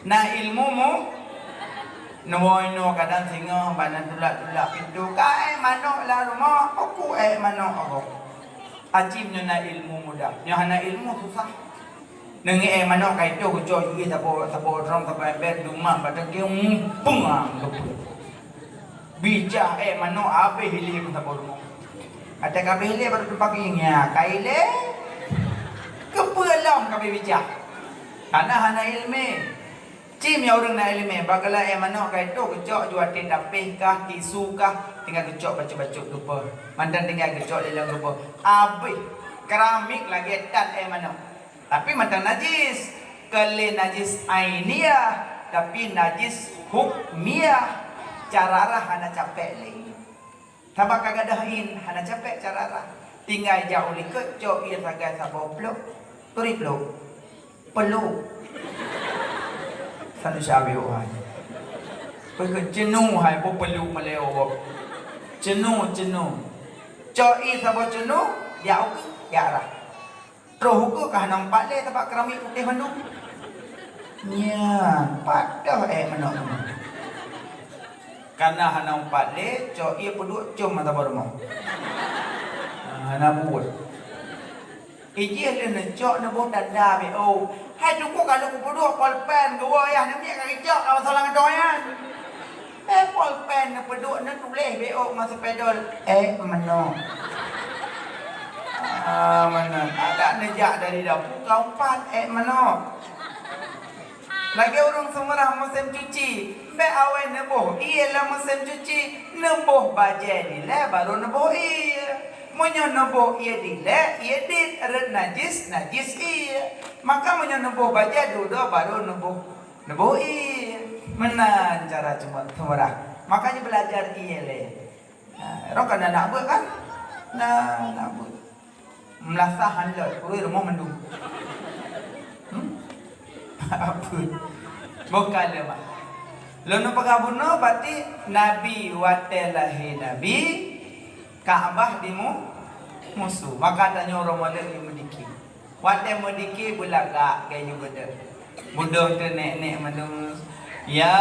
Na ilmu mu-, neuwoe inoe kadang singoh bak na tulak-tulak pintoe. Ka èk manok lam rumoh, uku èk manok uroe. Aci meunyoe na ilmu mudah. Nyoe hana ilmu susah. Neungieng èk manok ka itoh geucok jih saboh, saboh drong, saboh ember, dumah bak teuke, mumpung ah geupeu. Bijah èk manok habéh ilèe pun saboh rumoh. Até ka habéh ilèe baru tumpang ngieng, ya, ka ilèe. Keupeue lom ka habéh bijah? Karena hana ileumèe. Ci meunyoe ureueng na ileumèe, bak geulak èk manok ka itoh geucok ju até tapéh kah, tisu kah, tinggai geucok bacut-bacut geupeu. Mantong tinggai geucok lé lom geupeu. Habéh keramik lagèe tan èk manok. Tapi mantong najis. Kon lé najis ainiyah, tapi najis hukmiyah. Cara rhah hana capek lé. Sabab ka gadôh in, hana capek cara rhah. Tinggai jak u likot, cok ie sagai saboh plôk, turi plôk, peluk. Satu syabi hai. Peue keu cenu hai, peue peluk malèe. Cenu, cenu. Cok ie saboh cenu, jak u keue, jak rhah. Troh ukeue ka hana meupat lé, sabab keramik putéh mandum. Nyan, padoh èk manok-manok. Kana hana meupat lé, cok ie peuduek com mata barumoh. Hana buet. Ijih lé neucok neuboh tanda B O. Hai teungku, ka lheueh kupeuduek polpen geuwoe yah, neumiet ka geucok ka masalah ngon donya. Eh, polpen neupeuduek neutuléh B O ngon spidol, "Èk manok." Ah, meunan. Adak neujak dari dapu ka umpat, "Èk manok." Lagèe ureueng seumeurah musém cuci, bèk awai neuboh ie lam musém cuci, neuboh bajèe dilèe baru neuboh ie. Meunyoe neuboh ie dilèe, ie dit, rhot najis, najis ie. Maka meunyoe neuboh bajèe dudoe baru neuboh Neuboh ie. Meunan cara cuma-, seumeurah. Makanya belajar ie lé. Nah, roh kan aneuk beuet kan? Nah, aneuk beuet. Meulasah han lôt, ureueng rumoh mandum. Hmm? Apa? Bukan lé, Mak. Lôn peugah bunoe, berarti Nabi watèe lahé Nabi, Ka'bah dimu-, musu. Maka tanyoe ureueng malèe nyang meudiki. Watèe meudiki beulagak gaya beudôh. Beudôh teuh nèk-nèk mandum, "Ya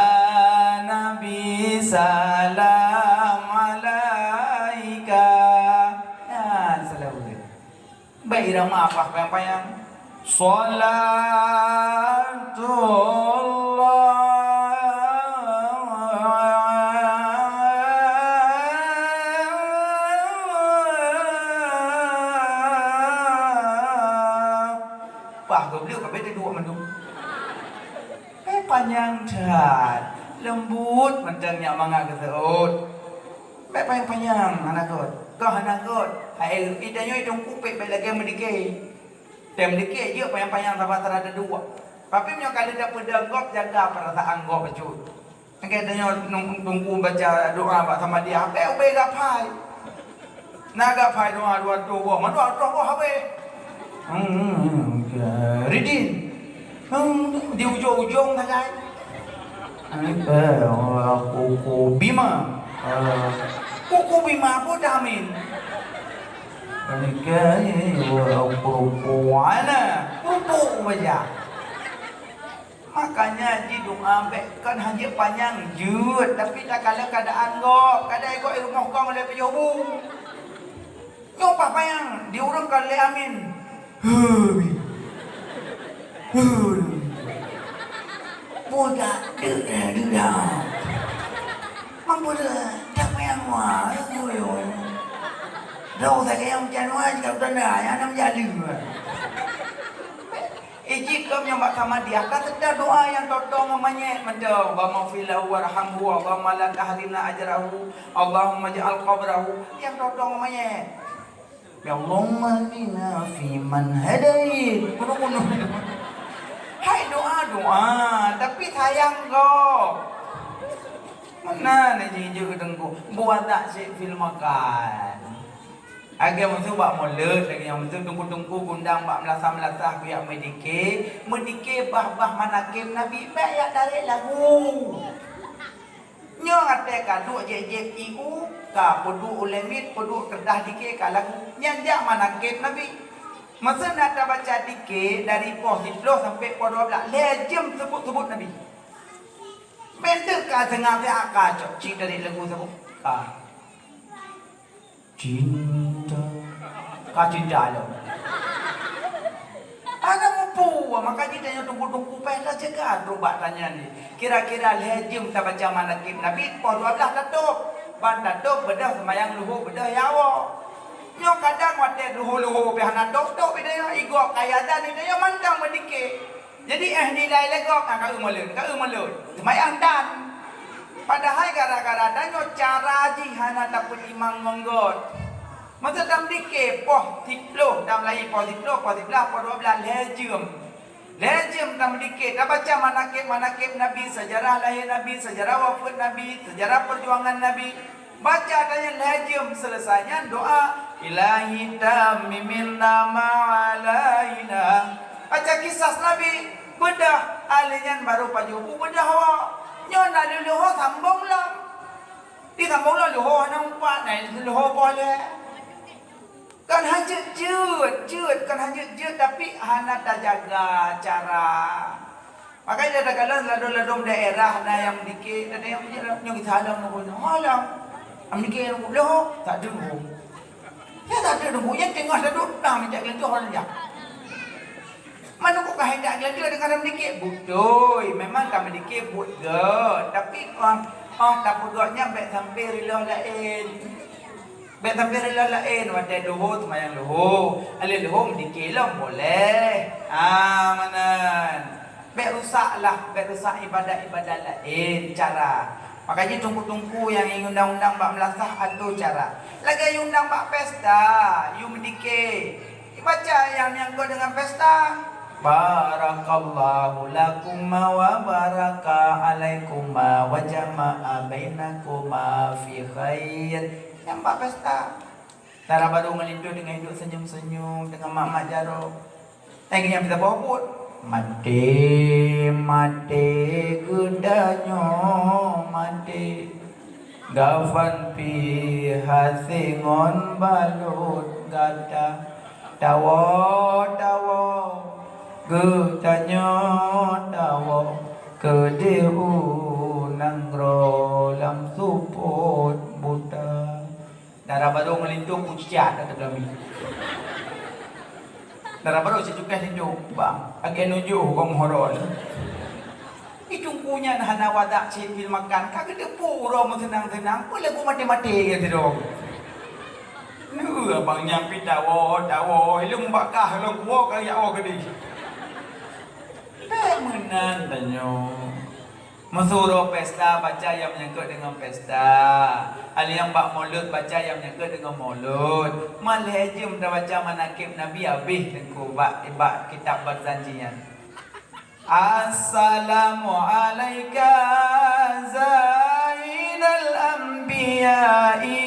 Nabi, salam alaika." Nyan salam beudôh. Bèk irama pah panyang-panyang. Salatullah. Pah goblok, ka bèk teuduek mandum. Eh, panyang that. Leumbut mantong nyak mangat geuseuôt. Bèk panyang-panyang, hana göt. Goh hana göt. Hai, i tanyoe i Teungku pèk bèk lagèe meudike. Tem dike jeuet panyang-panyang saban-saban teuduek. Tapi meunyoe ka lheueh tapeudong gob, jaga peurasaan gob bacut. Lagèe tanyoe nung-, Teungku baca doa bak samadiyah, bèk ubé gapai. Na gapai doa dua reutôh boh, mandua reutôh boh habéh. Hmm, Ridin. Hmm, di ujong-ujong sagai. Kuku Bima. Eh, Kuku Bima pun dah amin. Kuku Ana. Kuku baja. Makanya ji doa bèk kon hanjeuet panyang jeuet, tapi takalon keadaan gob. Kadang gob i rumoh kong lé peujoh bu. Nyoe paih panyang di ureueng kon lé amin. Hui. Hui. Budak deuk eh, deuk dah. Mampu dah, tak payah mua, hui, hui. Dah usah kaya macam mana, jika udah dah, yang nak menjadi. Iji keu nyang bak samadiyah, ka teuda doa nyang totong ngon manyét mantong, "Allahumma ighfir lahu warhamhu, Allahumma la tahrimna ajrahu, Allahumma ij'al qabrahu," nyang totong ngon manyét. "Ya Allahumma hdina fiman hadait." Hai doa, doa, tapi sayang gob. Meunan jih jeuet teungku, buat tak cek film makan. Lagèe meusu bak mulod, lagèe nyang meusu teungku-teungku gundang bak meulasah-meulasah kujak meudike, meudike bah-bah manakib Nabi, bèk jak tarek lagu. Nyoe watèe ka duek jieb-jieb ié, ka peuduek ulèe miet, peuduek keureudeh dike ka lagu. Nyan jak manakib Nabi. Masa na tabaca dike dari poh siplôh sampai poh dua blah, lhèe jeuem seubut-seubut Nabi. Bèk teuk ka seungaja ka cok cit dari lagu saboh. Ka. Cinta. Ka cinta lom. Hana mupu, maka jih tanyoe teungku-teungku paih ka ceugat rubak tanyan jih. Kira-kira lhèe jeuem tabaca manakib Nabi, poh dua blah tatôb. Ban tatôb beudôh seumayang luho beudôh ya Allah. Nyoe kadang watèe luho-luho pih hana tôb-tôb pih tanyoe, i gob ka azan pih tanyoe mantong meudike. Jadi, eh, nilai lé gob, ah, ka eu mulod, ka eu mulod. Seumayang tan. Padahai gara-gara tanyoe cara jih hana tapeutimang ngon göt. Masa tameudike poh siplôh, tameulahi poh siplôh, poh siblaih, poh dua blah, lhèe jeuem. Lhèe jeuem tameudike, tabaca manakib-manakib Nabi, sejarah lahé Nabi, sejarah wafeuet Nabi, sejarah peujuangan Nabi. Baca tanyan lhèe jeuem, seuleusai nyan doa, "Ilahi tammimin ni'mah 'alaina." Baca kisah Nabi, beudôh, alèh nyan barô pajoh bu beudôh awak. Nyoe na lheuh leuho sambong lom. Di sambong lom leuho hana meupat, na lheuh leuho boh lé. Kan hanjeuet jeuet, jeuet, kan hanjeuet jeuet, tapi hana tajaga cara. Makanya takalon ladôm-ladôm daerah na nyang meudike, na nyang meudike, nyang geusalom ngon nyoe. Alah, nyang meudike ngon leuho, tak deungo. Ya tak deungo, nyang teungoh ladôm na minta geuntoh orang jak. Meunoe kok ka handak geuntoh deungon meudike, beutôi. Memang ka meudike buet gèt, tapi, ah, ah, tapeugèt nyan bèk sampai reuloh laén. Bèk sampai reuloh laén, watèe leuho seumayang leuho, alèh leuho meudike lom boleh. Ah, meunan. Bèk rusak lah, bèk rusak ibadat-ibadat laén cara. Makajih teungku-teungku nyang undang-undang bak meulasah atoe cara. Lagèe undang bak pesta, yue meudike. Ibaca nyang menyangkut dengan pesta. Barakallahu lakuma wa baraka alaikuma wa jama'a bainakuma fi khair. Nyang bak pesta. Dara barô ngon linto teungoh hidup senyum-senyum, teungoh mak-mak jaroe. Hai nyang pih saboh buet. Maté, maté, geutanyoe maté. Gafan pih hase ngon balot gata. Tawoe, tawoe, geutanyoe tawoe. Keudeh u nanggroe lam seupôt buta. Dara barô ngon linto kuciak ka teuglami. Dara barô sicukéh linto, bang, lagèe nujoh huköm horor. Itu teungku nyan hana wadak cit pih makan, ka geuteupeue uroe meuseunang-seunang, peue lagu maté-maté ka sidroe. Neu abang nyan pih tawoe, tawoe, ilong bakah lom kuwoe ka jak woe keudeh. Bèk meunan tanyoe. Meusu uroe pesta baca nyang menyangkut deungon pesta. Alèh nyang bak mulod baca nyang menyangkut deungon mulod. Malhèe jeuem tabaca manakib Nabi habéh teungku bak, bak kitab Barzanji nyan. Assalamu alaika Zainal Anbiya'i.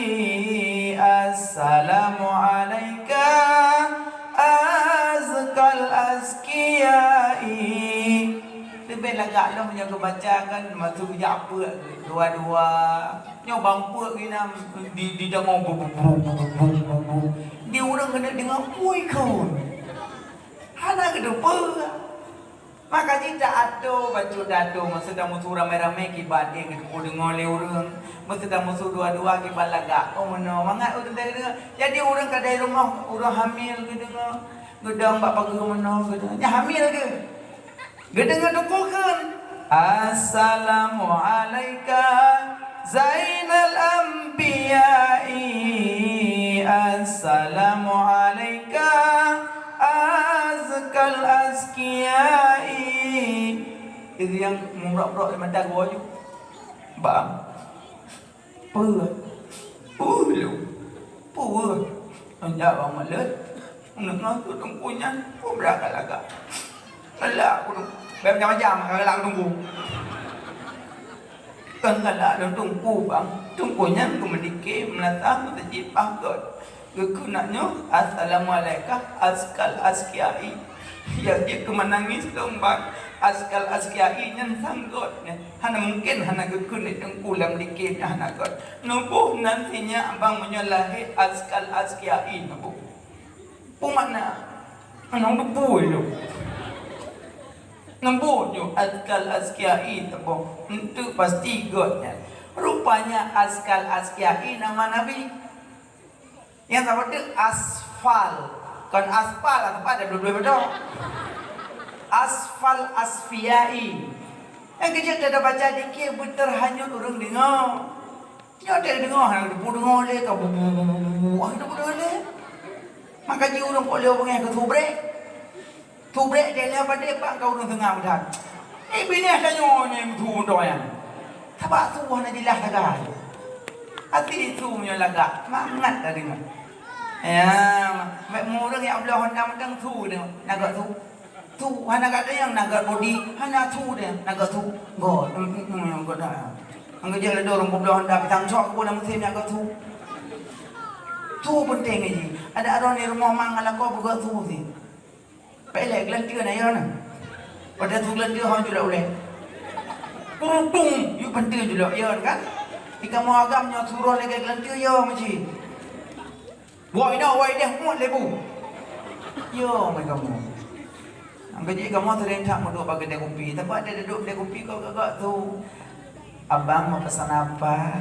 Assalamu alaika az- Lagak lom nyoe geubaca kan, maksud jak peuet dua-dua. Nyoe bang peuet geuh na di, di dangong bu, bu, bu. Di ureueng keuneuk deungoe, "Ui, kheun." Hana geuteupeue. Maka jih ta-ato, bacut ta-ato, meuseudah musu ramé-ramé kiban ék geuteupeue deungoe lé ureueng. Meuseudah musu dua-dua kiban lagak, oh, meunoe, mangat ureueng teudeungoe. Jadi ureueng ka dari rumoh, ureueng hamil geudeungoe. Geudong bak pageue meunoe, geudeungoe. Nyan hamil geuh. Geudeungoe teungku kheun, "Assalamualaika Zainal Anbiya'i, assalamualaika azkal azkiya'i." Itu nyang meurok-rok di mata gua tu. Bang. Peue? Peue lom? Peue? Anjak bang maleuet. Nengah tu teungku nyan, peue bra ka lagak. Galak aku tu. Bèk macam-macam ka galak teungku. Kan galak lom teungku bang. Teungku nyan geumeudiké meulatah meuseujid paih göt. Geukheun nyoe, "Assalamualaika azkal azkiya'i." Ya, jeuet keu meunangis dong bang. Azkal azkiya'i nyan sang göt nyan. Hana mungken hana geukheun lé teungku lam diké nyan hana göt. Neuboh nan sinyak bang meunyoe lahé azkal azkiya'i neuboh. Peue makna? Hana teupeue lom. Neuboh nyoe azkal azkiya'i teuboh. Enteuk pasti göt nyan. Rupanya azkal azkiya'i nama Nabi. Nyang saboh teuk asfal. Kon aspal, aspal ada dua-dua beutôi. Asfal asfiyai. Nyang keujeuet tabaca dikir beuteurhanyut ureueng deungoe. Nyoe teudeungoe, hana teupeue deungoe lé, ka bu, bu, bu, bu, bu, hana teupeue deungoe lé. Maka jih ureueng kok lé beungéh keu subrek. Subrek dilèe padé bang ka ureueng seungab that. Eh, binéh tanyoe nyan su meuntoi nyan. Sabab su hana jeulaih sagai. Até su meunyoe lagak, mangat tadeungoe. Ya, bèk meureueng jak bloe honda mantong su deungoe, na göt su. Su hana ka deungoe, na göt bodi, hana su deungoe, na göt su. Göt, em, em, em, göt dah. Anggô jih ladôm ureueng peubloe honda pisang cok ku lam meusén na göt su. Su peunteng jih. Adak droe di rumoh mang ngon lakoe beugöt su sit. Peureulèe geulanteue na, ya na. Watèe su geulanteue hông julak ulèe. Kurudung, yue panteue julak, ya kan? Di kamoe agam nyoe su roh lagèe geulanteue, ya meucit. Woe inoe, woe idéh, muet lé bu. Ya, mai kamoe. Angka jih kamoe sering that meuduek bak keude kupi. Teumpat dia duduk keude kupi kok gak-gak su. "Abang mau pesan apa?"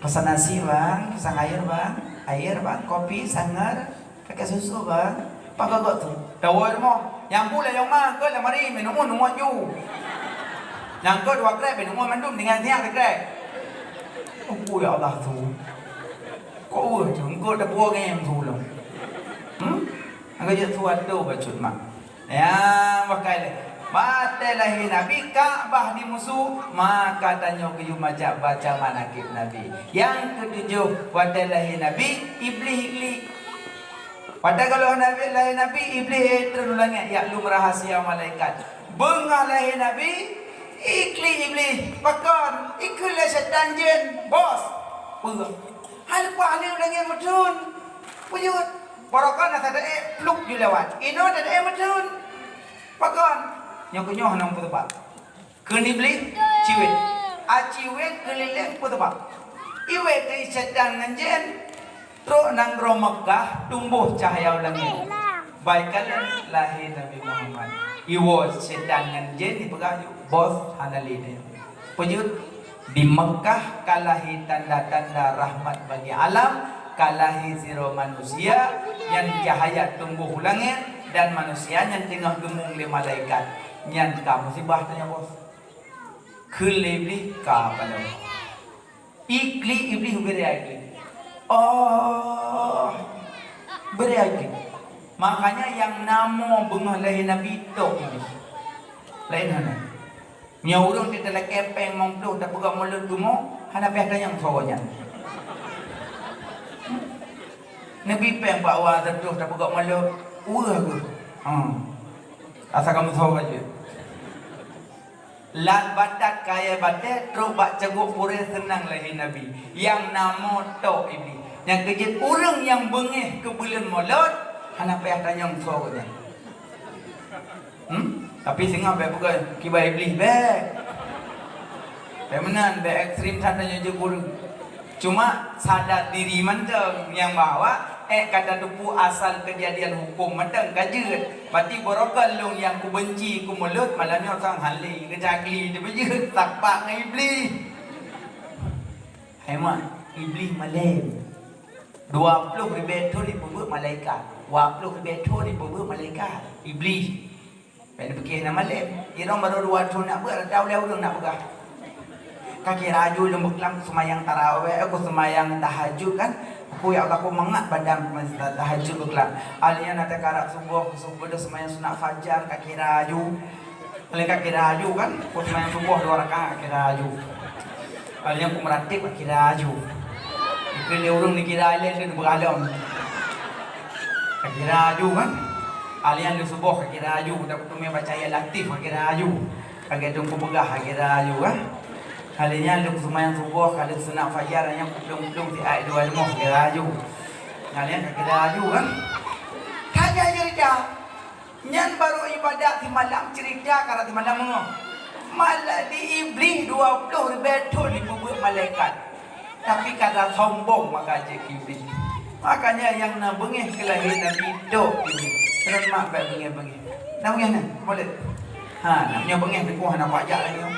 "Pesan nasi, Bang. Pesan air, Bang. Air, Bang. Kopi, sangar." Pakai susu, bang. Pakai gok su. Tahu semua. Nyang bu lé nyang ma, ke lamari, minum, minum ju. Nyang ke dua krek, minum mandum dengan siap krek. Oh, ya Allah su. Kok weh su, engkau dah buang em su lom. Hmm? Angka jeuet su ado bacut mak. Ya, pakai lé. Watèe lahé Nabi Ka'bah dimusu, maka tanyoe geuyue majak baca manakib Nabi. Nyang keutujôh, watèe lahé Nabi, Iblih iklik. Watèe ka lheueh Nabi, lahé Nabi, Iblih trön u langèt jak lom rahasia malaikat. Beungoh lahé Nabi, iklik Iblih, pakon, ikheun lé syetan jén, bos. Peue? Hai leupah lé u langèt meutrön. Peujeuet. Barokon na tada'e pluk ju lewat. Inoe tada'e meutrön. Pakon? Nyoe keunyoe hana meupeuteupat. Kheun Iblih, ciwet. A ciwet kheun lileng peuteupat. Iwet keu syetan ngon jén. Trok nanggroe Meukah tumboh cahya u langèt. Baikalon lahé Nabi Muhammad. Iwoe syetan ngon jén ipeugah, "Bos, hana lé nyoe." Peujeuet. Di Meukah ka lahé tanda-tanda rahmat bagi alam, ka lahé sidroe manusia nyang cahya tumboh u langèt dan manusia nyan teungoh geumung lé malaikat. Nyan ka musibah tanyoe, bos. Kheun lé Iblih ka paloe. Iklik Iblih, bri iklik. Oh, bri iklik. Makanya nyang namoe beungoh lahé Nabi tok Iblih. Laén hana. Nyoe ureueng di dalam kepeng mong ploh tapeugah mulod gumo, hana payah tanyong soe nyan. Neubi peng bak wa seutroh tapeugah mulod, weueh geuh. Hmm. Asa kamoe soe jeuet. Lat batat kayèe batèe trok bak cagok purèe seunang lahé Nabi. Nyang namoe tok Iblih. Nyang keujeuet ureueng nyang beungéh keu buleuen mulod, hana payah tanyong soe gobnyan. Hmm? Tapi singoh bék peugah kiban Iblih, bék. Bék meunan, bék ekstrem that tanyoe jeuet guru. Cuma sadar diri mantong nyang bahwa ék ka tateupeue asal keujadian huköm mantong ka jeuet. Berarti barokon lôn nyang kubenci, kumulot, malam nyoe sang hale, keucagli, teupeujeuet, sapat ngon Iblih. Hai mak, Iblih malém. Dua ploh ribée thon jipeubeuet malaikat. Dua ploh ribée thon jipeubeuet malaikat. Iblih. Bék neupiké na malém. Irong barô dua thon nak beuet, rata ulée ureuëng nak peugah. Ka kira aju lôn beuklam seumayang tarawih, eh, ku seumayang tahajud kan. Aku, ya Allah, aku mangat badan tahajud beuklam. Alheuh nyan ata karab suboh, suboh seumayang sunat fajar, ka kira aju. Paléng ka kira aju kan, ku seumayang suboh dua rakaat ka kira aju. Paléng ku meuratéb ka kira aju. Dikeue lé ureuëng dikira ilée keu beuralom. Ka kira aju kan. Alheuh nyan lheueh suboh ka kira aju, tapeuteumé baca ayat Latif ka kira aju. Lagée dong kupeugah ka kira aju kan. Alheuh nyan lheueh seumayang suboh, ka lheueh sunat fajar, nyang kuplueng-plueng siat dua leumah ka kira aju. Alheuh nyan ka kira aju kan. Ka jai cerita. Nyan barô ibadat simalam, cerita karab simalam meungoh. Malah di Iblih dua ploh ribée thon jipeubeuet malaikat. Tapi karab sombong maka jeuet keu Iblih. Makanya nyang na beungéh keu lahé Nabi dok Iblih. Keureuna mak bék beungéh-beungéh. Na beungéh na? Boleh. Ha, na meunyoe beungéh teungku hana kuajak lagée nyoe.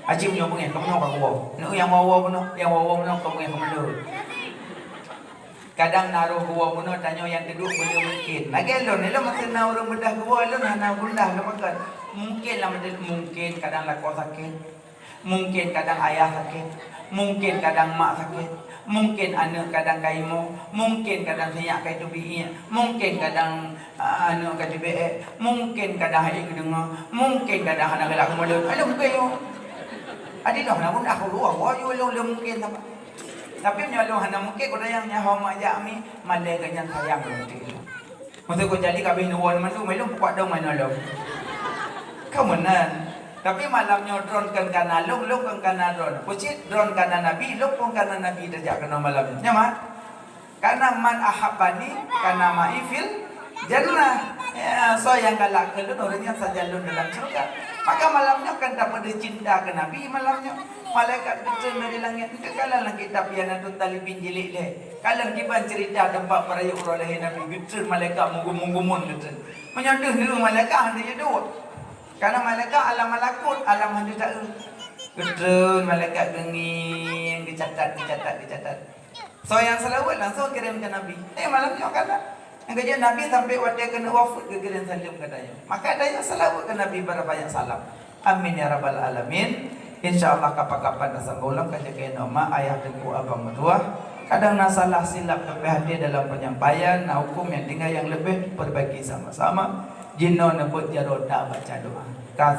Aci meunyoe beungéh, kamoe nyoe ka kuwoe. Nyoe nyang woe-woe bunoe, nyang woe-woe bunoe ka beungéh kamoe. Kadang na roh geuwoe bunoe tanyoe nyang teuduek beu-, mungken. Lagée lôn, lôn meuteuna ureuëng beudah geuwoe, lôn hana gundah lôn makot. Mungken lam ati, mungken kadang lakoe sakét. Mungken kadang ayah sakét. Mungken kadang mak sakét. Mungken aneuëk kadang ka imoe. Mungken kadang sinyak ka iteubiet. Mungken kadang, ah, aneuëk ka teubiet. Mungken kadang hai geudeungoe. Mungken kadang hana galak keumulot. Alheuh mungken nyoe. Adi lôn hana gundah, geuwoe, woe ju lôn, lôn mungken sapat. Tapi meunyoe lôn hana mungken, kudayang nyan hom jak mi, malée geuh nyan sayang lôn teuh. Masa ku jadi kabeh nuwon mandum, ilong pukak dong main nolong. Ka meunan. Tapi malam nyoe droen kan kana lôn, lôn kan kana droen. Kucit droen kana Nabi, lôn pun kana Nabi tajak keunoe malam nyoe. Nyaman? Karena man ahabbani kana ma'i fil jannah. Ya, soe nyang galak keu lôn, ureuëng nyan sajan lôn dalam syurga. Maka malam nyoe kan tapeudeuh cinta keu Nabi malam nyoe. Malaikat geutreun dari langét, teukalon lam kitab Ianatut Talibin jilid lhée. Kalon kiban cerita teumpat peurayeuk uroe lahé Nabi, geutreun malaikat meugumun-gumun geutreun. Meunyoe deuh nurung malaikat hana jeuet duek. Karena malaikat alam malakut, alam hana taeu. Geutreun malaikat geungieng, geucatat, geucatat, geucatat. Soe nyang seulaweuet langsung kirém keu Nabi. Eh, malam nyoe kana. Nyang keujeuet Nabi sampai watée keuneuk wafeuet geukirém saleuem keu tanyoe. Maka tanyoe seulaweuet keu Nabi beubanyak salam. Amin ya rabbal alamin. Insya Allah kapan-kapan tasambong lom ka jeuet keu mak, ayah, teungku, abang, meutuah. Kadang na salah silap leupah até dalam penyampaian, na huköm nyang tinggai nyang leubeh perbaiki sama-sama. Jinoe neupeuet jaroe tabaca doa. Ka